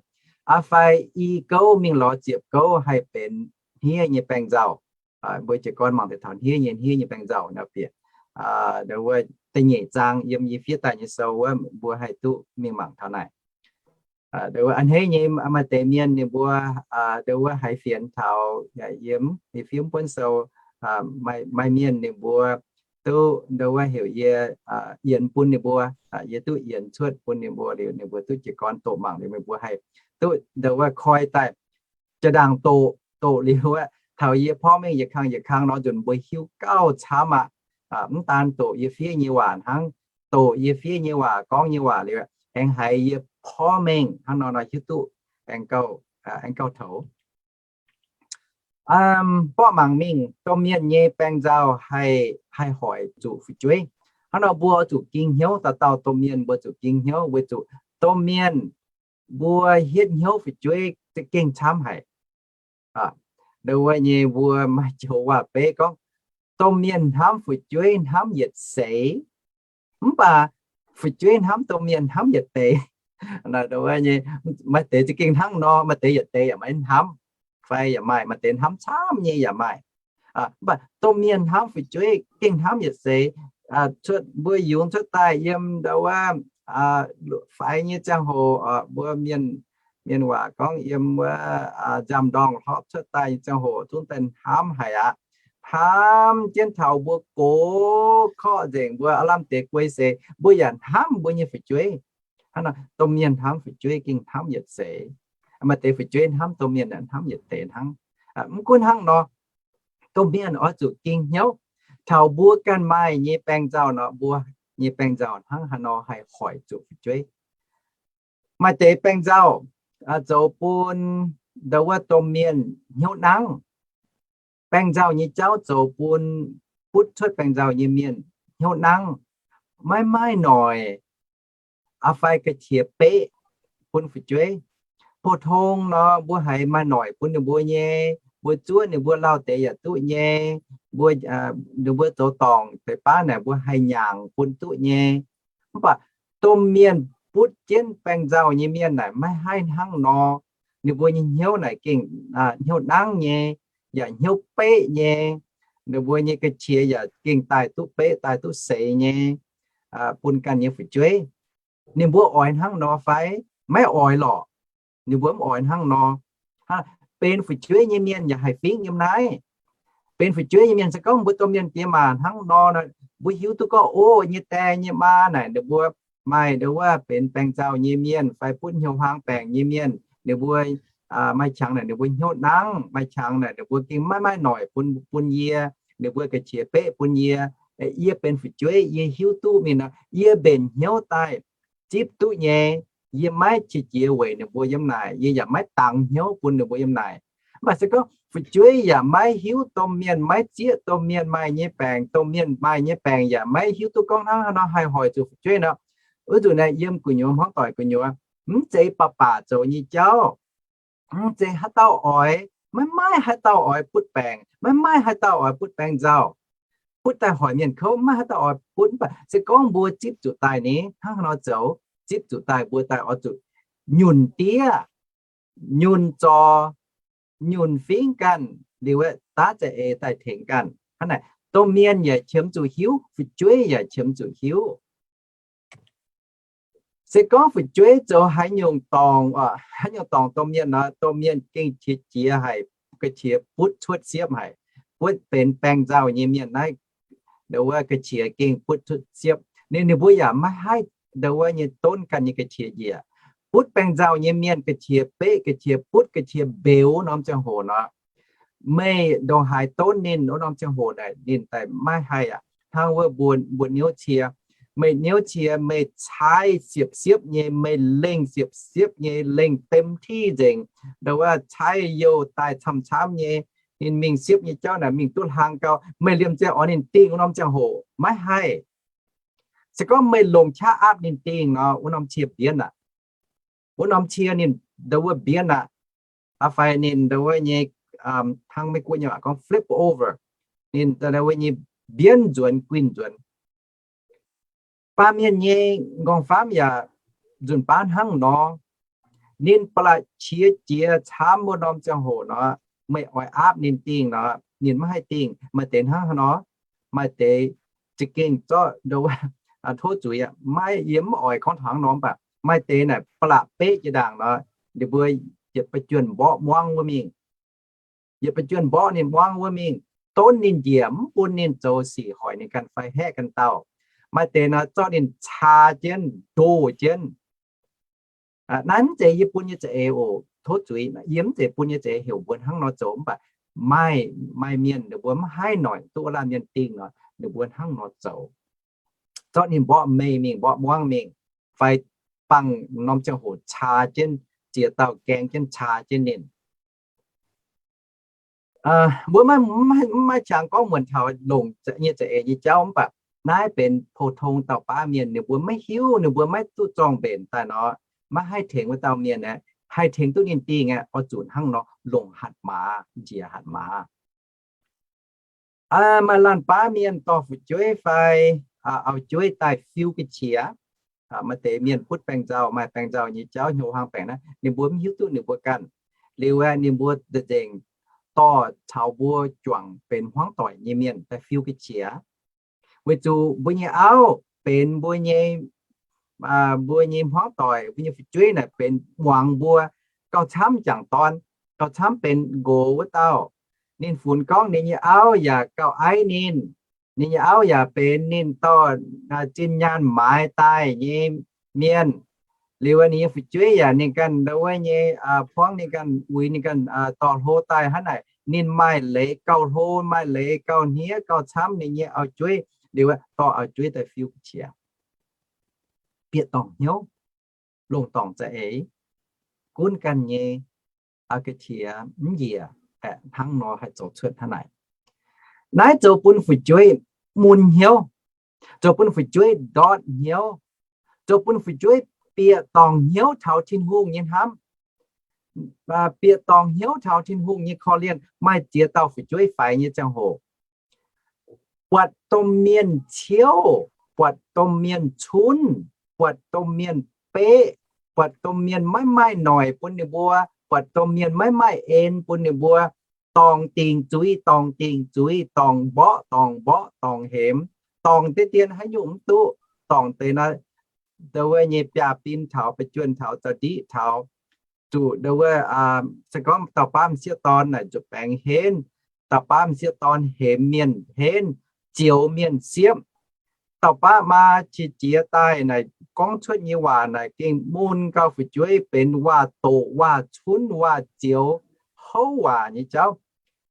Aa fai i gouv mingh lorz ziepc gouv haih benx hniev nyei baengh nzauh. Mbuo jiez gorn mangc deix taux hniev nyei, hniev nyei baengh nzauh nor bieqc ndau wuov da'nyeic zaang yiem yie fiev daaih nyei sou wuov mbuo haih duqv mingh mangc taux naaic. Ndau wuov a'hneiv nyei maaih deix mienh ninh mbuo ndau wuov haiz fienx taux yiem yie fiev buonv sou, maaih mienh ninh mbuo duqv ndau wuov heuc yie yienx bun ninh mbuo, yie duqv yienx cuotv bun ninh mbuo liuz ninh mbuo duqv jiez gorn doqc mangc liuz meih mbuo haih duqv ndau wuov koi daaih jaa-ndaangc doqc, doqc liuz wuov taux yie porv mengh yietc kang yietc kang nor nzunc mbuo hiuv gauh camv aqv. Mv daan doqc yie fiev nyei waac hnangv, doqc yie fiev nyei waac, gorngv nyei waac liuz aengx haiz yie porv mengh hnangv nor nor hiuv duqv aengx gauh, aengx gauh toux. Borqv mangc mingh, domh mienh nyei baengh nzauh haih, haih hoic zuqc fu'jueiv. Hnangv nor mbuo zuqc ging hnyouv, dauh dauh domh mienh mbuo zuqc ging hnyouv weic zuqc domh mienh mbuo hietv hnyouv fu'jueiv za'gengh camv haic. Ndongc wuov nyei mbuo maaih joux waac-beiv gorngv, domh mienh hnamv fu'jueiv hnamv yietc seix, mv baac fu'jueiv hnamv domh mienh hnamv yietc deix. Maaih deix za'gengh hnangv nor, maaih deix yietc deix yaac maiv hnamv, fai yaac maaih, maaih deix hnamv camv nyei yaac maaih. Mv baac domh mienh hnamv fu'jueiv gengh hnamv yietc seix. Cuotv mbuo yungz cuotv daaih yiem ndau wuov faix nyei ziangh hoc, mbuo mienh, mienh waac gorngv yiem wuov nziaamv-ndorngh hlorpv cuotv daaih nyei ziangh hoc zungv daaih hnamv haic aqv. Hnamv jienv taux mbuo gox korqv nzengc, mbuo aav lamh deix guei seix, mbuo yaac hnamv mbuo nyei fu'jueiv. Hnangv nor domh mienh hnamv fu'jueiv gengh hnamv yietc seix. Maaih deix fu'jueiv hnamv domh mienh hnamv yietc deix hnangv. Mv gunv hnangv nor, domh mienh oix zuqc ging hnyouv taux mbuo ganh maaih nyei baeng nzauh nor, mbuo nyei baeng nzauh hnangv haaix nor haih hoic zuqc fu'jueiv. Maaih deix baeng nzauh zoux bun ndau wuov domh mienh hnyouv nangv. Baeng nzauh nyei jauv zoux bun butv cuotv baeng nzauh nyei mienh hnyouv nangv, maiv maaih noic, aa fai ga'qiex beqv bun fu'jueiv. Pou-tong nor mbuo haiz maaih noic bun ninh mbuo nyei, mbuo zuov ninh mbuo lauh deix yaac duqv nyei, mbuo, ninh mbuo zoux dorngc deix baav naaic mbuo haih nyaangc bun duqv nyei. Mv baac domh mienh butv jienv baeng nzauh nyei mienh naaic maiv haih hnangv nor. Ninh mbuo nyei hnyouv naaic gengh hnyouv nangv nyei, yaac hnyouv beqv nyei. Ninh mbuo nyei ga'qiex yaac gengh daaih duqv beqv daaih duqv seix nyei bun ganh nyei fu'jueiv. Ninh mbuo oix hnangv nor fai? Maiv oix lorqc. Ninh mbuo mv oix hnangv nor. Benx fu'jueiv nyei mienh yaac haih fingv yiem naaiv. Benx fu'jueiv nyei mienh se gorngv mbuo domh mienh diex maac hnangv nor, mbuo hiuv duqv gorngv, o, nyei die nyei maa naaic ninh mbuo maaih ndau wuov benx baeng nzauh nyei mienh fai butv hnyouv huaang baengc nyei mienh, ninh mbuo maaih qangx naaic ninh mbuo hnyouv nangv, maaih qangx naaic ninh mbuo gengh maiv maaih noic bun, bun yie, ninh mbuo ga'qiex beqv bun yie. Yie benx fu'jueiv yie hiuv duqv mingh nor, yie mbenc hnyouv daaih zipv duqv nyei. Yie maiv qiex jiez weic ninh mbuo yiem naaic, yie yaac maiv dangx hnyouv bun ninh mbuo yiem naaic. Mv baac se gorngv fu'jueiv yaac maiv hiuv domh mienh, maiv zieqv domh mienh maaih nyei baengc, domh mienh maaih nyei baengc yaac maiv hiuv duqv gorngv hnangv haaix nor haih hoic zuqc fu'jueiv nor, wuov nzunc naaiv yiem gu'nyuoz hmuangv doic gu'nyuoz, mv zeiz baac baac zoux nyei jauv. Mv zeiz haaix dauh oix, maiv maaih haaix dauh oix butv baengc, maiv maaih haaix dauh oix butv baeng nzauh, butv daaih hoic mienh kouv, maiv maaih haaix dauh oix butv. Mv baac se gorngv mbuo zipv zuqc daaih ni, hnangv haaix nor zoux? Zipv zuqc daaih mbuo daaih oix zuqc nyunc diev, nyunc zorc, nyunc fingv ganh liuz, daav za'eix daaih tengx ganh. Hnangv naaic, domh mienh yaac qiemx zuqc hiuv, fu'jueiv yaac qiemx zuqc hiuv. Se gorngv fu'jueiv zoux haaix nyungc dorngc, haaix nyungc dorngc domh mienh nor, domh mienh gengh qiex jiez haic, ga'qiex butv cuotv siepv haic, butv benx baeng nzauh nyei mienh naaiv, ndau wuov ga'qiex gengh butv cuotv siepv. Ninh, ninh mbuo yaac maiv haih ndau wuov nyei donv ganh nyei ga'qiex njiec. Butv baeng nzauh nyei mienh ga'qiex beqv, ga'qiex butv, ga'qiex mbeux wuov norm ziangh hoc nor, meih ndongc haaix donv ninh wuov norm ziangh hoc naaic ninh daaih maiv haih aqv. Hnangv wuov mbuo, mbuo niouv cie, meih niouv cie meih caaiv siepv-siepv nyei, meih lengh siepv-siepv nyei, lengh เต็มที่ nzengc, ndau wuov caaiv youh daaih camv-camv nyei, ninh mingh siepv nyei jauv naaic mingh duqv hlang gau, meih liemh zeih oix ninh dingh wuov norm ziangh hoc maiv haih. Se gorngv meih longc qaqv aapv ninh dingh nor, wuov norm cie mbienv aqv. Wuov norm cie ninh ndau wuov mbienv aqv. Aa fai ninh ndau wuov nyei, hnangv Meiv-Guoqv nyei waac gorngv flip over, ninh ndau wuov nyei mbienv nzuonx guinh nzuonx. Baamh mienh nyei nqorngv-famv yaac nzunc baav hnangv nor. Ninh ba'laqc qiex jiez camv wuov norm ziangh hoc nor, meih oix aapv ninh dingh nor, ninh maiv haih dingh. Maaih deix hnangv haaix nor? Maaih deix za'gengh zorqv ndau wuov, tov zuiz aqv, maiv, yie mv oix gorngv taux hnangv nor, mv baac maaih deix naaic ba'laqc beqv jiex ndaangc nor, ninh mbuo yietc ba'juonh mborqv muangv wuov mingh. Yietc ba'juonh mborqv ninh muangv wuov mingh, donv ninh njiec, mv bun ninh zoux sic hoic ninh ganh fai haeqv ganh dauh. Maaih deix nor zorqv ninh caa jienv, ndoh jienv. Naaiv mv zeiz yie bun nyei za'eix oc. Tov zuiz, yie mv zeiz bun nyei za'eix heuc mbuo hnangv nor zoux, mv baac maaih, maaih mienh ninh mbuo mv haih noic duqv wuov laanh mienh dingh nor, ninh mbuo hnangv nor zoux. Zorqv ninh mborqv meih mingh, mborqv muangv mingh, fai bangh norm ziangh hoc caa jienv, ziex dauh gaeng jienv caa jienv ninh. Mbuo maiv, maiv, maiv qangx gorngv muonc taux longc nyei za'eix nyei jauv, mv baac naaiv benx pou-tong dauh baav mienh, ninh mbuo maiv hiuv, ninh mbuo maiv duqv zorng-mbenc daaih nor, maiv haih tengx wuov dauh mienh aeqv, haih tengx duqv ninh dingh aeqv, oix zuqc hnangv nor longc hatc maaz, njiec hatc maaz. Maaih laanh baav mienh dorh fu'jueiv fai auv-jueiv daaih fiu ga'qiex. Maaih deix mienh butv baengc nzauh, maaih baengc nzauh nyei jauv hnyouv hlang baengc naaiv, ninh mbuo mv hiuv duqv ninh mbuo ganh. Liuz aeqv, ninh mbuo nzengc dorh caux mbuo juangc benx hmuangv doic nyei mienh daaih fiu ga'qiex. Weic zuqc mbuo nyei auv benx mbuo nyei, mbuo nyei hmuangv doic, mbuo nyei fu'jueiv naaic benx muangx mbuo gauh camv jangc dorn, gauh camv benx nqox wuov dauh. Ninh funx gorngv ninh nyei auv yaac gauh aiv ninh. Ninh nyei auv yaac benx ninh dorh zinh nyaanh maaiz daaih nyei mienh. Liuz ninh nyei fu'jueiv yaac ninh ganh ndau wuov nyei, buangv ninh ganh uix ninh ganh dorh hlo daaih hnangv naaic, ninh maaih leiz gauh hlo, maaih leiz gauh hniev, gauh camv ninh nyei auv-jueiv. Liuz dorh auv-jueiv daaih fiu ga'qiex. Bieqc dorngc hnyouv, longc dorngc za'eix, gunv ganh nyei ga'qiex mv njiec, aeqv, hnangv nor haih zoux cuotv hnangv naaic. Naaiv zoux bun fu'jueiv mun hnyouv, zoux bun fu'jueiv ndortv hnyouv, zoux bun fu'jueiv bieqc dorngc hnyouv taux Tin-Hungh nyei hnamv, bieqc dorngc hnyouv taux Tin-Hungh nyei korv-lienh. Maaih ziex dauh fu'jueiv faix nyei ziangh hoc, buatc domh mienh ciouv, buatc domh mienh cunv, buatc domh mienh beqv, buatc domh mienh maiv maaih noic bun ninh mbuo, buatc domh mienh maiv maaih en bun ninh mbuo, dorngc dingc zuiz, dorngc dingc zuiz, dorngc mborqv, dorngc mborqv, dorngc hemx, dorngc deix dien haaix nyungc mv duqv, dorngc deix naaiv, ndau wuov nyei biaav-bin taux, ba'juonh taux, za'diqv taux, zuqc ndau wuov, se gorngv dauh baav m'sieqv dorn naaic nzuqc baengx henv, dauh baav m'sieqv dorn hemx mienh henv, zioux mienh siepv. Dauh baav maa qiex jiez daaih naaic gorngv cuotv nyei waac naaic gengh mun gauh fu'jueiv benx waac-doqc, waac-cunv, waac-zioux, houv waac nyei jauv.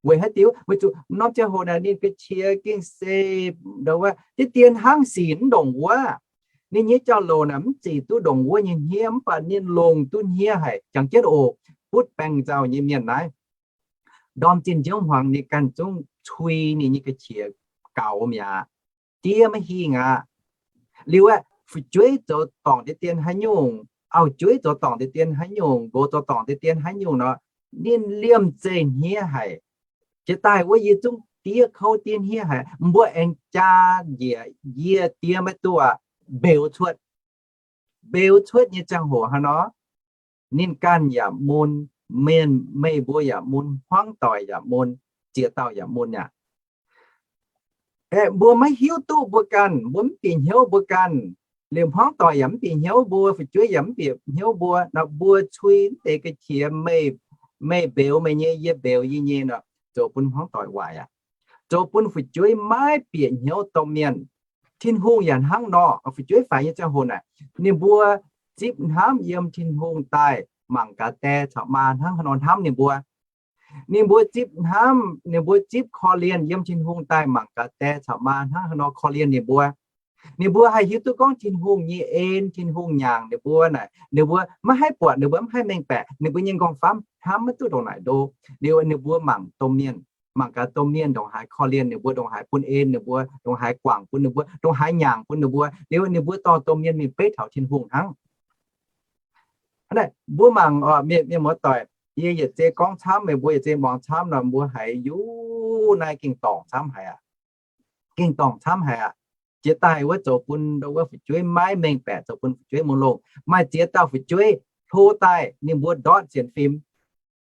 Weic haaix diuc? Weic zuqc norm ziangh hoc naaic ninh ga'qiex gengh se ndau wuov deix dien hnangv sic mv ndongc wuov. Ninh nyei jauv-louc naaic mv zic duqv ndongc wuov nyei hniev, mv baac ninh longc duqv hniev haic. Jangx jienv oc, butv baengc nzauh nyei mienh naaiv, ndorm zinh njiomv hmuangx ninh ganh zungv cui ninh nyei ga'qiex gaux mi'aqv. Diev maiv hingh aqv. Liuz aeqv, fu'jueiv zoux dorngc deix dien haaix nyungc, auv-jueiv zoux dorngc deix dien haaix nyungc, nqox zoux dorngc deix dien haaix nyungc nor, ninh liemh zeih hniev haic. Jiex daaih wuov yie zungv diev kouv diev hniev haic. Mbuo aengx jaa njiec yie diev maiv duqv aqv, mbeux cuotv. Mbeux cuotv nyei ziangh hoc hnangv nor, ninh ganh yaac mun, mienh, meih mbuo yaac mun, hmuangv doic yaac mun, ziex dauh yaac mun aqv. Aeqv, mbuo maiv hiuv duqv mbuo ganh, mbuo mv bieqc hnyouv mbuo ganh. Liuz hmuangv doic yaac mv bieqc hnyouv mbuo, fu'jueiv yaac mv bieqc hnyouv mbuo. Nor mbuo cui deix ga'qiex, meih, meih mbeux meih nyei, yie mbeux yie nyei nor, zoux bun hmuangv doic waaic aqv. Zoux bun fu'jueiv maiv bieqc hnyouv domh mienh. Tin-Hungh yaac hnangv nor, fu'jueiv faix nyei ziangh hoc naaic, ninh mbuo zipv hnamv yiem Tin-Hungh daaih mangc gaax die caux maa hnangv haaix nor hnamv ninh mbuo. Ninh mbuo zipv hnamv, ninh mbuo zipv korv-lienh yiem Tin-Hungh daaih mangc gaax die caux maa hnangv haaix nor korv-lienh ninh mbuo. Ninh mbuo haih hiuv duqv gorngv Tin-Hungh nyei en, Tin-Hungh nyaangc ninh mbuo naaic, ninh mbuo maiv haih buatc, ninh mbuo maiv haih mengh baeqc, ninh mbuo nyei nqorngv-famv hnamv maiv duqv ndongc naaic ndo. Liuz ninh mbuo mangc domh mienh, mangc gaax domh mienh ndongc haaix korv-lienh ninh mbuo, ndongc haaix bun en ninh mbuo, ndongc haaix guangc bun ninh mbuo, ndongc haaix nyaangc bun ninh mbuo. Liuz ninh mbuo dorh domh mienh mingh beiv taux Tin-Hungh hnangv. Hnangv naaic mbuo mangc oc, mienh, mienh muoz-doic, yie yietc zei gorngv camv, meih mbuo yietc zei muangx camv nor, mbuo haiz yungh naaiv gengh dorngc camv haic aqv. Gengh dorngc camv haic aqv. Jiex daaih wuov zoux bun ndo wuov fu'jueiv maiv mengh baeqc, zoux bun fu'jueiv mv longx. Maaih ziex dauh fu'jueiv hlo daaih ninh mbuo ndortv sienx fim,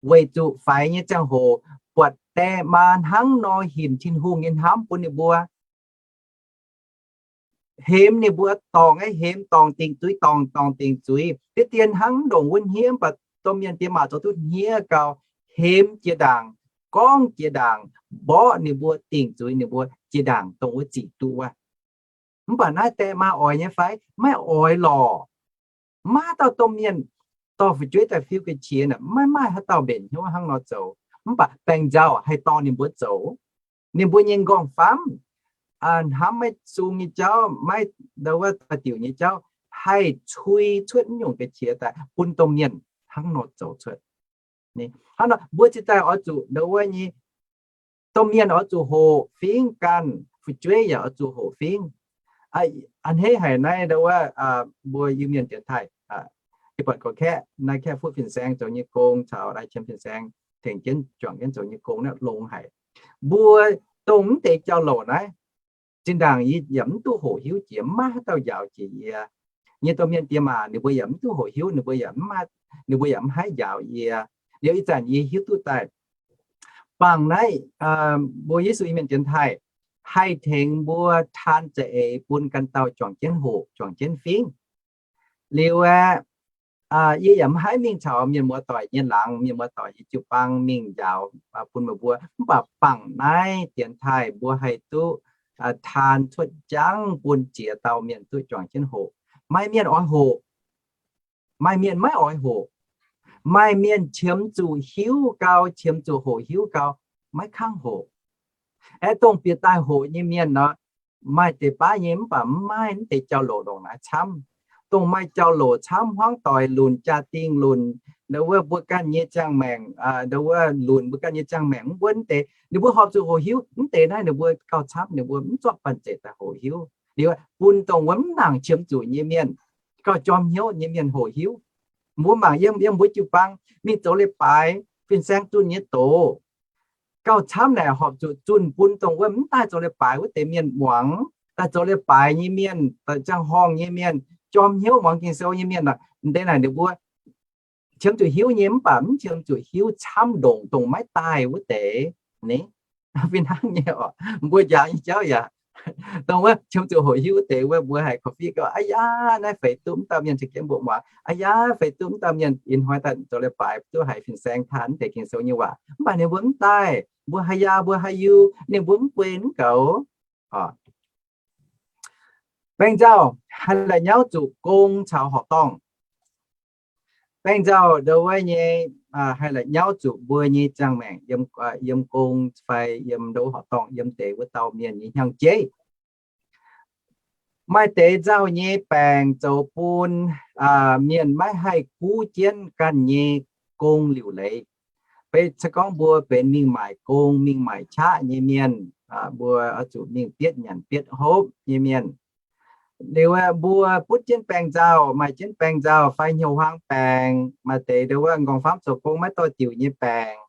weic zuqc faix nyei ziangh hoc buatc die maa hnangv nor hinc Tin-Hungh nyei hnamv bun ninh mbuo. Hemx ninh mbuo dorngc, aeqv, hemx dorngc dingc zuiz, dorngc, dorngc dingc zuiz. Deix dien hnangv ndongc wuov hniev, mv baac domh mienh diex maac zoux duqv hniev gau, hemx jiex ndaangc, gorngv jiex ndaangc, mborqv ninh mbuo, dingc zuiz ninh mbuo jiex ndaangc dongh wuov zic duqv wuov. Mv baac naaiv die maa oix nyei fai? Maiv oix lorqc. Maiv dauh domh mienh dorh fu'jueiv daaih fiu ga'qiex naaic, maiv maaih haaix dauh mbenc hnyouv hnangv nor zoux. Mv baac baengc nzauh haih dorh ninh mbuo zoux. Ninh mbuo nyei nqorngv-famv, hnamv maiv sung nyei jauv, maiv ndo wuov doix-diuc nyei jauv, haih cui cuotv naaiv nyungc ga'qiex daaih bun domh mienh hnangv nor zoux cuotv. Hnangv nor mbuo cingx daaih oix zuqc ndo wuov nyei, domh mienh oix zuqc hoqc fingx ganh, fu'jueiv yaac oix zuqc hoqc fingx. A'hneiv haic naaiv ndo wuov, mbuo Iu-Mienh dienx taaih, Yie buatc gorqv-kaeqv naaiv kaeqv fuqv fin-saeng zoux nyei gong caux naaiv qiemx fin-saeng tengx jienv juangc jienv zoux nyei gong naaiv longx haic. Mbuo dongh mv deix jauv-louc naaiv, zinh ndaangc yie yaac mv duqv hoqc hiuv jiex, mv maaih haaix dauh njaaux jiex yie. Nyei domh mienh diex maac ninh mbuo yaac mv duqv hoqc hiuv, ninh mbuo yaac mv maaih, ninh mbuo yaac mv haih njaaux yie. Liuz ih zanc yie hiuv duqv daaih, bangc naaiv mbuo Yesu Iu-Mienh dienx taaih haih tengx mbuo taan za'eix bun ganh dauh juangc jienv hoqc, juangc jienv fingv. Liuz aeqv, yie yaac mv haih mingh caux mienh muoz-doic nyei laangz, mienh muoz-doic nyei jiu-baang mingh njaaux bun meih mbuo. Mv baac bangc naaiv dienx taaih mbuo haih duqv taan cuotv jangv bun ziex dauh mienh duqv juangc jienv hoqc. Maaih mienh oix hoqc, maaih mienh maiv oix hoqc. Maaih mienh qiemx zuqc hiuv gau, qiemx zuqc hoqc hiuv gau, maiv kangv hoqc. Aeqv, dongh bieqc daaih hoqc nyei mienh nor, maaih deix baav nyei mv baac mv maaih mv deix jauv-louc longc naaiv camv. Dongh maaih jauv-louc camv, hmuangv doic lunc, jaa-dingh lunc, ndau wuov mbuo ganh nyei ziangh maengc, ndau wuov lunc mbuo ganh nyei ziangh maengc mv wuonv deix, ninh mbuo horpc zuqc hoqc hiuv. Mv deix naaiv ninh mbuo gauh camv, ninh mbuo mv zorqv banh zeic daaih hoqc hiuv. Liuz bun dongh wuov mv nangc qiemx zuqc nyei mienh, gauh jorm hnyouv nyei mienh hoqc hiuv. Mbuo mangc yiem, yiem mbuo jiu-baang mingh zoux leiz-baaix, fin-saeng zunh nyei doz, gauh camv naaic horpc zuqc zunh bun dongh wuov mv daaih zoux leiz-baaix wuov deix mienh muangx. Daaih zoux leiz-baaix nyei mienh, daaih ziangh horngh nyei mienh, jorm hnyouv muangx Ging-Sou nyei mienh, deix naaic ninh mbuo qiemx zuqc hiuv nyei mv baac mv qiemx zuqc hiuv camv ndongc dongh maiv daaih wuov deix. Ni, fih hnangv nyei oc. Mbuo njaaux nyei jauv yaac dongh wuov qiemx zuqc hoqc hiuv wuov deix wuov, mbuo haiz korv-fiqv gorngv, Aa yaa, naaiv feix duqv mv dauh mienh caux jienv mbuo muangx. Aa yaa, feix duqv mv dauh mienh ih hnoi daaih zoux leiz-baaix duqv haiz fin-saeng taan mv deix Ging-Sou nyei waac. Mv baac ninh mbuo mv daaih, mbuo haaix yaa mbuo haaix yuu ninh mbuo mv bueix mv goux. Baeng nzauh haih la'nyauv zuqc gong caux horqc dorngh. Baeng nzauh ndau wuov nyei haih la'nyauv zuqc mbuo nyei ziangh maengc yiem, yiem gong fai yiem ndau horqc dorngh, yiem deix wuov dauh mienh nyei hnyangx-jeiv. Maaih deix nzauh nyei baengc zoux bun mienh maiv haih guv jienv ganh nyei gong liuc leiz. Beiv se gorngv mbuo benx mingh maaic gong, mingh maaic qaqv nyei mienh, mbuo oix zuqc mingh bietv nyanc bietv hopv nyei mienh. Liuz mbuo butv jienv baeng nzauh, maaih jienv baeng nzauh fai hnyouv huaang baengc, maaih deix ndau wuov nqorngv-famv zoux gong maiv doix-diuc nyei baengc.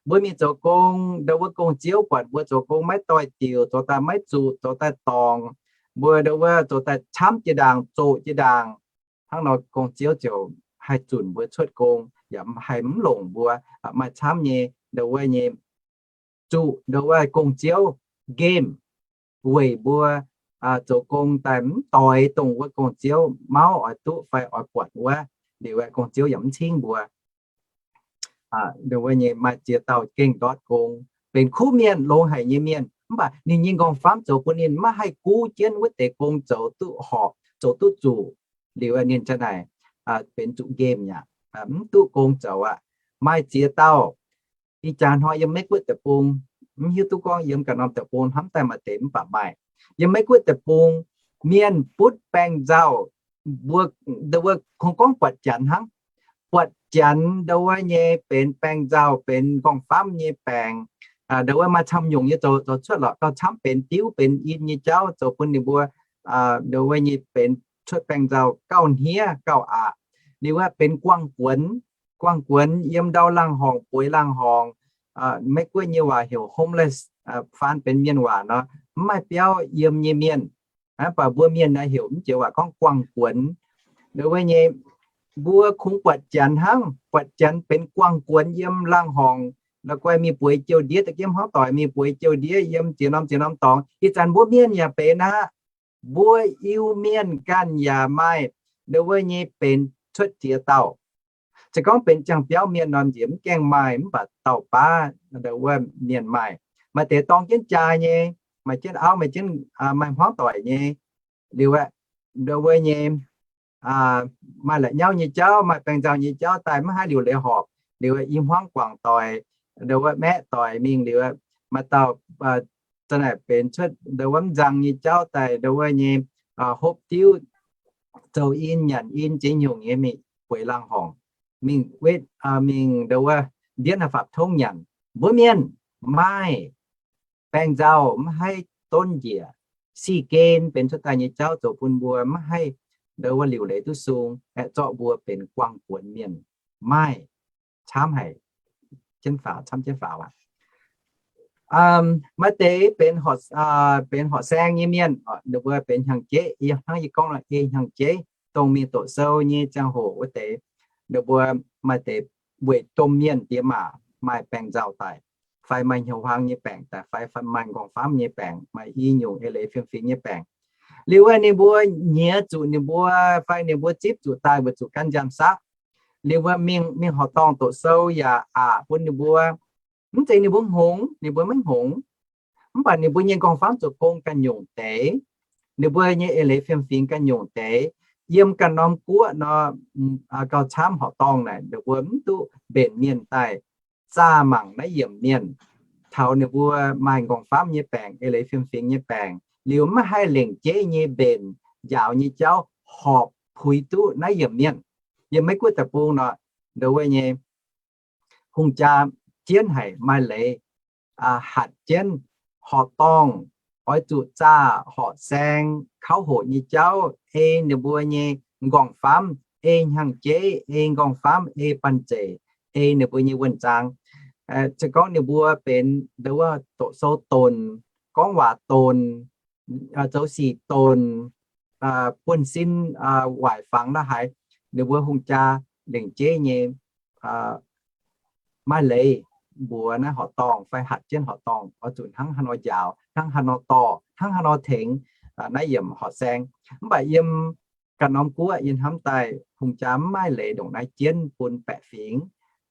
Mbuo mingh zoux gong, ndau wuov gong-ziouv buatc mbuo zoux gong maiv doix-diuc, zoux daaih maiv zuqc, zoux daaih dorngc, mbuo ndau wuov zoux daaih camv jiex ndaangc, zoqc jiex ndaangc. Hnangv nor gong-ziouv ziouc haih zunc mbuo cuotv gong, yaac haih mv longc mbuo. Maaih camv nyei ndau wuov nyei zuqc ndau wuov gong-ziouv game, weic mbuo zoux gong daaih mv doix dongh wuov gong-ziouv mauv oix duqv fai oix buatc wuov. Liuz gong-ziouv yaac mv cingv mbuo. Ndau wuov nyei maaih ziex dauh gengh ndortv gong, benx kuv mienh, longx haic nyei mienh, mv baac ninh nyei nqorngv-famv zoux bun ninh maiv haih guv jienv wuov deix gong zoux duqv horpc, zoux duqv zuqc. Liuz ninh ziang naaic benx zuqc nqemh aqv, mv duqv gong zoux aqv. Maaih ziex dauh, ih jaax hnoi yiem Meiv Guoqv deic-bung, mv hiuv duqv gorngv yiem ganh norm deic-bung hnamv daaih maaih deix, mv baac maaih. Yiem Meiv Guoqv deic-bung, mienh butv baeng nzauh, mbuo, ndau wuov kungx gorngv buatc janx hnangv. Buatc janx ndau wuov nyei benx baeng nzauh, benx nqorngv-famv nyei baengc. Ndau wuov maaih camv nyungc nyei zoux, zoux cuotv lorqc, gauh camv benx diuv benx in nyei jauv zoux bun ninh mbuo ndau wuov nyei benx cuotv baeng nzauh gauh hniev gauh aqc. Liuz wuov benx guangh guonx, guangh guonx yiem ndau laangh horngc bueix laangh horngc. Meiv Guoqv nyei waac heuc homeless, faan benx mienh waac nor, mv maaih biauv yiem nyei mienh. Mv baac mbuo mienh naaiv heuc mv jiex waac gorngv guangh guonx. Ndau wuov nyei, mbuo kungx buatc janx hnangv, buatc janx benx guangh guonx yiem laangh horngc, la'guaih mingh bueix jouh ndiev, da'jienv hmuangv doic mingh bueix jouh ndiev yiem ziex norm ziex norm dorngx. Ih zanc mbuo mienh yaac benx aqv. Mbuo Iu-Mienh ganh yaac maaih ndau wuov nyei benx cuotv ziex dauh. Se gorngv benx ziangh biauv mienh nor nziex mv gaengh maaih, mv baac dauh baav ndau wuov mienh maaih. Maaih deix dorng jienv jaa nyei, maaih jienv auv, maaih jienv, maaih hmuangv doic nyei. Liuz aeqv, ndau wuov nyei maaih la'nyauv nyei jauv, maaih baeng nzauh nyei jauv daaih maiv haih liuc leiz horpc. Liuz i hmuangv guangc doic, ndau wuov maeqv doic mingh liuz, maaih dauh za'naaic benx cuotv ndau wuov mv nzang nyei jauv daaih, ndau wuov nyei hopv diuv, zoux in nyanc in ziex nyungc nyei mingh bueix laangh horngc, mingh wetv, mingh ndau wuov ndienv haaix faapc tongv nyanc. Mbuo mienh maaih baeng nzauh maiv haih donv njiec. Si gen benx cuotv daaih nyei jauv zoux bun mbuo maiv haih ndo wuov liuc leiz duqv sung, aeqv, zorqv mbuo benx guangc buonc mienh, maaih camv haic, jienv faaux, camv jienv faaux aqv. Maaih deix benx horqc saeng nyei mienh, ninh mbuo benx hnyangx-jeiv, hnangv yie gorngv nor, ei hnyangx-jeiv, dongh mingh doqc sou nyei ziangh hoc wuov deix, ninh mbuo maaih deix weic domh mienh diex maac maaih baengc nzauh daaih, fai maaih hnyouv huaang nyei baengc daaih, fai maaih nqorngv-famv nyei baengc, maaih i nyungc eix leiz fiem-fingx nyei baengc. Liuz wuov ninh mbuo nyiex zuqc ninh mbuo, fai ninh mbuo zipv zuqc daaih weic zuqc gan nziaamv-saqv. Liuz wuov mingh, mingh horqc dorngh doqc sou yaac aqc bun ninh mbuo. Mv zeiz ninh mbuo hngongx, ninh mbuo maiv hngongx. Mv baac ninh mbuo nyei nqorngv-famv zoux gong ganh nyungc deix, ninh mbuo nyei eix leiz fiem-fingx ganh nyungc deix. Yiem ganh norm guoqv nor, gauh camv horqc dorngh naaic, ninh mbuo mv duqv mbenc mienh daaih zaah mangc naaiv yiemc mienh, taux ninh mbuo maaih nqorngv-famv nyei baengc, eix leiz fiem-fingx nyei baengc, liuz maiv haih lengc jeiv nyei mbenc njaaux nyei jauv horpc puix duqv naaiv yiemc mienh. Yiem Meiv Guoqv deic-bung nor, ndo wuov nyei hungh jaa jienv haic, maaih leiz hatc jienv horqc dorngh, oix zuqc zaah horqc saeng kauv hoqc nyei jauv, ei ninh mbuo nyei nqorngv-famv, ei hnyangx-jeiv, ei nqorngv-famv, ei banh zeic, ei ninh mbuo nyei wuonh zaang. Se gorngv ninh mbuo benx ndo wuov doqc sou donc, gorngv waac donc, zoux sic donc, buonv sin waaic fangx naaiv haiz, ninh mbuo hungh jaa lengc jeiv nyei maaih leiz mbuox naaiv horqc dorngh fai hatc jienv horqc dorngh oix zuqc hnangv haaix nor njaaux, hnangv haaix nor dorh, hnangv haaix nor tengx naaiv yiemc horqc saeng. Mv baac yiem ganh norm guoqv yie hnamv daaih hungh jaa mv maaih leiz ndongc naaiv jienv bun baeqc fingx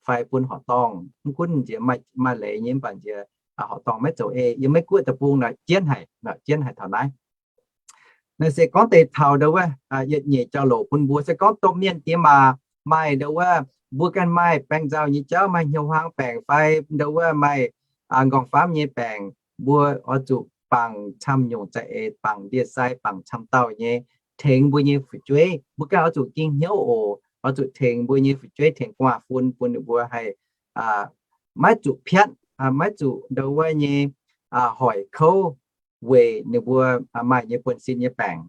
fai bun horqc dorngh. Mv gunv nziex maaih leiz nyei, mv baac nziex horqc dorngh maiv zoux ei. Yiem Meiv Guoqv deic-bung naaic jienv haic, jienv haic taux naaiv. Naaiv se gorngv deix taux ndo wuov yietc nyeic jauv-louc bun mbuo. Se gorngv domh mienh diex maac maaih ndo wuov, mbuo ganh maaih baengc nzauh nyei jauv, maaih hnyouv huaang baengc fai ndo wuov maaih nqorngv-famv nyei baengc, mbuo oix zuqc bangc camv nyungc za'eix, bangc ndie-sai, bangc camv dauh nyei, tengx mbuo nyei fu'jueiv. Mbuo ganh oix zuqc ging hnyouv oc. Oix zuqc tengx mbuo nyei fu'jueiv, tengx gu'nguaaz-fun bun ninh mbuo haih maiv zuqc piatv, maiv zuqc ndo wuov nyei hoic kouv weic ninh mbuo maaih nyei buonv-sin nyei baengc.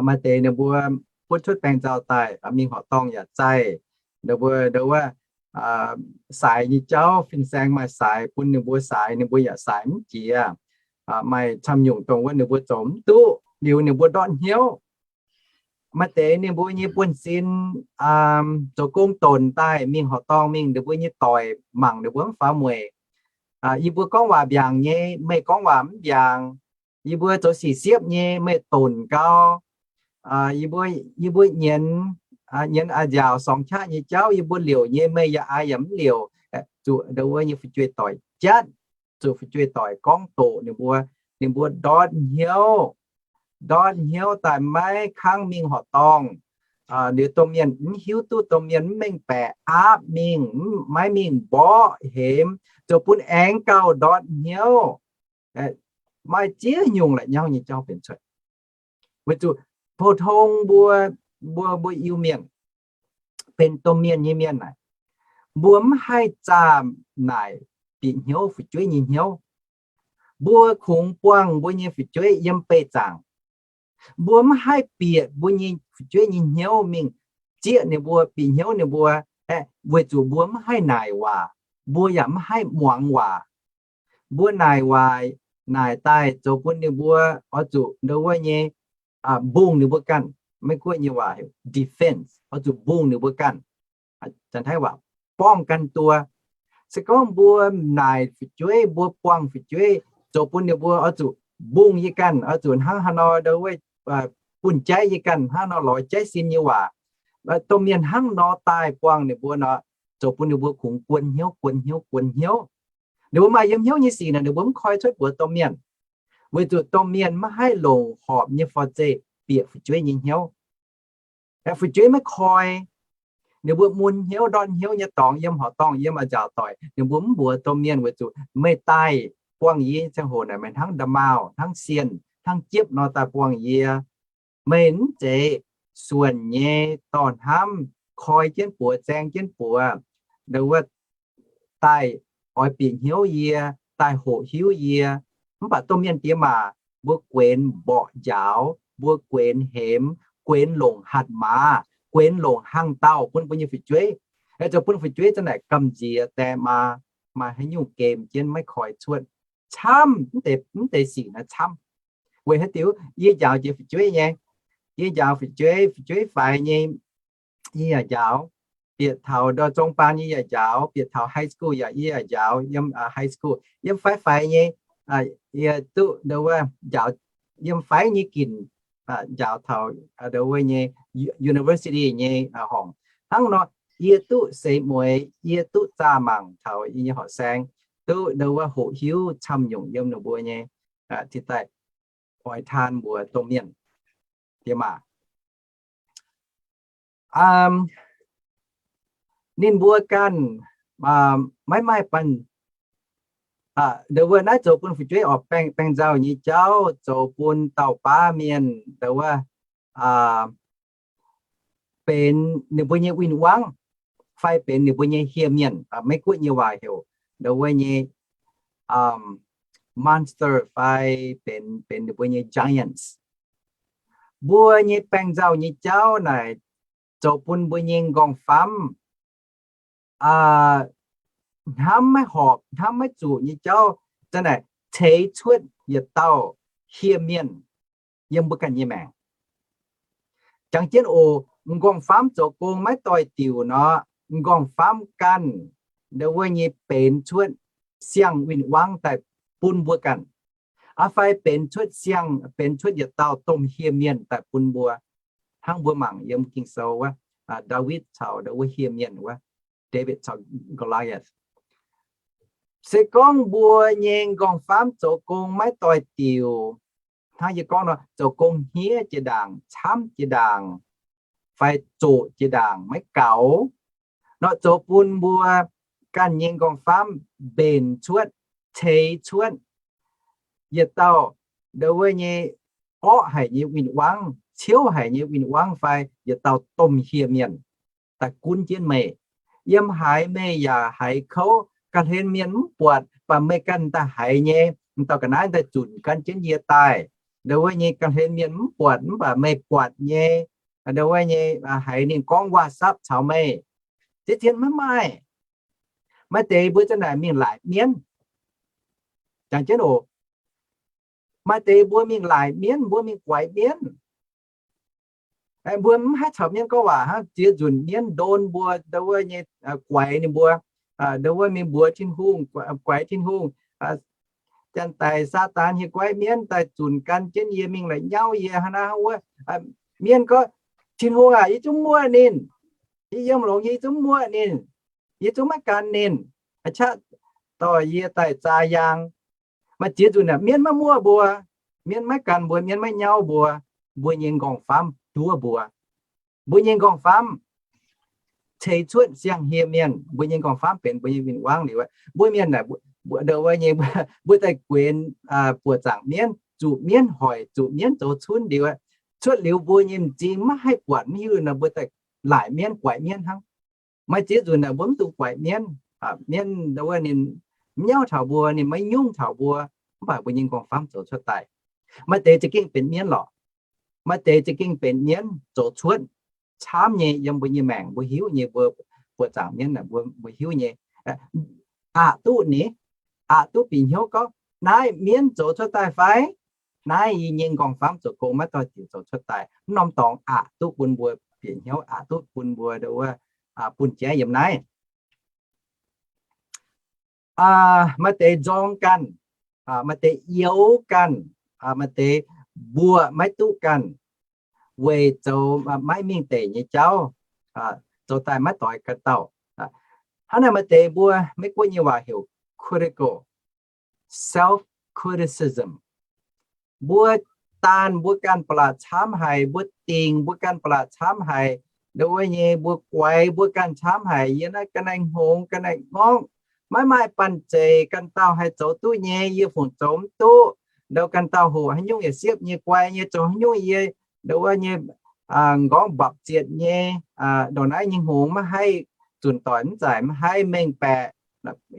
Maaih deix ninh mbuo butv cuotv baengc nzauh daaih mingh horqc dorngh yaac zaih. Ninh mbuo ndo wuov saaix nyei jauv, fin-saeng maaih saaix bun ninh mbuo saaix, ninh mbuo yaac saaix mv jiex. Maaih camv nyungc dongh wuov ninh mbuo zoux mv duqv liuz ninh mbuo ndortv hnyouv. Maaih deix ninh mbuo nyei buonv-sin zoux gong donc daaih mingh horqc dorngh mingh, ninh mbuo nyei doic mangc ninh mbuo mv faaux mueic. Yie mbuo gorngv waac mbiaangc nyei, meih gorngv waac mv mbiaangc. Yie mbuo zoux sic siepv nyei, meih donc gau. Yie mbuo nyienz, nyienz a'nziaauc sorngx qaqv nyei jauv, yie mbuo liouc nyei, meih yaac a'nziaauc mv liouc. Zuqc ndo wuov nyei fu'jueiv doic jatv, zuqc fu'jueiv doic gorngv doqc ninh mbuo, ninh mbuo ndortv hnyouv, ndortv hnyouv daaih maiv kangv mingh horqc dorngh. Liuz domh mienh mv hiuv duqv, domh mienh mv mengh baeqc aapv mingh, maiv mingh mborqv hemx, zoux bun aengx gauh ndortv hnyouv. Maaih ziex nyungc la'nyauv nyei jauv benx cuotv. Weic zuqc pou-tong mbuo, mbuo, mbuo Iu-Mienh, benx domh mienh nyei mienh naaic, mbuo mv haih zaah naaic bieqc hnyouv fu'jueiv nyei hnyouv. Mbuo kungx buangh mbuo nyei fu'jueiv yiem beih zaangc. Mbuo mv haih bieqc mbuo nyei fu'jueiv nyei hnyouv mingh zieqv ninh mbuo, bieqc hnyouv ninh mbuo, aeqv, weic zuqc mbuo mv haih naaic waac, mbuo yaac mv haih muangx waac. Mbuo naaic waac naaic daaih zoux bun ninh mbuo oix zuqc ndo wuov nyei mbungh ninh mbuo ganh. Meiv Guoqv nyei waac defense, oix zuqc mbungh ninh mbuo ganh. Janx-Taiv waac ป้องกันตัว. Se gorngv mbuo naaic fu'jueiv, mbuo buangh fu'jueiv, zoux bun ninh mbuo oix zuqc mbungh yie ganh, oix zuqc hnangv haaix nor ndo wuov, bunh jaiv yie ganh, hnangv nor lorz jaiv sin nyei waac. Domh mienh hnangv nor daaih buangh ninh mbuo nor, zoux bun ninh mbuo kungx guon hnyouv, guon hnyouv, guon hnyouv. Ninh mbuo maaih yiem hnyouv nyei sic naaic, ninh mbuo mv koi cuotv mbuox domh mienh, weic zuqc domh mienh maiv haih longc horpc nyei forv-zeih bieqc fu'jueiv nyei hnyouv. Fu'jueiv maiv koi, ninh mbuo mun hnyouv ndortv hnyouv nyei dorngx yiem horqc dorngh, yiem a'nziaauc doic, ninh mbuo mv mbuox domh mienh weic zuqc meih daaih buangh yie ziangh hoc naaic, meih hnangv nda'maauh, hnangv sienh, hnangv jiepv nor daaih buangh yie. Meih mv zeiz suonc nyei dorh hnamv, koi jienv buoz, zaeng jienv buoz, ndo wuov daaih oix bieqc hnyouv yie, daaih hoqc hiuv yie. Mv baac domh mienh diex maac, mbuo guenx mborqv njaaux, mbuo guenx hemx, guenx longc hatc maaz, guenx longc hangx dauh bun mbuo nyei fu'jueiv. Zoux bun fu'jueiv za'naaic gamh nziex die maa, maaih haaix nyungc gemh jienv maiv koi cuotv. Camv, mv deix sic naaiv camv. Weic haaix diuc? Yie njaaux jiex fu'jueiv nyei. Yie njaaux fu'jueiv, fu'jueiv faix nyei, yie yaac njaaux. Bieqc taux ndau zong baan yie yaac njaaux, bieqc taux high school yaac yie yaac njaaux, yiem high school, yiem faix-faix nyei, yie duqv ndau wuov njaaux, yiem faix nyei ginc njaaux taux ndau wuov nyei university nyei horngc. Hnangv nor, yie duqv seix mueiz, yie duqv zaah mangc taux yie nyei horqc saeng, duqv ndau wuov hoqc hiuv camv nyungc yiem ninh mbuo nyei, cingx daaih oix taan mbuox domh mienh, diex maac. Ninh mbuo ganh maiv maaih banh, ndau wuov naaiv zoux bun fu'jueiv oix baeng, baeng nzauh nyei jauv, zoux bun dauh baav mienh ndau wuov benx ninh mbuo nyei win-wangv, fai benx ninh mbuo nyei hieh mienh. Meiv Guoqv nyei waac heuc ndau wuov nyei monster fai benx, benx ninh mbuo nyei giants. Mbuo nyei baeng nzauh nyei jauv naaic zoux bun mbuo nyei nqorngv-famv hnamv maiv horpc, hnamv maiv zuqc nyei jauv, za'naaic ceix cuotv yietc dauh hieh mienh yiem mbuo ganh nyei maengc. Jangx jienv oc, nqorngv-famv zoux gong maiv doix-diuc nor, nqorngv-famv ganh ndau wuov nyei benx cuotv siang-win-wangv daaih bun mbuo ganh. Aa fai benx cuotv siang, benx cuotv yietc dauh domh hieh mienh daaih bun mbuo. Hnangv mbuo mangc yiem Ging-Sou wuov, Ndaawitv caux ndau wuov hieh mienh wuov, David caux Goliath. Se gorngv mbuo nyei nqorngv-famv zoux gong maiv doix-diuc, hnangv yie gorngv nor, zoux gong hniev jiex ndaangc, camv jiex ndaangc, fai zoqc jiex ndaangc maiv gaux nor, zoux bun mbuo ganh nyei nqorngv-famv mbenc cuotv, ceix cuotv yietc dauh ndau wuov nyei orqv haic nyei win-wangv, ciouv haic nyei win-wangv fai yietc dauh domh hieh mienh daaih gunv jienv meih. Yiem haaix meih yaac haiz kouv, ga'hlen mienh mv buatc, mv baac meih ganh daaih haiz nyei. M'dauh ga'naaiv daaih zunc gan jienv yie daaih, ndau wuov nyei ga'hlen mienh mv buatc, mv baac meih buatc nyei. Ndau wuov nyei haiz ninh gorngv WhatsApp caux meih. Ziex zien maiv maaih. Maaih deix mbuo za'naaic mingh laaic mienv. Jangx jienv oc. Maaih deix mbuo mingh laaic mienv, mbuo mingh guaix mienv. Mbuo mv haih caux mienv gorngv waac hnangv, ziex nzunc mienv ndon mbuo, ndau wuov nyei guaix ninh mbuo, ndau wuov mingh mbuox Tin-Hungh, guaix Tin-Hungh. Janx-daic Saadaan hieh guaiv mienv daaih zunc gan jienv yie mingh la'nyauv yie hnangv naaiv hnangv wuov. Mienv gorngv, Tin-Hungh aac, yie zungv muoqv ninh. Yie yiem longx nyei, yie zungv muoqv ninh. Yie zungv maiv gan ninh. Aa qaqv dorh yie daaih zaah yaang. Maaih ziex nzunc aeqv, mienv maiv muoqv mbuo, mienv maiv gan mbuo, mienv maiv nyauv mbuo, mbuo nyei nqorngv-famv duov mbuo. Mbuo nyei nqorngv-famv ceix cuotv siang-hieh mienh, mbuo nyei nqorngv-famv benx mbuo nyei win-wangv liuz, mbuo mienh naaic, ndau wuov nyei, mbuo daaih guenx buoqc zaangc mienv, zuqc mienv hoic, zuqc mienv zoux cunv liuz, cuotv liuz mbuo nyei m'zing maiv haih buatc, maiv hiuv nor mbuo daaih laaic mienv, guaix mienv hnangv. Maaih ziex nzunc naaic mbuo mv dungx guaix mienv. Mienv ndau wuov ninh mv nyauv taux mbuo, ninh maiv nyungc taux mbuo, mv baac mbuo nyei nqorngv-famv zoux cuotv daaih. Maaih deix za'gengh benx mienv lorqc. Maaih deix za'gengh benx mienv zoux cuotv. Camv nyei yiem mbuo nyei maengc mbuo hiuv nyei, mbuo buoqc zaangc mienv naaic mbuo hiuv nyei. Aqc duqv ni, aqc duqv bieqc hnyouv gorngv, naaiv mienv zoux cuotv daaih fai? Naaiv yie nyei nqorngv-famv zoux gong maiv doix-diuc zoux cuotv daaih. Mv norm dorngx aqc duqv bun mbuo bieqc hnyouv, aqc duqv bun mbuo ndau wuov bun jaiv yiem naaiv. Maaih deix nzorng ganh, maaih deix youx ganh, maaih deix mbuoqc maiv duqv ganh, weic zoux maiv mingh deic nyei jauv, zoux daaih maiv doix ganh dauh. Hnangv naaic maaih deix mbuo Meiv Guoqv nyei waac heuc critical, self-criticism. Mbuo daanh mbuo ganh ba'laqc camv haic, mbuo dingc mbuo ganh ba'laqc camv haic, ndau wuov nyei mbuo guaix mbuo ganh camv haic. Yie naaiv ga'naaiv hngongx ga'naaiv ngorngv, maiv maaih banh zeic ganh dauh haih zoux duqv nyei, yie fungc zoux mv duqv. Ndau ganh dauh hoqc haaix nyungc yaac siepv nyei, guai nyei, zoux haaix nyungc yie ndau wuov nyei nqorngv mbapc zietc nyei, ndongc naaiv nyei hngongx maiv haih zunc doic, mv zaic maiv haih mengh baeqc.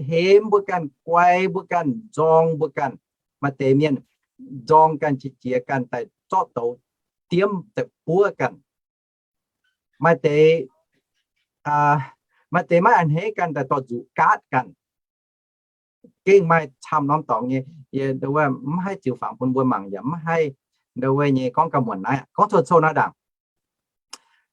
Hemx mbuo ganh, guai mbuo ganh, nzorng mbuo ganh. Maaih deix mienh nzorng ganh qiex jiez ganh daaih zorqv douz diemv daaih buov ganh. Maaih deix, maaih deix maiv a'hneiv ganh daaih dorh nzuqc gaatv ganh. Gengh maaih camv norm dorngx nyei, yie ndo wuov mv haih ziux fangx bun mbuo mangc yaac mv haih ndo wuov nyei gorngv gauh muonc naaiv, gorngv cou-cou naaiv ndaangc.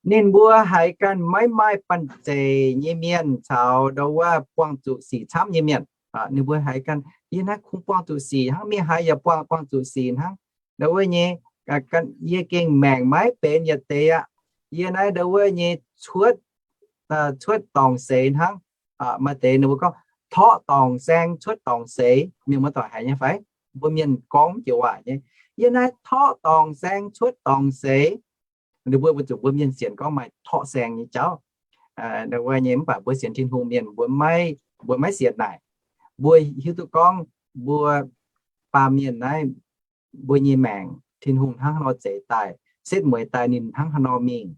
Ninh mbuo haiz ganh maiv maaih banh zeic nyei mienh caux ndo wuov buangh zuqc sic camv nyei mienh. Ninh mbuo haiz ganh, yie naaiv kungx buangh zuqc sic hnangv, mingh haaix yaac buangh, buangh zuqc sic hnangv. Ndo wuov nyei, yie gengh maengc maiv benx yietc deix aqv. Yie naaiv ndo wuov nyei cuotv, cuotv dorngc seix hnangv. Maaih deix ninh mbuo gorngv, torqv dorngc saeng cuotv dorngc seix. Mienh muoz-doic haiz nyei fai? Mbuo mienh gorngv joux waac nyei, yie naaiv torqv dorngc saeng cuotv dorngc seix. Ninh mbuo, mbuo zuqc mbuo mienh sienx gorngv maaih torqv saeng nyei jauv. Ndo wuov nyei, mv baac mbuo sienx Tin-Hungh mienh mbuo maiv, mbuo maiv sienx naaic. Mbuo hiuv duqv gorngv mbuo baamh mienh naaiv, mbuo nyei maengc Tin-Hungh hnangv haaix nor zeix daaih, setv mueiz daaih ninh hnangv haaix nor mingh.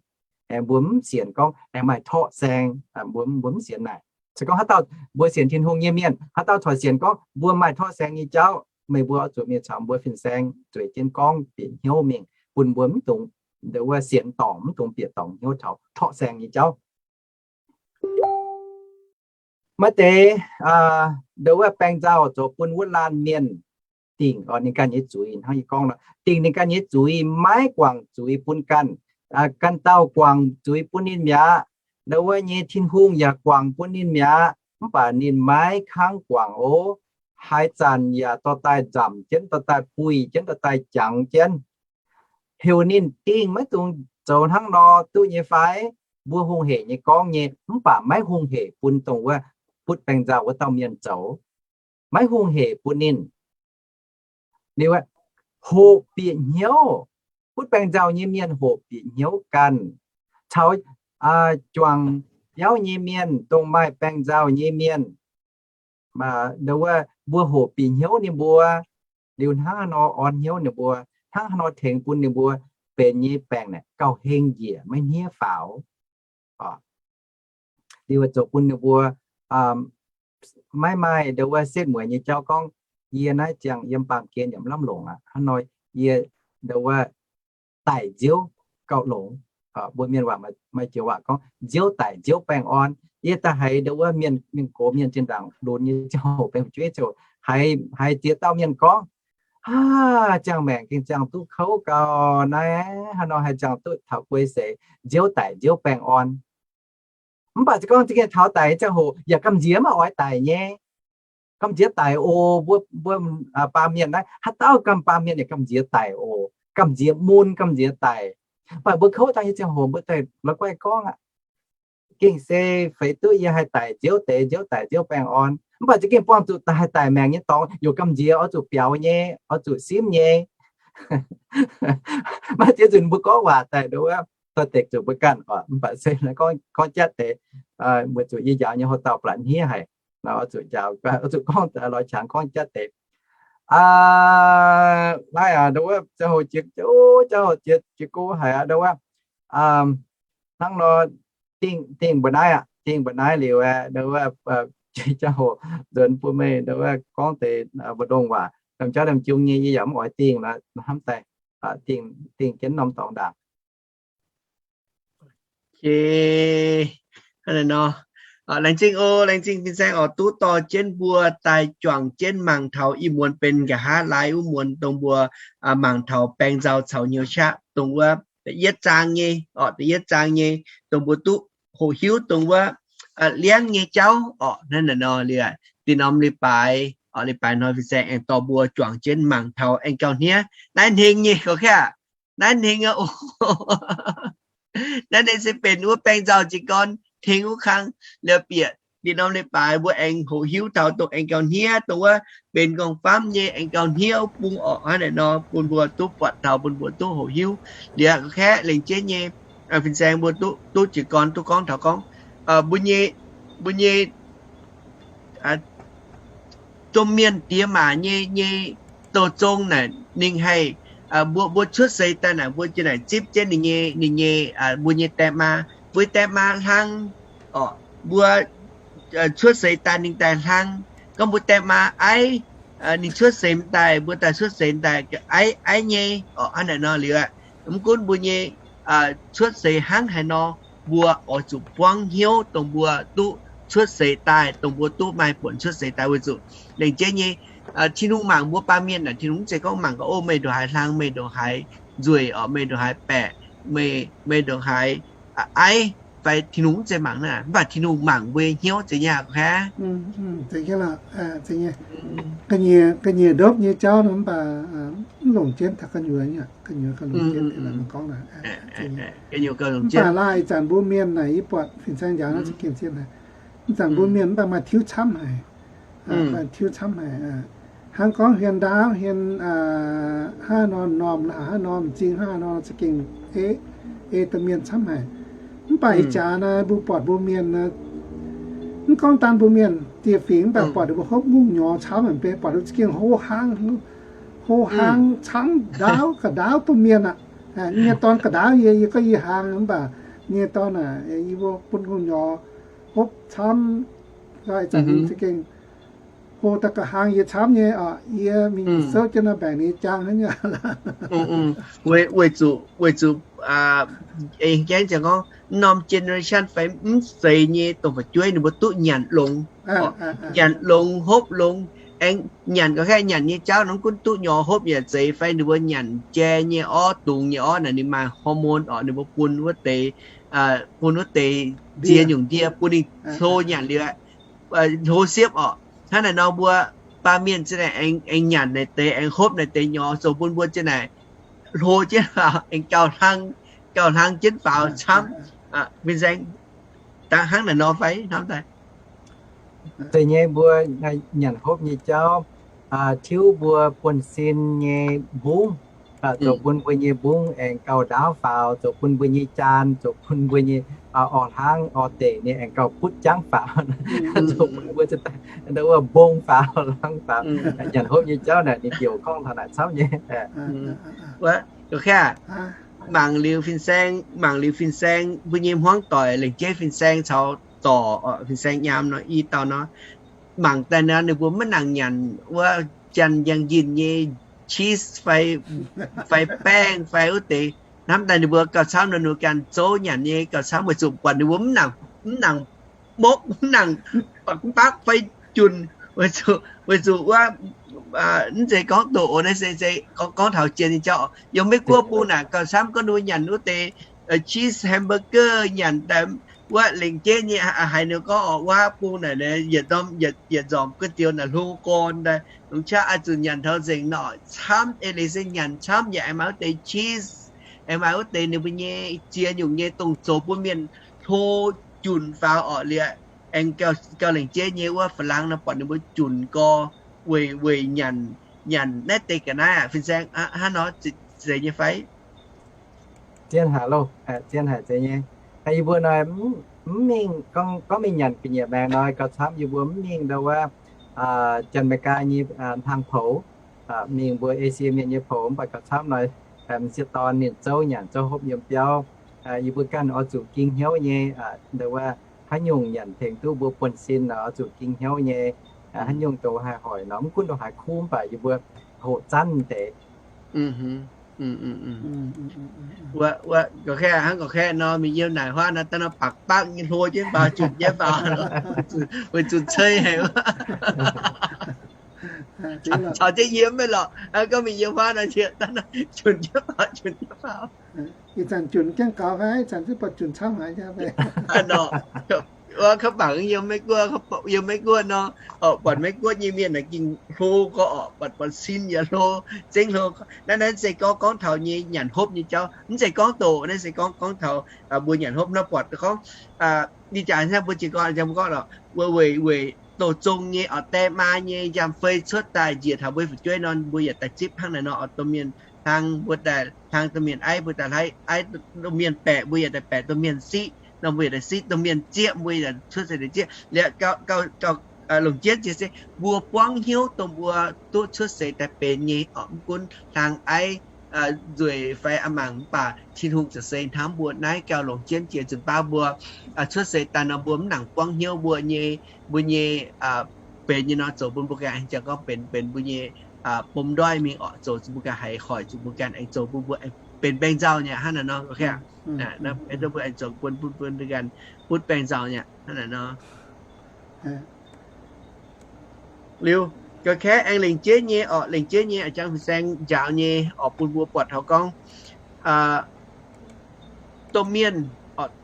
Aengx mbuo mv sienx gorngv aengx maaih torqv saeng, mbuo, mbuo mv sienx naaic. Se gorngv haaix dauh mbuo sienx Tin-Hungh nyei mienh, haaix dauh corc sienx gorngv mbuo maaih torqv saeng nyei jauv, meih mbuo oix zuqc mingh caux mbuo fin-saeng zueiz jienv gorngv bieqc hnyouv mingh, bun mbuo mv dungx ndo wuov sienx dorngc, mv dungx bieqc dorngc hnyouv taux torqv saeng nyei jauv. Maaih deix ndo wuov baeng nzauh zoux bun wuov laanh mienh dingc ninh ganh nyei zuiz hnangv yie gorngv nor, dingc ninh ganh nyei zuiz maiv guangc zuiz bun ganh. Ganh dauh guangc zuiz bun ninh mi'aqv. Ndo wuov nyei Tin-Hungh yaac guangc bun ninh mi'aqv, mv baac ninh maiv kangv guangc oc. Haaix zanc yaac dorh daaih nzamc jienv, dorh daaih buih jienv, dorh daaih jangx jienv. Heuc ninh dingh maiv dungx zoux hnangv nor duqv nyei fai? Mbuo hungh hec nyei gorngv nyei, mv baac maiv hungh hec bun dongh wuov butv baeng nzauh wuov dauh mienh zoux. Maiv hungh hec bun ninh. Liuz, hoqc bieqc hnyouv, butv baeng nzauh nyei mienh hoqc bieqc hnyouv ganh, caux juangc biauv nyei mienh, dongh maaih baeng nzauh nyei mienh, ndo wuov mbuo hoqc bieqc hnyouv ninh mbuo, liuz hnangv haaix nor orn hnyouv ninh mbuo, hnangv haaix nor tengx bun ninh mbuo benx nyei baengc naaic gauh heng njiec, maiv hniev faaux. Liuz zoux bun ninh mbuo maiv maaih ndo wuov setv mueiz nyei jauv gorngv, yie naaiv ziangh yiem baamh gen yaac mv lamh longc aqv. Hnangv nor yie ndo wuov daic nziouv gauh longx. Mbuo mienh waac maaih joux waac gorngv, nziouv daic nziouv baengh orn. Yie daaih haiz ndo wuov mienh, mienh gox mienh zinh ndaangc lunx nyei ziangh hoc, baengh fu'jueiv ziouc haiz, haiz ziex dauh mienh gorngv, aav, ziangh maengc gengh ziangh duqv kouv gau naaiv, haaix nor haih ziangh duqv taux guei seix, nziouv daic nziouv baengh orn. Mv baac se gorngv za'gengh taux daic nyei ziangh hoc yaac gamh nziex maiv oix daic nyei. Gamh nziex daic oc. Mbuo, mbuo baamh mienh naaiv haaix dauh gamh, baamh mienh yaac gamh nziex daic oc. Gamh nziex mun, gamh nziex daic. Mv baac mbuo kouv daaih nyei ziangh hoc mbuo daaih la'guaih gorngv aqv. Gengh se feix duqv yie haih daic nziouv deix, nziouv daic nziouv baengh orn. Mv baac za'gengh buangh zuqc daaih haih daic maengc nyei dorngx yaac gamh nziex oix zuqc biaux nyei, oix zuqc simv nyei. Maaih ziex nzunc mbuo gorngv waac daaih ndo wuov, dorh dekc zuqc mbuo ganh oc. Mv baac se gorngv, gorngv jatv deix, weic zuqc yie njaaux nyei houx-dauh blatc hniev haic, oix zuqc njaaux, oix zuqc gorngv loix qangx gorngv jatv deix. Naaiv ndo wuov ziangh hoc jiex, ziangh hoc jiex, jiex go haic aqv ndo wuov. Hnangv nor, dingh, dingh mbuo naaiv aqv, dingh mbuo naaiv liuz aeqv, ndo wuov, ziangh hoc nzuonx bun meih ndo wuov gorngv deix mbu'ndongx waac, liemh jauv liemh jung nyei yie yaac mv oix dingh hnamv daaih, dingh jienv norm dorngx ndaangc. Laengz zingh oc, laengz zingh fin-saeng oix duqv dorh jienv mbuo daaih juangc jienv mangc taux ih muonz benx nqa'haav laai wuov muonz dongh mbuo mangc taux baeng nzauh caux hnyouv qaqv dongh wuov da'yietv zaang nyei, oc, da'yietv zaang nyei, dongh mbuo duqv hoqc hiuv dongh wuov liangv nyei jauv, oc, naaiv nor liuz, dinh norm leiz-baaix, oc, leiz-baaix hnoi fin-saeng aengx dorh mbuo juangc jienv mangc taux aengx gauh hniev naaiv hnengx nyei, oc, naaiv hnengx aqv oc. Naaiv ninh se benx wuov baeng nzauh jiez gorn hnengx wuov kang. Liuz bieqc dinh norm leiz-baaix mbuo aengx hoqc hiuv taux dongh aengx gauh hniev dongh wuov benx nqorngv-famv nyei aengx gauh hniev wuov bung, oc, hnangv naaiv nor bun mbuo duqv buatc taux, bun mbuo duqv hoqc hiuv. Liuz kaeqv lengc jeiv nyei fin-saeng mbuo duqv, duqv jiez gorn duqv gorngv taux gorngv mbuo nyei, mbuo nyei domh mienh diex maac nyei, nyei douz zong naaic ninh haih, mbuo, mbuo cuotv seix daaih naaic mbuo jiex naaic zipv jienv ninh nyei, ninh nyei, mbuo nyei die maa, mbuo die maa hlang, oc, mbuo cuotv seix daaih ninh daaih hlang. Gorngv mbuo die maa aiv, ninh cuotv seix daaih, mbuo daaih cuotv seix daaih aiv, aiv nyei, oc, hnangv naaic nor liuz aqv. Mv gunv mbuo nyei cuotv seix hnangv haaix nor, mbuo oix zuqc buangv hnyouv dongh mbuo duqv cuotv seix daaih, dongh mbuo duqv maaih buonc cuotv seix daaih weic zuqc lengc jeiv nyei Tin-Hungh mangc mbuo baamh mienh naaic, Tin-Hungh mv zeiz gorngv mangc gaax, o, meih ndongc haaix hlang, meih ndongc haaix nzueic, meih ndongc haaix baeqc, meih, meih ndongc haaix aiv, fai Tin-Hungh mv zeiz mangc naaiv, mv baac Tin-Hungh mangc mbuo nyei hnyouv zeiz nyei aqv. Ga'nyiec ndopv nyei jauv nor mv baac mv longc jienv taux gu'nyuoz, gu'nyuoz gauh longc jienv. Mv baac laaih ih zanc mbuo mienh naaic, yie buatc fin-saeng njaaux naaiv za'gengh zien haic. Ih zanc mbuo mienh mv baac maaih tiuv camv haic. Tiuv camv haic. Hnangv gorngv hmien ndaauv, hmien hnangv nor m'normh, hnangv nor m'zing, hnangv nor za'gengh ei domh mienh camv haic. Mv baac ih jaax naaiv mbuo buatc mbuo mienh, mv gorngv daan mbuo mienh, dieh fingx mv baac buatc ninh mbuo hopv ngongh nyorx camv haic, mv baac buatc ninh mbuo za'gengh hlo hlaang, hlo hlaang camv, ndaauv ga'ndaauv domh mienh aqv. Yie nyei dorn ga'ndaauv yie, yie gorngv yie hlaang, mv baac yie nyei dorn aac, yie mbuo bun ngongh nyorx hopv camv, ih zanc za'gengh hlo daaih ga'hlang yie camv nyei oc. Yie mingh souv jienv nor mbaengc ninh nyei jaang hnangv nyei. Weic zuqc, weic zuqc, aengx gorngv norm generation fai mv zeiz nyei dongh fu'jueiv ninh mbuo duqv nyanc longx, nyanc longx, hopv longx, aengx nyanc ga'naaiv nyanc nyei jauv nor mv gunv duqv nyorx hopv yaac zeiz fai ninh mbuo nyanc jai nyei orv, dungz nyei orv naaic ninh maaih hormone oc, ninh mbuo bun wuov deix, bun wuov deix ziex nyungc ndie bun ninh hlo nyanc liuz, hlo siepv oc. Hnangv naaic nor mbuo baamh mienh za'naaic aengx nyanc naaic deix, aengx hopv naaic deix nyorx zoux bun mbuo za'naaic hlo jienv faaux, aengx gauh hlang, gauh hlang jienv faaux camv. Fin-saeng, dangh hnangv naaic nor fai hnamv daaih? Zeiz nyei, mbuo nyanc hopv nyei jauv tiuv mbuo buonv-sin nyei mbungv, zoux bun mbuo nyei mbungv aengx gauh ndaauv faaux, zoux bun mbuo nyei jaan, zoux bun mbuo nyei orv hlaang orv deic nyei aengx gauh butv jangv faaux, zoux bun mbuo wuov mbong faaux, hlang faaux. Nyanc hopv nyei jauv naaic ninh ziouc gorngv taux naaic camv nyei. Mangc liuz fin-saeng, mangc liuz fin-saeng mbuo nyei hmuangv doic, lengc jeiv fin-saeng caux dorc, fin-saeng nyaam nor, i dauh nor, mangc daaih nor ninh mbuo maiv nangc nyanc wuov janx njang njinh nyei cheese fai, fai baengh fai wuov deix. Hnamv daaih ninh mbuo gauh camv nor, ninh mbuo ganh zouv nyanc nyei gauh camv, weic zuqc buatc ninh mbuo mv nangc, mv nangc mopv, mv nangc baqv, baqv fai junc, weic zuqc wuov, mv zeiz gorngv doqc naaiv, se gorngv taux jiex nyei jauv. Yiem Meiv Guoqv bung naaic gauh camv, gorngv ninh mbuo nyanc wuov deix cheese hamburger, nyanc daaih wuov lengc jeiv nyei, haiz ninh gorngv oc, wuov bung naaic yietc norm, yietc nzormc gu'dioux naaic hlo gorn daaih, longc qaqv oix zuqc nyanc taux nzengc nor, camv eix leiz se nyanc camv yaac aengx maaih wuov deix cheese, aengx maaih wuov deix ninh mbuo nyei ziex nyungc nyei dongh zoux bun mienh hlo junc faaux orqc liuz, aengx gauh lengc jeiv nyei wuov fa'langx nor buatc ninh mbuo junc gorx weic, weic nyanc, nyanc naaiv deix ga'naaiv aqv. Fin-saeng, hnangv nor zeiz nyei fai? Zien haic loh, zien haic, zeiz nyei. Yie mbuo naaiv mingh gorngv, gorngv mingh nyanc ga'nyiec maengx nor gauh camv, yie mbuo mv mingh ndau wuov Janx-Meigaa nyei hnaangx-poux, mingh mbuo Esie Mienh nyei poux, mv baac gauh camv nor, m'sieqv dorn ninh zouv nyanc zouv hopv yiem biauv. Yie mbuo ganh oix zuqc ging hnyouv nyei, ndau wuov haaix nyungc nyanc tengx duqv mbuo buonv-sin nor oix zuqc ging hnyouv nyei. Haaix nyungc dongh haih hoic nor, mv gunv dongh haaix kuv, mv baac yie mbuo hoqc zanv deix. Wuov, wuov, ga'kaeqv, hnangv ga'kaeqv nor, mingh yiem naaic huaav nor, daaih nor baqc baqv nyei hlo jienv faaux, junc jienv faaux, weic zuqc ceix haic wuov. Caux jienv yie mv mengh lorqc, gorngv mingh yiem huaav nor, daaih nor junc jienv faaux, junc jienv faaux. Ih zanc junc gaengh gaux fai, ih zanc zungv buatc junc camv haic nyei fai? Wuov, kaav bangc yiem Meiv Guoqv, yiem Meiv Guoqv nor, buatc Meiv Guoqv nyei mienh naaic ging hlo gorx, buatc, buatc sin yaac hlo, zengv hlo. Naaiv, naaiv se gorngv, gorngv taux nyei nyanc hopv nyei jauv. Mv zeiz gorngv doqc, naaiv se gorngv, gorngv taux mbuo nyanc hopv nor buatc gorngv, ninh jaax hnangv mbuo jiex gorngv, jiex mbuo gorngv lorqc, weic, weic doqc zong nyei oc, die maa nyei njang fei cuotv daaih njiec taux mbuo fu'jueiv nor, mbuo yaac daaih zipv hnangv naaic nor oc, domh mienh hlang, mbuo daaih hlang domh mienh aiv, mbuo daaih aiv domh mienh baeqc, mbuo yaac daaih baeqc domh mienh siqv nor, mbuo yaac daaih siqv domh mienh zieqv, mbuo yaac cuotv seix daaih zieqv. Liuz gauh, gauh longc jienv jiex se mbuo buangv hnyouv dongh mbuo duqv cuotv seix daaih benx nyei oc, mv gunv hlang aiv, nzueic fai a'mangc, mv baac Tin-Hungh ziouc se hnamv mbuo. Naaiv gauh longc jienv jiex nzunc baav mbuo cuotv seix daaih nor mbuo mv nangc buangv hnyouv mbuo nyei, mbuo nyei benx nyei nor zoux bun mbuo ganh aengx jangx gorngv benx, benx mbuo nyei bom ndoiv mingh oc, zoux mbuo ganh haiz hoic zuqc mbuo ganh aengx zoux bun mbuo aengx benx baeng nzauh nyei hnangv naaic nor. Mbuo aengx zoux bun, bun, bun, bun baeng nzauh nyei hnangv naaic nor. Liuz, ga'kaeqv aengx lengc jeiv nyei orqc, lengc jeiv nyei a'jangx fin-saeng njaaux nyei orqc, bun mbuo buatc taux gorngv domh mienh,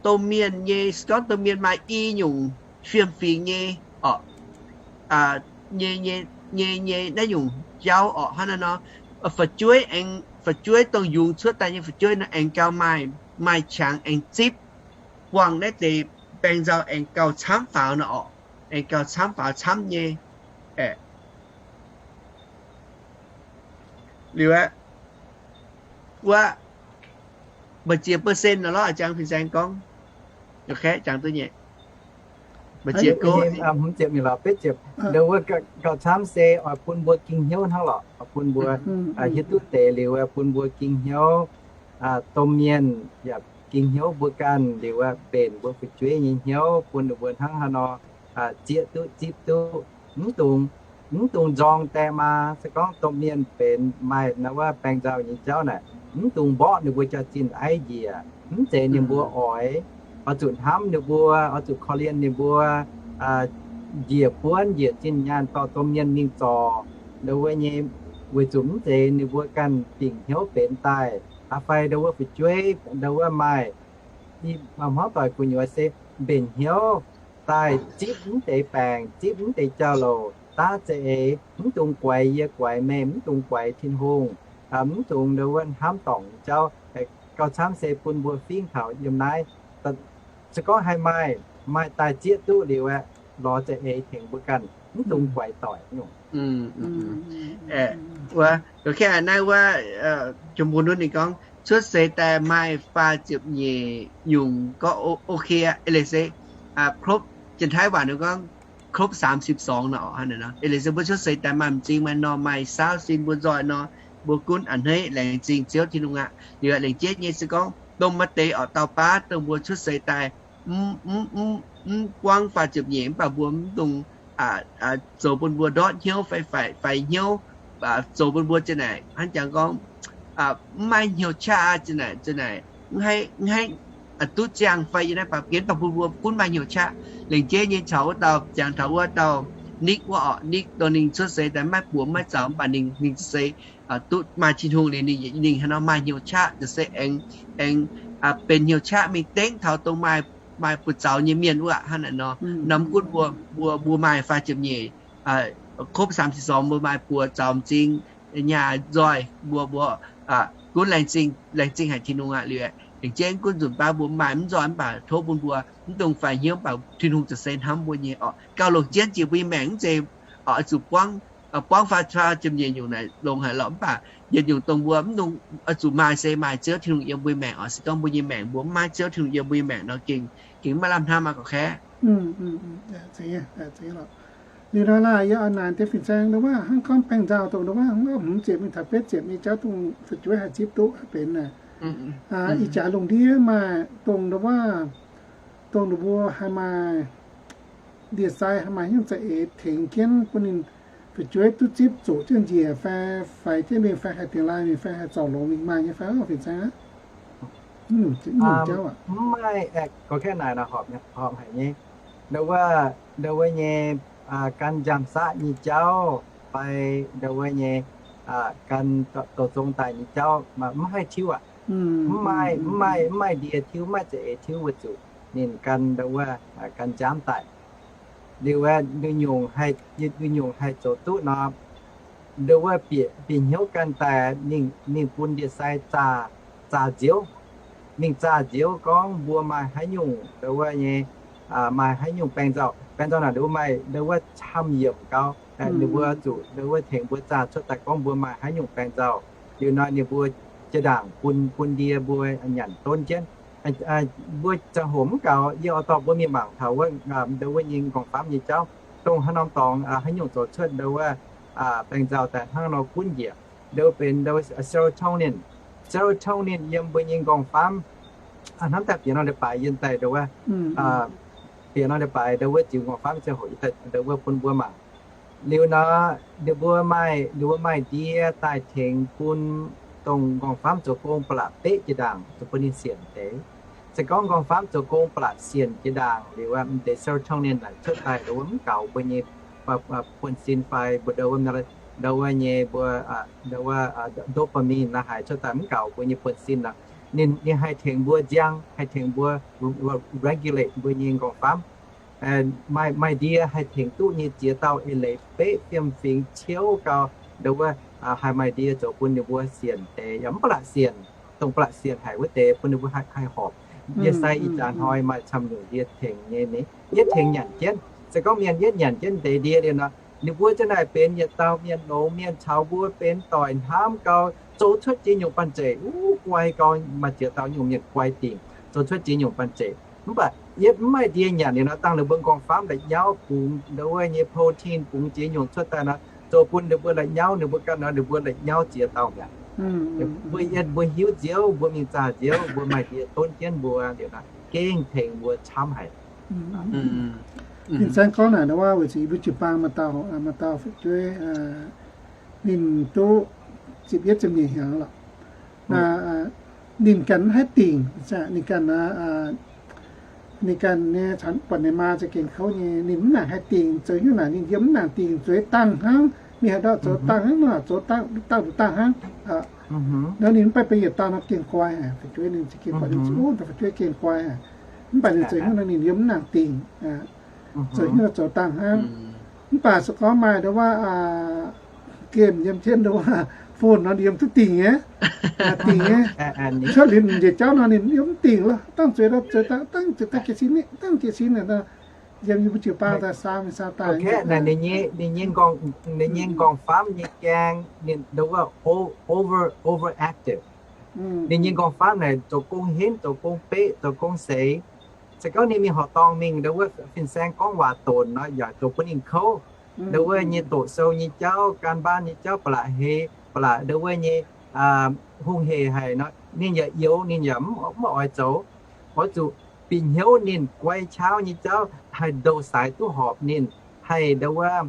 domh mienh nyei, se gorngv domh mienh maaih i nyungc fiem-fingx nyei orqc, nyei, nyei, nyei naaiv nyungc jauv orqc, hnangv naaiv nor, fu'jueiv aengx, fu'jueiv dongh yungz cuotv daaih nyei fu'jueiv nor aengx gauh maaih, maaih qangx aengx zipv, buangh naaiv deix baeng nzauh aengx gauh camv faaux nor orqc, aengx gauh camv faaux camv nyei. Liuz aeqv, wuov, mbu'ziex percent nor lorqc, a'jangx fin-saeng gorngv, jangx duqv nyei, mbu'ziex, hmz ziepc mingh lorz betv ziepc, ndongc wuov gauh camv se oix bun mbuo ging hnyouv hnangv lorqc, oix bun mbuo hiuv duqv deix liuz, bun mbuo ging hnyouv domh mienh yaac ging hnyouv mbuo ganh liuz, mbenc mbuo fu'jueiv nyei hnyouv bun ninh mbuo hnangv haaix nor zieqv duqv zipv duqv. Mv dungx, mv dungx nzorng daaih maa. Se gorngv domh mienh benx maaih naaiv wuov baeng nzauh nyei jauv naaic, mv dungx mborqv ninh mbuo jaax-zinh aiv njiec. Mv zeiz ninh mbuo oix, oix zuqc hnamv ninh mbuo, oix zuqc korv-lienh ninh mbuo njiec buonv njiec zinh nyaanh dorh domh mienh mingh zorc ndongc wuov nyei, weic zuqc mv zeiz ninh mbuo ganh dingc hnyouv benx daaih. Aa, fai ndongc wuov fu'jueiv ndongc wuov maaih, i, hmuangv doic gu'nyuoz se mbenc hnyouv daaih zipv mv deix baengc, zipv mv deix jauv-louc, daav za'eix, mv dungx guaix yie guaix meih, mv dungx guaix Tin-Hungh, mv dungx ndongc wuov hnamv dorngc nyei jauv. Gauh camv se bun mbuo fingx taux yiem naaiv, se gorngv haih maaih, maaih daaih zieqv duqv liuz aeqv, lorz za'eix tengx mbuo ganh, mv dungx guaix doic nyungc. Wuov, naaiv wuov, jomc mbuo nunv ninh gorngv cuotv seix daaih maaih faah ziepc nyeic nyungc gorngv ok aqv. Eix leiz se ครบ, janx-taiv waac ninh gorngv ครบสามสิบสอง nor. Eix leiz se mbuo cuotv seix daaih maaih m'zing maaih norm maaih saauv sin mbuo nzoih nor, mbuo gunv a'hneiv laengz zingh Ziouv Tin-Hungh aqv. Liuz lengc jeiv nyei se gorngv dongh maaih deix orqc dauh baav dongh mbuo cuotv seix daaih mv, mv, mv buangv faah ziepc nyeic mv baac mbuo mv dungx zoux bun mbuo ndortv hnyouv fai, fai, fai hnyouv, zoux bun mbuo za'naaic hnangv jangx gorngv mv maaih hnyouv qaqv aqv, za'naaic, za'naaic, mv haih, mv haih duqv ziangh fai yiem naaiv baamh gen, mv baac bun mbuo gunv maaih hnyouv qaqv. Lengc jeiv nyei caux wuov dauh, jangx taux wuov dauh Nick wuov orqc, Nick dongh ninh cuotv seix daaih maiv buoz maiv zaux mv baac ninh, ninh se duqv maaih Tin-Hungh liuz ninh, ninh haaix nor maaih hnyouv qaqv, se aengx, aengx benx hnyouv qaqv mingh dengv taux dongh maaih, maaih buoz zaux nyei mienh wuov aqv. Hnangv naaic nor, norm gunv mbuo, mbuo, mbuo maaih faah ziepc nyeic, ครบสามสิบสอง mbuo maaih buoz zaux m'zing nyaah nzoih, mbuo, mbuo gunv laengz zingh, laengz zingh haic Tin-Hungh aqv. Liuz lengc jeiv gunv nzunc baav mbuo maaih mv nzoih mv baac tov bun mbuo mv dungx faix hnyouv mv baac Tin-Hungh ziouc se hnamv mbuo nyei orqc, gauh longc jienv jiex mbuo nyei maengc, mv zeiz oix zuqc buangv, buangv faah ziepc nyeic nyungc naaic longx haic lorqc. Mv baac yietc nyungc dongh mbuo mv dungx oix zuqc maaih se maaih Ziouv Tin-Hungh yiem mbuo nyei maengc orqc. Se gorngv mbuo nyei maengc mbuo mv maaih Ziouv Tin-Hungh yiem mbuo nyei maengc nor gengh, gengh maiv lamh hnamv aqv, gorqv-kaeqv. Liuz nor naaic yie oix naaic deix fin-saeng ndongc wuov hnangv gorngv baengh nzauh dongh ndongc wuov hmz ziepc mingh taux betv ziepc nyei jauv dongh fu'jueiv haih zipv duqv haih benx naaic, ih jaax lungh ndiev maaih dongh ndongc wuov, dongh ninh mbuo haih maaih ndie-sai haih maaih hnyouv za'eix tengx jienv bun ninh fu'jueiv duqv zipv zoqc jienv njiec fai faix jienv mingh fai haih dingx laaih mingh fai haih zorc longx mingh maaih nyei fai, fin-saeng aqv? Mv maaih, gorqv-kaeqv naaic nor horpc haic nyei. Ndongc wuov, ndongc wuov nyei gan njang-saqv nyei jauv fai ndongc wuov nyei gan douc zong daaih nyei jauv mv haih tiuv aqv. Mv maaih, mv maaih, mv maaih ndie tiuv, mv maaih za'eix tiuv weic zuqc ninh gan ndongc wuov gan nziaamv daaih. Liuz aeqv, nduqc nyungc haih, nduqc nyungc haih zoux duqv nor, ndongc wuov bieqc, bieqc hnyouv ganh daaih, ninh, ninh bun ndie-sai zaah, zaah nziouv. Ninh zaah nziouv gorngv mbuo maaih haaix nyungc ndongc wuov nyei, maaih haaix nyungc baengh nzauh. Baengh nzauh naaic ndongc wuov maaih ndongc wuov camv yiemc gau. Ninh mbuo zuqc ndongc wuov tengx mbuo zaah cuotv daaih gorngv mbuo maaih haaix nyungc baengh nzauh. Liuz nor ninh mbuo jiex ndaangc bun, bun ndie mbuo nyanc donv jienv. Mbuo ziangh hoc mv gaux, yie oix dorh mbuo mingh mangc taux wuov ndongc wuov nyei nqorngv-famv nyei jauv, dongh haaix norm dorngx haaix nyungc zoux cuotv ndongc wuov baengh nzauh daaih hnangv nor gunv njiec. Ndongc benx ndongc serotonin, serotonin yiem mbuo nyei nqorngv-famv. Hnamv daaih bieqc norm leiz-baaix yie daaih ndongc wuov, bieqc norm leiz-baaix ndongc wuov ziux nqorngv-famv ziangh hoc yie daaih ndongc wuov bun mbuo mangc. Liuz nor, ninh mbuo maaih, ninh mbuo maaih ndie daaih tengx bun dongh nqorngv-famv zoux gong ba'laqc beqv jiex ndaangc, zuqc bun ninh sienc deix. Se gorngv nqorngv-famv zoux gong ba'laqc sienc jiex ndaangc liuz, wuov deix serotonin naaic cuotv daaih, ndau wuov mv gaux mbuo nyei buonv-sin fai mbuo ndau wuov, ndau wuov nyei mbuo, ndau wuov, dopamine naaiv haiz cuotv daaih mv gaux mbuo nyei buonv-sin nor, ninh, ninh haih tengx mbuo nziang, haih tengx mbuo regulate mbuo nyei nqorngv-famv. Maaih, maaih ndie haih tengx duqv nyei ziex dauh eix leiz beqv fiem-fingx ciouv gau, ndau wuov, haih maaih ndie zoux bun ninh mbuo sienc deix, yaac mv ba'laqc sienc, dongh ba'laqc sienc haic wuov deix bun ninh mbuo haih, haih horpc. Yie sai ih jaax hnoi maaih camv nyungc ndie tengx nyei ni, yietv tengx nyanc jienv. Se gorngv mienh yietv nyanc jienv deix ndie liuz nor, ninh mbuo ziouc naaic benx yietc dauh mienh longx mienh caux mbuo benx doic hnamv gau, zoux cuotv ziex nyungc banh zeic, wuov guai gau, maaih ziex dauh nyungc mienh guai dingc, zoux cuotv ziex nyungc banh zeic. Mv baac yietv mv maaih ndie nyanc liuz nor, dangh ninh mbuo nqorngv-famv la'nyauv bungx ndau wuov nyei protein bungx ziex nyungc cuotv daaih nor, zoux bun ninh mbuo la'nyauv, ninh mbuo ganh nor, ninh mbuo la'nyauv ziex dauh mi'aqv. Mbuo yiem mbuo hiuv nziouv, mbuo mingh zaah nziouv, mbuo maaih ndie donv jienv mbuo liuz nor, gengh tengx mbuo camv haic. Ninh saengv gorngv naaic, ndau wuov weic zuqc yie mbuo jiu-baang maaih dauh, maaih dauh fu'jueiv, ninh duqv ziepc yietv ziepc nyeic hnyangx lorqc. Ninh ganh mv haih dingc, ninh ganh, ninh ganh nyei, buatc ninh maa za'gengh kouv nyei, ninh mv nangc haih dingc, zoux hnyouv naaic ninh yiem mv nangc dingc, zueiz dangh hnangv, mingh haaix ndau zoux dangh hnangv, zoux dangh, dangh zuqc dangh hnangv. Nor ninh mv baac benx yietc dauh nor gengh guai, fu'jueiv ninh za'gengh buatc ninh, fu'jueiv gengh guai. Mv baac ninh zoux hnyouv nor ninh yiem mv nangc dingc, zoux hnyouv zoux dangh hnangv. Mv baac se gorngv maaih ndau wuov game yiem jienv ndau wuov phone nor ninh yiem duqv dingc nyei, dingc nyei. Cuotv liuz njiec jauv nor ninh yiem mv dingc loh, dangh zueiz, zueiz dangh, dangh zueiz dangh jiez sin, dangh jiez sin, yiem yie mbuo jiu-baang daaih saam, saam daaih. Ninh nyei nqorngv-famv nyei gaeng, ninh ndau wuov over, overactive. Ninh nyei nqorngv-famv naaic zoux gong henv, zoux gong beqv, zoux gong seix. Se gorngv ninh mingh horqc dorngh mingh, ndau wuov fin-saeng gorngv waac donx nor, yaac zoux bun ninh kouv. Ndau wuov nyei doqc sou nyei jauv, การบ้าน nyei jauv, ba'laqc heix, ba'laqc ndau wuov nyei hungh hec haic nor, ninh yaac youx, ninh yaac mv oix zoux. Oix zuqc bieqc hnyouv ninh guai qaqv nyei jauv haih ndoh saaix duqv horpc ninh, haih ndau wuov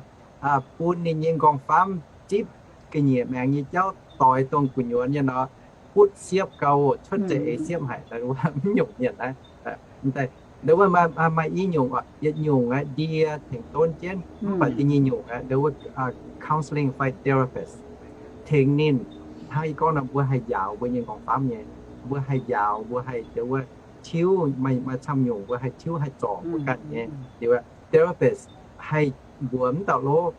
bun ninh nyei nqorngv-famv zipv ga'nyiec maengx nyei jauv doix dongh gu'nyuoz nyei nor, butv siepv gau, cuotv za'eix siepv haic, mv nyungc mienh naaiv. Ndau wuov maaih i nyungc, yietc nyungc ndie tengx donv jienv, mv baac da'nyeic nyungc ndau wuov counselling fai therapist tengx ninh. Hnangv yie gorngv nor, mbuo haih njaaux mbuo nyei nqorngv-famv nyei, mbuo haih njaaux, mbuo haih ndau wuov tiuv, maaih camv nyungc mbuo haih tiuv haih zorc mbuo ganh nyei. Liuz therapist haih mbuox mv dauh lov,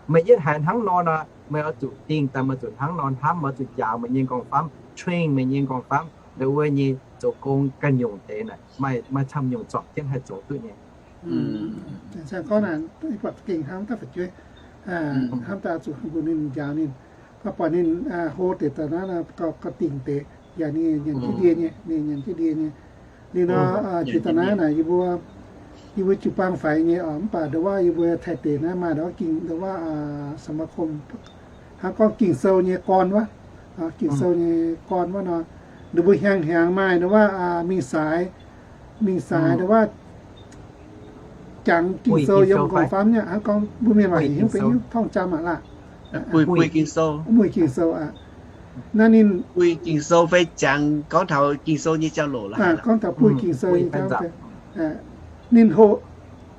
meih yietv haiz hnangv nor nor, meih oix zuqc dingh daaih, meih zuqc hnangv nor hnamv, meih oix zuqc njaaux meih nyei nqorngv-famv, train meih nyei nqorngv-famv, ndau wuov nyei zoux gong ganh nyungc deix naaic, maaih camv nyungc zorpc jienv haih zoux duqv nyei. Gorngv naaic, buatc gengh hnamv daaih fu'jueiv, hnamv daaih zuqc mbuox ninh njaaux ninh, buatc ninh hlo deix daaih naaiv gauh dingh deix, yaac ninh nyanc jienv ndie nyei, ninh nyanc jienv ndie nyei. Liuz nor, jiex daaih naaiv naaic yie mbuo, yie mbuo jiu-baang faix nyei oc, mv baac ndau wuov yie mbuo Taiv deic naaiv maaih ndau wuov ging, ndau wuov สมาคม, hnangv gorngv Ging-Sou nyei gorn wuov, Ging-Sou nyei gorn wuov nor, ninh mbuo hnyangx-hnyangx maaih ndau wuov mingh saaix, mingh saaix ndau wuov jangx Ging-Sou yiem nqorngv-famv nyei, hnangv gorngv mbuo mienh waac heuc, mbuo heuc ท่องจำ aqv laah. Buih Ging-Sou. Buih Ging-Sou aqv. Naaiv ninh buih Ging-Sou fai jangx gorngv taux Ging-Sou nyei jauv-louc laaix, gorngv taux buih Ging-Sou nyei jauv. Ninh hoqc,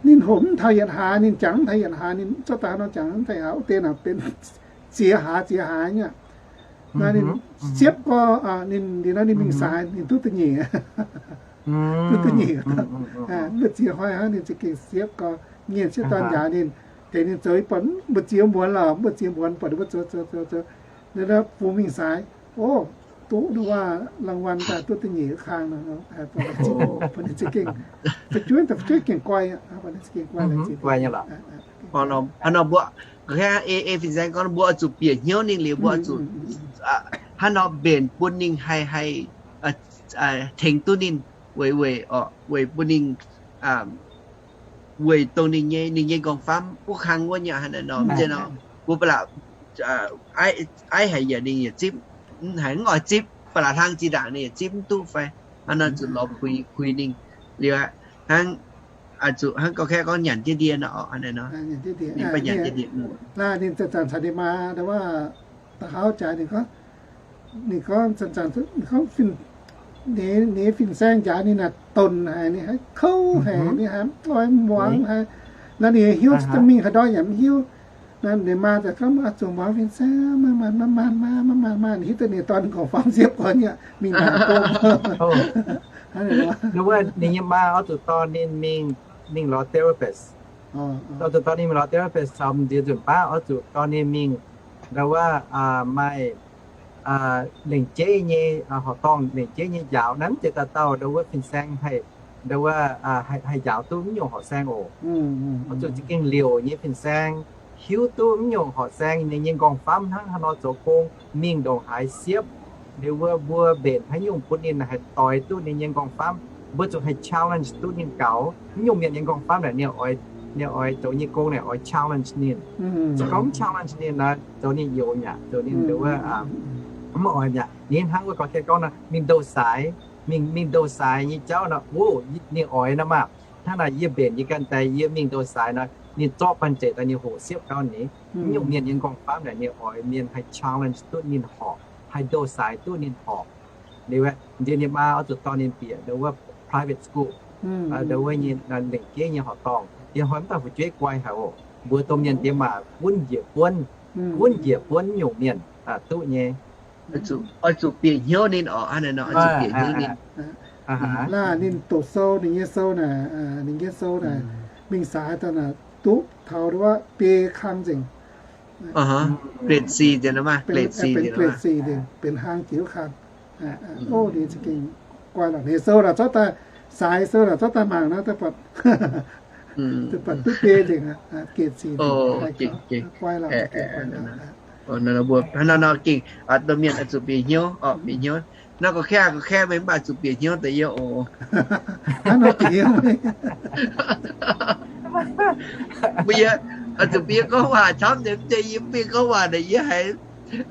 ninh hoqc mv taux yietc hlaax, ninh jangx mv taux yietc hlaax, ninh zorqv daaih nor jangx mv taux yietc hlaax, wuov deix naaic benx ziex hlaax ziex hlaax nyei. Naaiv ninh siepv gorx, ninh liuz naaiv ninh mingh saaix ninh duqv da'nyeic, duqv da'nyeic. Mbu'ziex hnoi hnangv ninh za'gengh siepv gorx, mienh sieqv dorn njaaux ninh, tengx ninh zoux, yie buatc mbu'ziex muonz lorqc, mbu'ziex muonz buatc ninh mbuo zoux zoux zoux zoux, naaiv bungx mingh saaix, o, duqv ndau wuov รางวัล daaih duqv da'nyeic wuov kang nor, buatc ninh za'gengh, fu'jueiv, fu'jueiv gengh guai, buatc ninh za'gengh guai. Hnangv nor mbuo, ei, ei fin-saeng gorngv mbuo oix zuqc bieqc hnyouv ninh liuz, mbuo oix zuqc hnangv nor mbenc bun ninh haih, haih tengx duqv ninh, weic, weic, weic bun ninh, weic dongh ninh nyei, ninh nyei nqorngv-famv wuov kang wuov nyei hnangv naaiv nor, mv zeiz nor, mbuo ba'laqc aiv haic yaac ninh yaac zipv, haiz mv oix zipv, ba'laqc hlang zinh ndaangc ninh yaac zipv mv duqv fai, hnangv nor zuqc lorz puix, puix ninh liuz aqv. Hnangv, zuqc hnangv gorngv, kaeqv gorngv nyanc jienv ndie nor, hnangv naaiv nor, ninh mv baac nyanc jienv ndie, ninh zanc-zanc caux ninh maa ndau wuov daux gaux jaax ninh gorngv, ninh gorngv, ninh gorngv, ninh nyei fin-saeng njaaux ninh naaic donc haic, ninh haiz kouv haic, ninh haiz mv oix muangx haic. Naaiv ninh hiuv duqv mingh haaix ndorm yaac mv hiuv. Naaiv ninh maa daaih gorngv, Oix zuqc muangx fin-saeng, maiv maaih, maiv maaih, maiv maaih, maiv maaih. Ninh hiuv duqv ninh dorn nqorngv famv siepv gorn yaac mingh naaic gong. Ninh nyei maa oix zuqc dorh ninh mingh, mingh lorz therapist. Oix zuqc dorh ninh mingh lorz therapist caux nziex nzunc baav oix zuqc dorh ninh mingh ndau wuov maaih lengc jeiv nyei horqc dorngh, lengc jeiv nyei njaaux. Naaiv mv zeiz dauh dauh ndau wuov fin-saeng haih, ndau wuov haih njaaux duqv mv nyungc horqc saeng oc. Oix zuqc za'gengh liouc nyei fin-saeng, hiuv duqv mv nyungc horqc saeng ninh nyei nqorngv famv hnangv haaix nor zoux gong, mingh ndongc haaix siepv, liuz wuov mbuo mbenc haaix nyungc bun ninh haih doix duqv ninh nyei nqorngv famv. Mbuo zuqc haih challenge duqv ninh gaux. Mv nyungc mienh nyei nqorngv famv naaic, ninh oix, ninh oix zoux nyei gong naaic oix challenge ninh. Se gorngv mv challenge ninh nor, zoux ninh youz mi'aqv, zoux ninh ndau wuov mv oix mi'aqv. Ninh hnangv wuov gorx-kaeqv gorngv nor, mingh ndouh saaix, mingh, mingh ndouh saaix nyei jauv nor, o, ninh oix nor maah. Hnangv naaic yie mbenc nyei ganh daaih yie mingh ndouh saaix nor, ninh zorqv banh zeic daaih ninh hoqc siepv gau nyei. Mv nyungc mienh nyei nqorngv famv naaic ninh oix mienh haih challenge duqv ninh horpc, haih ndouh saaix duqv ninh horpc. Liuz nziex ninh maa oix zuqc dorh ninh bieqc ndau wuov private school, ndau wuov nyei lengc jeiv nyei horqc dorngh. Yie hnoi mv dauh fu'jueiv guai haic oc. Mbuo domh mienh diex maac gunv njiec buonv, gunv njiec buonv nyungc mienh duqv nyei. Oix zuqc bieqc hnyouv ninh oc, hnangv naaic nor oix zuqc bieqc hnyouv ninh. Naaiv ninh doqc sou, ninh nyei sou naaic, ninh nyei sou naaic, mingh saaix daaih naaic duqv taux ndau wuov biei kang nzengc. Gradeสี่ nzengc, benx gradeสี่nzengc, benx hlang jiex wuov kang. O, ninh za'gengh guai lorqc. Ninh sou naaic zorqv daaih, saaix sou naaic zorqv daaih mangc naaiv, daaih buatc duqv biei nzengc, gradeสี่nzengc. Guai lorqc. Mbuo hnangv naaiv nor gengh domh mienh oix zuqc bieqc hnyouv, bieqc hnyouv. Naaiv gorx-kaeqv, gorx-kaeqv meih mv baac zuqc bieqc hnyouv deix yie oc. Mbuo yie oix zuqc bieqc gorngv waac camv nyei, mv zeiz yie mv bieqc gorngv waac naaic yie haiz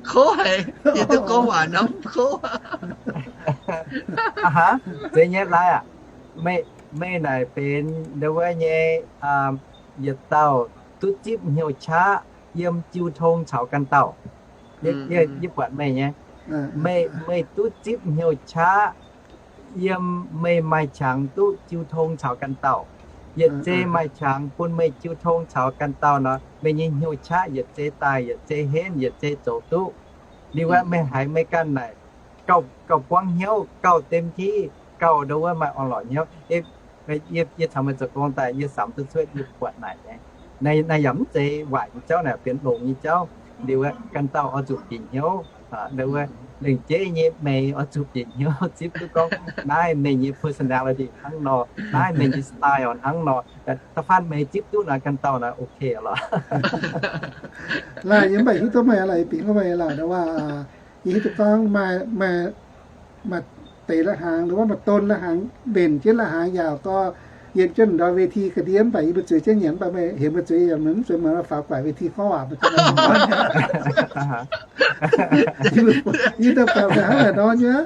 kouv haic, yie duqv gorngv waac nor kouv. Zeiz nyei, laaix aac. Meih, meih naaic benx ndau wuov nyei yietc dauh duqv zipv hnyouv qaqv yiem jiu tong caux ganh dauh. Yie buatc meih nyei, meih, meih duqv zipv hnyouv qaqv yiem meih maaih qangx duqv jiu tong caux ganh dauh. Yietc zei maaih qangx bun meih jiu tong caux ganh dauh nor, meih nyei hnyouv qaqv yietc zei daaih, yietc zei henv, yietc zei zoux duqv. Liuz wuov meih haiz meih ganh naaic gauh, gauh buangv hnyouv, gauh เต็มที่, gauh ndau wuov maaih orn-lorqc hnyouv. Yie caux meih zoux gong daaih, yie samx duqv cuotv yie buatc naaic nyei. Naaiv yaac mv zeiz waaic nyei jauv, naaic benx longx nyei jauv. Liuz wuov ganh dauh oix zuqc bieqc hnyouv. Ndau wuov lengc jeiv nyei meih oix zuqc bieqc hnyouv zipv duqv gorngv naaiv meih nyei personality hnangv nor, naaiv meih nyei style hnangv nor. Da'faanh meih zipv duqv naaic ganh dauh naaic ok lorqc. Laaix yie mv baac hiuv duqv meih laaix, yie bieqc gorngv meih laaix ndau wuov, yie hiuv duqv gorngv maaih, maaih deix la'hnaangx, ndau wuov maaih don la'hnaangx, mbenc jienv la'hnaangx yaac gorngv yiem jienv ndau เวที ga'ndiev, mv baac yie mbuo zueiz jienv nyanc, mv baac meih heuc mbuo zueiz yaac mv zueiz muangx la'faux guaaic เวที gorngv waac. Yie daaih buatc meih hnangv naaic nor nyei.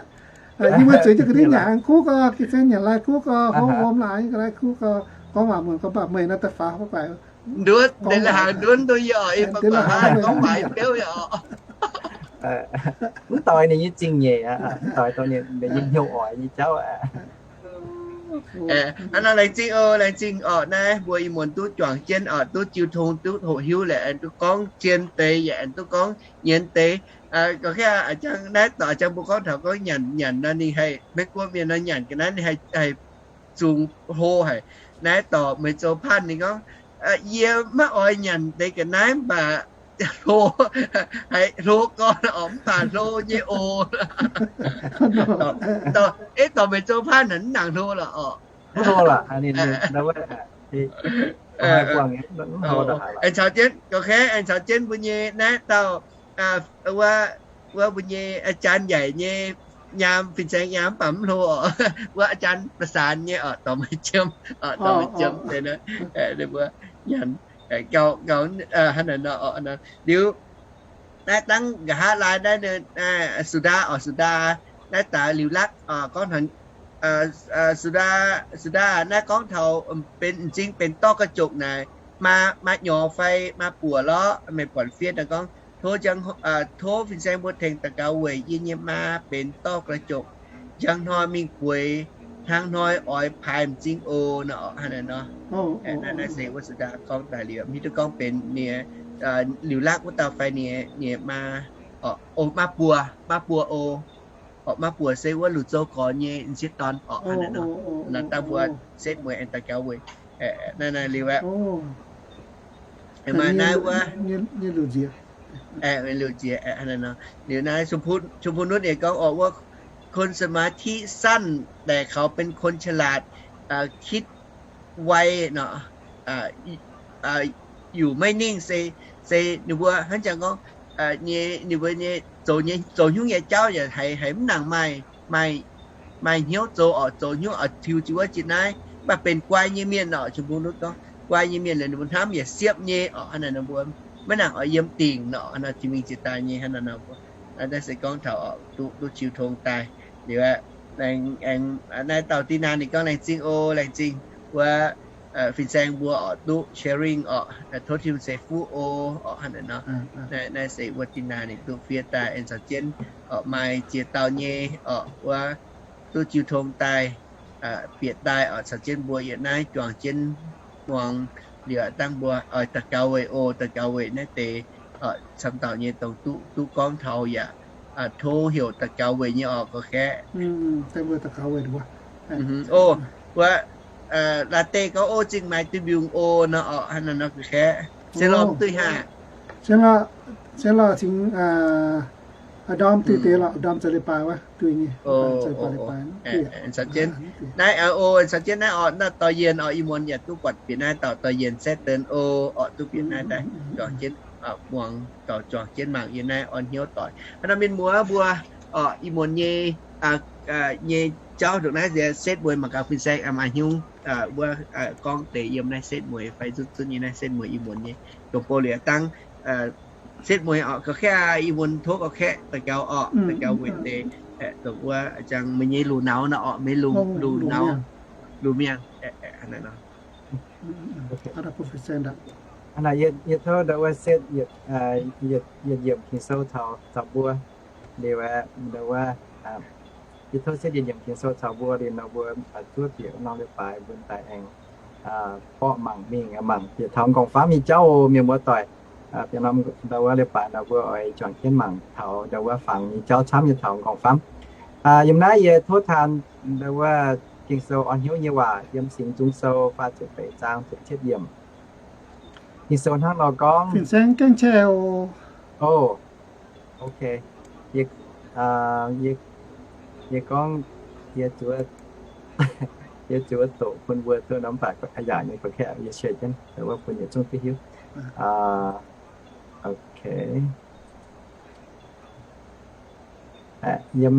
Yie mbuo zueiz jienv ga'ndiev nyanc hnaangx kuv gorx, ga'ndiev nyanc lai kuv gorx, hov wuom laaix ga'lai kuv gorx, gorngv waac muonc gorngv mv baac meih naaiv daaih faux guaaic. Nduov, deix la'hnaangx nduov nduov yie oc, yie mbuo guaaic hnangv gorngv waac biouv yie oc. Mv doix ninh nyei zingh nyeic aqv, mv doix dongh ninh nyei hnyouv oix nyei jauv aqv. Aa, laengz zingh oc, laengz zingh oc. Naaiv mbuo ih muonz duqv juangc jienv oc, duqv jiu tong, duqv hoqc hiuv leh aengx duqv gorngv zien deix, yaac aengx duqv gorngv nyienz deix. Gorngv naaiv dorh jangx mbuo gorngv taux gorngv nyanc, nyanc nor ninh haih, Meiv-Guoqv mienh nor nyanc ga'naaiv ninh haih, haih zungx hlo haic. Naaiv dorh meih zoux panh ninh gorngv, yie maiv oix nyanc deix ga'naaiv mv baac hlo, haiz hlo gorn oc, mv baac hlo nyei oc. Eiv, dorh meih zoux panh naaic mv nangc hlo lorqc oc. Aengx caux jienv, gorngv aengx caux jienv mbuo nyei naaiv dauh, wuov, wuov mbuo nyei อาจารย์ yaic nyei nyaam, fin-saeng nyaam mv baac mv hlo oc. Wuov อาจารย์ ประสาน nyei oc, dorh meih jiem, dorh meih jiem deix naaiv, mbuo nyanc gauh, gauh hnangv naaic nor oc. Liuz naaiv dangv nqa'haav laai naaiv, สุดา oc, สุดา, naaiv daaix liuz lakv gorngv taux สุดา, สุดา naaiv gorngv taux benx m'zing benx dorv ga'jokc naaic, maa, maa nyorx fai maa buoc lorqc, meih buatc fiev naaiv gorngv Tov, tov fin-saeng mbuo tengx daux gaux weic yie nyei maa benx dorh ga'jopc, njang hnoi mingh bueix, hnangv hnoi oix paaix m'zing oc nor. Hnangv naaiv nor, naaiv se wuov suda gorngv daaih liuz, mv hiuv duqv gorngv benx ninh liuz laatv wuov dauh fai ninh nyei maa. Maa buoz, maa buoz oc. Orqc, maa buoz se wuov Lu Zou gorx nyei m'sieqv dorn orqc. Hnangv naaiv nor, dangh mbuo setv mueiz aengx daux gaux weic naaiv naaiv liuz aqv. Maaih naaiv wuov liuz ziex nor, liuz naaiv ชมพูนุช yaac gorngv orqc, wuov คนสมาธิสั้น แต่เขาเป็นคนฉลาด คิดไว nor, อยู่ไม่นิ่ง se, se ninh mbuo hnangv jangx gorngv nyei, ninh mbuo nyei zoux nyei, zoux hnyouv nyei jauv yaac haiz, haiz mv nangc maaih, maaih, maaih hnyouv zoux orqc, zoux hnyouv oix tiux jiex wuov jiex naaiv, mv baac benx guai nyei mienh orqc. ชมพูนุช gorngv guai nyei mienh liuz ninh mbuo hnamv yaac siepv nyei orqc. Hnangv naaiv nor mbuo maiv nangc oix yiem dingc nor, hnangv naaiv jiex mingh jiex daaih nyei. Hnangv naaiv nor mbuo naaiv se gorngv taux orqc duqv, duqv ziux tong daaih liuz aqv. Aengx naaiv dauh Dina ninh gorngv laengz zingh oc, laengz zingh wuov fin-saeng mbuo orqc duqv sharing orqc, tov Tin-Hungh ceix fuqv oc orqc. Hnangv naaiv nor, naaiv se wuov Dina ninh duqv fiev daaih aengx caux jienv orqc maaih ziex dauh nyei orqc wuov duqv ziux tong daaih, bieqc daaih orqc caux jienv mbuo yiem naaiv juangc jienv muangx liuz dangh mbuo oix daux gaux weic oc, daux gaux weic naaiv deix camv dauh nyei dongh duqv, duqv gorngv taux yaac tov heuc daux gaux weic nyei orqc, gorqv-kaeqv. Oc, wuov, la'deix gorngv oc, zingh maaiz duih mbiungc oc nor orqc. Hnangv naaiv nor gorqv-kaeqv se lorz duih haah? Se lorz cingx ndorm duih deix lorqc, ndorm za'leiz-baaix wuov duih nyei. Naaiv, o, caux jienv naaiv orqc, naaiv dorh yienh orqc, ih muonz yaac duqv buatc bieqc naaiv dauh dorh yienh setv deix oc, orqc duqv bieqc naaiv daaih juangc jienv muangx gauh juangc jienv mangc yiem naaiv orn hnyouv doic. Hnangv naaiv mienh muoz mbuo orqc, ih muonz nyei, nyei jauv ndongc naaiv nziex setv mueiz mangc gaax fin-saeng maaih hnyouv wuov gorngv deix yiem naaiv setv mueiz fai zunv zunv nyei naaiv setv mueiz ih muonz nyei dongh bou liuz dangh setv mueiz orqc, gorqv-kaeqv ih muonz tov gorqv-kaeqv daux gaux orqc, daux gaux weic deix dongh wuov jangx meih nyei luqc naux nor orqc, meih luqc naux, luqc miangh. Hnangv naaiv, yie tov ndau wuov setv yietc nyiemc Ging-Sou caux mbuo liuz aqv, ndau wuov, yie tov setv yietc nyiemc Ging-Sou caux mbuo liuz nor mbuo zuov bieqc norm leiz-baaix mbuo daaih aengx borqv mangc mingh, mangc bieqc taux m'nqorngv-famv nyei jauv oc, mienh muoz doic. Bieqc norm ndau wuov leiz-baaix nor mbuo oix juangc jienv mangc taux ndau wuov fangx nyei jauv camv nyei taux m'nqorngv-famv. Yiem naaiv yie tov taan ndau wuov Ging-Sou orn hnyouv nyei waac yiem Singx Nzung Sou faah ziepc feix zaang ziepc cietv yiemc. Ging-Sou hnangv nor gorngv, o, ok, yie gorngv, yie zuov, yie zuov doqc bun mbuo duqv nor mv baac yaac nyei gorqv-kaeqv yie share jienv wuov bun yietc zungv duqv hiuv. Ok. Yiem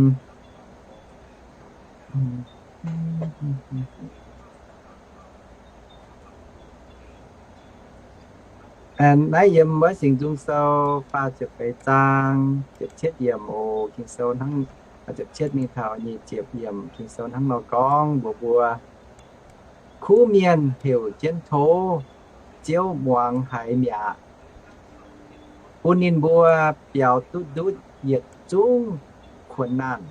naaiv yiem wuov Singx Nzung Sou faah ziepc feix zaang ziepc cietv yiemc oc. Ging-Sou hnangv, ziepc cietv mingh taux nyic ziepc yiemc. Ging-Sou hnangv nor gorngv mbuox mbuo, kuv mienh heuc jienv tov Ziouv muangx haiz mi'aqv, bun ninh mbuo biaux duqv ndutv yietc zungv kuonx naanh.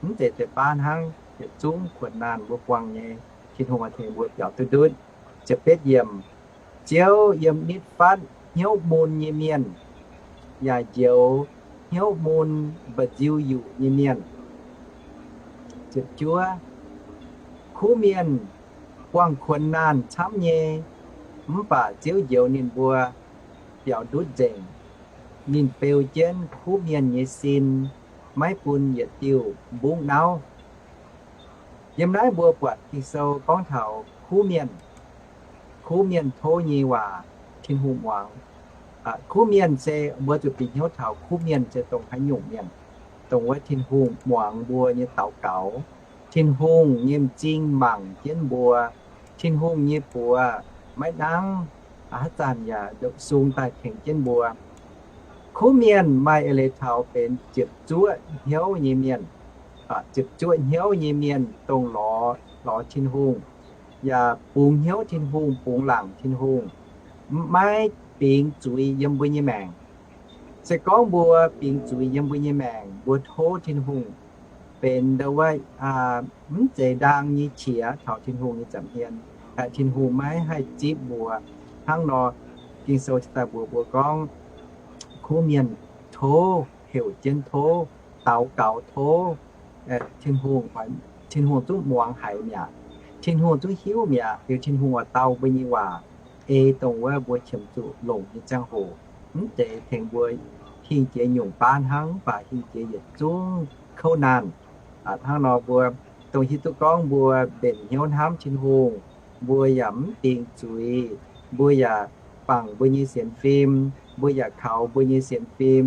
Mv zeiz deix baav hnangv, yietc zungv kuonx naanh mbuo buangh nyei, Tin-Hungh oix tengx mbuo biaux duqv ndutv. Ziepc betv yiemc, Ziouv yiem nitv fatv hnyouv mun nyei mienh, yaac njoux hnyouv mun mba'nziu yuqc nyei mienh. Ziepc juov, kuv mienh buangh kuonx naanh camv nyei, mv baac Ziouv njoux ninh mbuo biaux ndutv nzengc. Ninh beu jienv kuv mienh nyei sin, maiv bun yietc diuh mbungv nauv. Yiem naaiv mbuo buatc Ging-Sou gorngv taux kuv mienh. Kuv mienh tov nyei waac Tin-Hungh muangx. Kuv mienh se mbuo zuqc bieqc hnyouv taux kuv mienh se dongh haaix nyungc mienh. Dongh wuov Tin-Hungh muangx mbuo nyei daux gaux. Tin-Hungh nyei m'zing mangc jienv mbuo. Tin-Hungh nyei buoz maiv nangv, haaix zanc yaac ndoqc sung daaih tengx jienv mbuo. Kuv mienh maaih eix leiz taux benx ziepc zuoqv hnyouv nyei mienh. Ziepc zuoqv hnyouv nyei mienh dongh lorz, lorz Tin-Hungh, yaac bungx hnyouv Tin-Hungh, bungx laangc Tin-Hungh, maiv bingx zuiz yiem mbuo nyei maengc. Se gorngv mbuo bingx zuiz yiem mbuo nyei maengc, mbuo tov Tin-Hungh benx ndo wuov, mv zeiz ndaang nyei qiex taux Tin-Hungh nyei nza'hmien, Tin-Hungh maiv haih zipv mbuo. Hnangv nor, Ging-Sou daaih mbuox mbuo gorngv, kuv mienh tov, heuc jienv tov, daux gaux tov, Tin-Hungh, Tin-Hungh zungv muangx haiz mi'aqv. Tin-Hungh zungv hiuv mi'aqv. Liuz Tin-Hungh oix dau mbuo nyei waac ei dongh wuov mbuo qiemx zuqc longc nyei ziangh hoc, mv zeiz tengx mbuo hingh jiex nyungc baav hnangv, mv baac hingh jiex yietc zungv kouv naanh. Hnangv nor mbuo dongh hiuv duqv gorngv mbuo mbenc hnyouv hnamv Tin-Hungh, mbuo yaac mv bingx zuiz, mbuo yaac bangc mbuo nyei sienx fim, mbuo yaac kaux mbuo nyei sienx fim,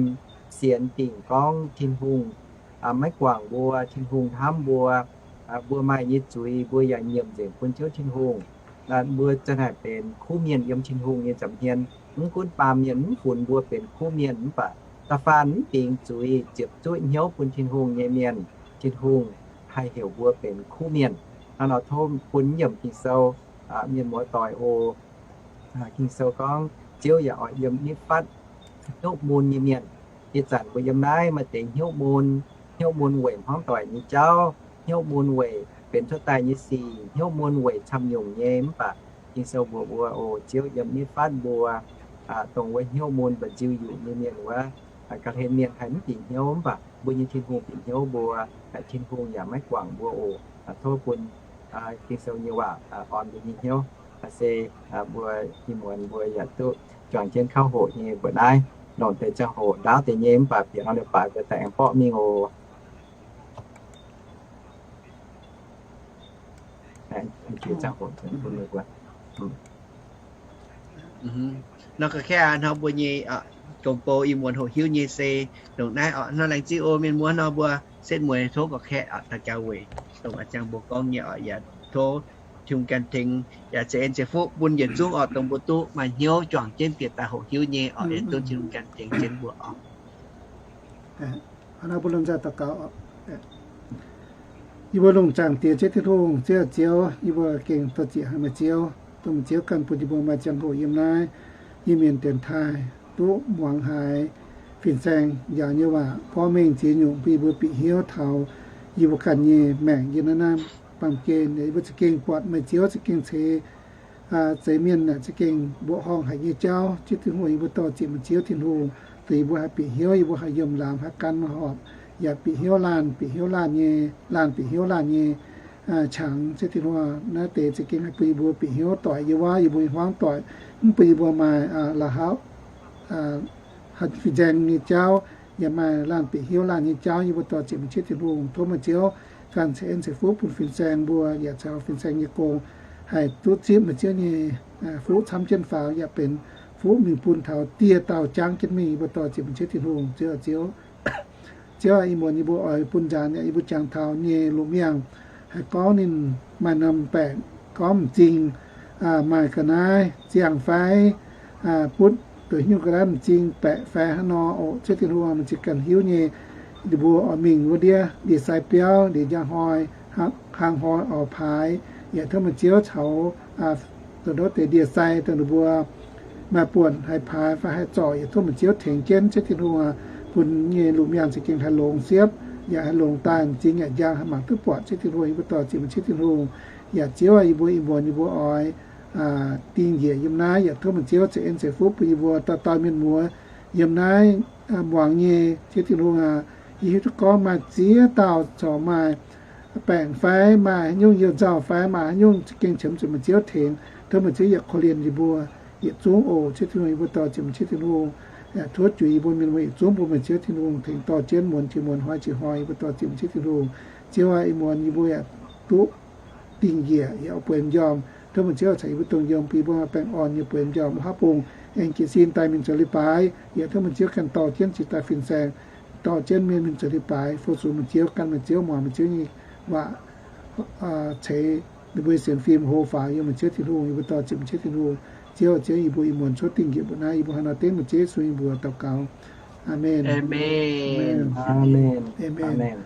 sienx dingc gorngv Tin-Hungh maiv guangc mbuo, Tin-Hungh hnamv mbuo, mbuo maaih nyei zuiz mbuo yaac nyiemc nzengc bun Ziouv Tin-Hungh. Mbuo ziouc haih benx kuv mienh yiem Tin-Hungh nyei nza'hmien. Mv gunv baamh mienh mv funx mbuo benx kuv mienh, mv baac da'faanh mv bingx zuiz, ziepc zuoqv hnyouv bun Tin-Hungh nyei mienh, Tin-Hungh haih heuc mbuo benx kuv mienh. Hnangv nor tov bun yiem Ging-Sou, mienh muoz doic oc. Ging-Sou gorngv Ziouv yaac oix yiem nitv fatv hnyouv mun nyei mienh. Ih zanc mbuo yiem naaiv maaih deix hnyouv mun, hnyouv mun weic hmuangv doic nyei jauv, hnyouv mun weic benx cuotv daaih nyei sic, hnyouv mun weic camv nyungc nyei. Mv baac Ging-Sou mbuox mbuo oc, Ziouv yiem nitv fatv mbuo, dongh wuov hnyouv mun mba'nziu yuqc nyei mienh wuov. Ga'hlen mienh haih mv bieqc hnyouv, mv baac mbuo nyei Tin-Hungh bieqc hnyouv mbuo, Tin-Hungh yaac maiv guangc mbuo oc. Tov bun Ging-Sou nyei waac orn mbuo nyei hnyouv. Se mbuo ih muonz mbuo yaac duqv juangc jienv kauv hoqc nyei mbuoqc naaiv, longc deix ziangh hoc ndaauv deix nyei, mv baac bieqc norm leiz-baaix mbuo daaih aengx borqv mingh oc. Nor ga'kaeqv hnangv mbuo nyei gong-bou ih muonz hoqc hiuv nyei se ndongc naaiv oc. Nor laengz zingh oc mienh muoz, nor mbuo setv mueiz tov ga'kaeqv oc, daux gaux weic dongh a'jangc mbuo gorngv nyei oc. Yaac tov Tin-Hungh ganh tengx yaac ceix en ceix fuqv bun yietc zungv oc, dongh mbuo duqv maaih hnyouv juangc jienv bieqc daaih hoqc hiuv nyei oc. Yaac tov Tin-Hungh ganh tengx jienv mbuo oc. Hnangv naaiv mbuo lomh nzoih daux gaux oc. Yie mbuo lungh zaangc Diex Ziouv Tin-Hungh, Ziouv, Ziouv, yie mbuo gengh doix-ziec haic meih Ziouv, dongh meih Ziouv ganh bun yie mbuo maaih ziangh hoc yiem naaiv Iu-Mienh dienx taaih duqv muangx haiz fin-saeng njaaux nyei waac porv mengh ziex nyungc bun yie mbuo bieqc hnyouv taux yie mbuo ganh nyei maengc yiem naaiv naaiv baamh gen. Yie mbuo za'gengh buatc meih Ziouv za'gengh ceix zeix mienh aah, za'gengh mbuoqc horngh haic nyei jauv. Ziouv Tin-Hungh, yie mbuo doix-ziec meih Ziouv Tin-Hungh, dongh yie mbuo haih bieqc hnyouv, yie mbuo haih yiem laamz, haih gan, haih horpc, yaac bieqc hnyouv laanh, bieqc hnyouv laanh nyei, laanh bieqc hnyouv laanh nyei qangx. Ziouv Tin-Hungh, naaiv deix za'gengh haih bun yie mbuo bieqc hnyouv doic yiem wuov yie mbuo nyei hmuangv doic, mv bun yie mbuo maaih la'hauv, haih fin-saeng nyei jauv, yaac maaih laanh bieqc hnyouv laanh nyei jauv. Yie mbuo doix-ziec meih Ziouv Tin-Hungh, tov meih Ziouv ganh ceix en ceix fuqv bun fin-saeng mbuo, yaac caux fin-saeng nyei gong haih duqv zipv meih Ziouv nyei fuqv camv jienv faaux, yaac benx fuqv mingh bun taux dieh dauh jangv jienv mingh. Yie mbuo doix-ziec meih Ziouv Tin-Hungh, Ziouv, Ziouv. Ziouv aah, ih muonz yie mbuo oix bun nzaanx yaac yie mbuo jangx taux nyei lungh miangh, haih gorngv ninh maaih norm baengc gorngv m'zing, maaih ga'naaiv ziangh fai butv, duqv nyungc ga'naaiv m'zing baeqc fai hnangv nor oc. Ziouv Tin-Hungh, meih za'gengh hiuv nyei. Ninh mbuo oix mingh wuov ndiev ndie-sai biauv, ndie-njang hnoi, hlang hnoi oix paaix, yaac tov meih Ziouv caux dongh wuov deix ndie-sai dongh ninh mbuo maaih buonc haih paaix fai haih zorc, yaac tov meih Ziouv tengx jienv. Ziouv Tin-Hungh aah, bun nyei lungh miangh za'gengh haih longx siepv, yaac haih longx daaih, m'zing yaac njang, haih mangc duqv buatc. Ziouv Tin-Hungh, yie mbuo doix-ziec meih Ziouv Tin-Hungh, yaac Ziouv aah, yie mbuo ih muonz yie mbuo oix dingh njiec yiem naaiv, yaac tov meih Ziouv ceix en ceix fuqv bun yie mbuo dauh dauh mienh muoz yiem naaiv muangx nyei. Ziouv Tin-Hungh aah, yie hiuv duqv gorngv maaih ziex dauh corc maaih baengc fai maaih haaix nyungc youh nzauh fai maaih haaix nyungc za'gengh qiemx zuqc meih Ziouv tengx, tov meih Ziouv yaac korv-lienh yie mbuo yietc zungv oc. Ziouv Tin-Hungh, yie mbuo doix-ziec meih Ziouv Tin-Hungh, tov juix yie mbuo mienh muoz yietc zungv bun meih Ziouv Tin-Hungh tengx dorh jienv muonz jiex muonz, hnoi jiex hnoi. Yie mbuo doix-ziec meih Ziouv Tin-Hungh, Ziouv aah, ih muonz yie mbuo yaac duqv dingh njiec yaac bueix m'njormh. Tov meih Ziouv caux yie mbuo dongh yiem, bun yie mbuo maaih baengh orn nyei bueix m'njormh wuov haav bung aengx jiez sin daaih mingh zoux leiz-baaix. Yaac tov meih Ziouv ganh dorh jienv cingx daaih fin-saeng, dorh jienv mienh mingh zoux leiz-baaix, fu-sux meih Ziouv, gan meih Ziouv, muangx meih Ziouv nyei waac, ceix ninh mbuo nyei sienx fim hlo faaux yiem meih Ziouv Tin-Hungh. Yie mbuo doix-ziec meih Ziouv Tin-Hungh. Ziouv, Ziouv, yie mbuo ih muonz cuotv dingh njiec mbuo naaiv, yie mbuo hnangv nor dengv meih Ziouv Yesu nyei mbuox daux gaux. Aamen. Aamen.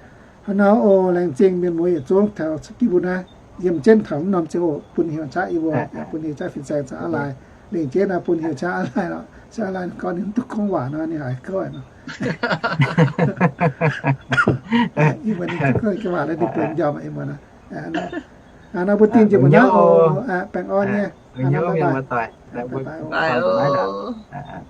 Hnangv nor oc, laengz zingh mienh muoz yietc zungv taux gitv mbuo naaiv, yiem jienv taux mv norm ziangh hoc bun heuc qaqv yie mbuo, bun heuc qaqv fin-saeng caux aav lai. Lengc jeiv naaiv bun heuc Cang An Laanh lorqc. Cang An Laanh gorngv ninh duqv gorngv waac nor, ninh haiz gouv nor. Ih muonz ninh gorngv waac naaiv ninh bueix m'njormh ih muonz. Naaiv mbuo dingh jiex mbuo naaiv oc. Baengh orn nyei. Bye bye.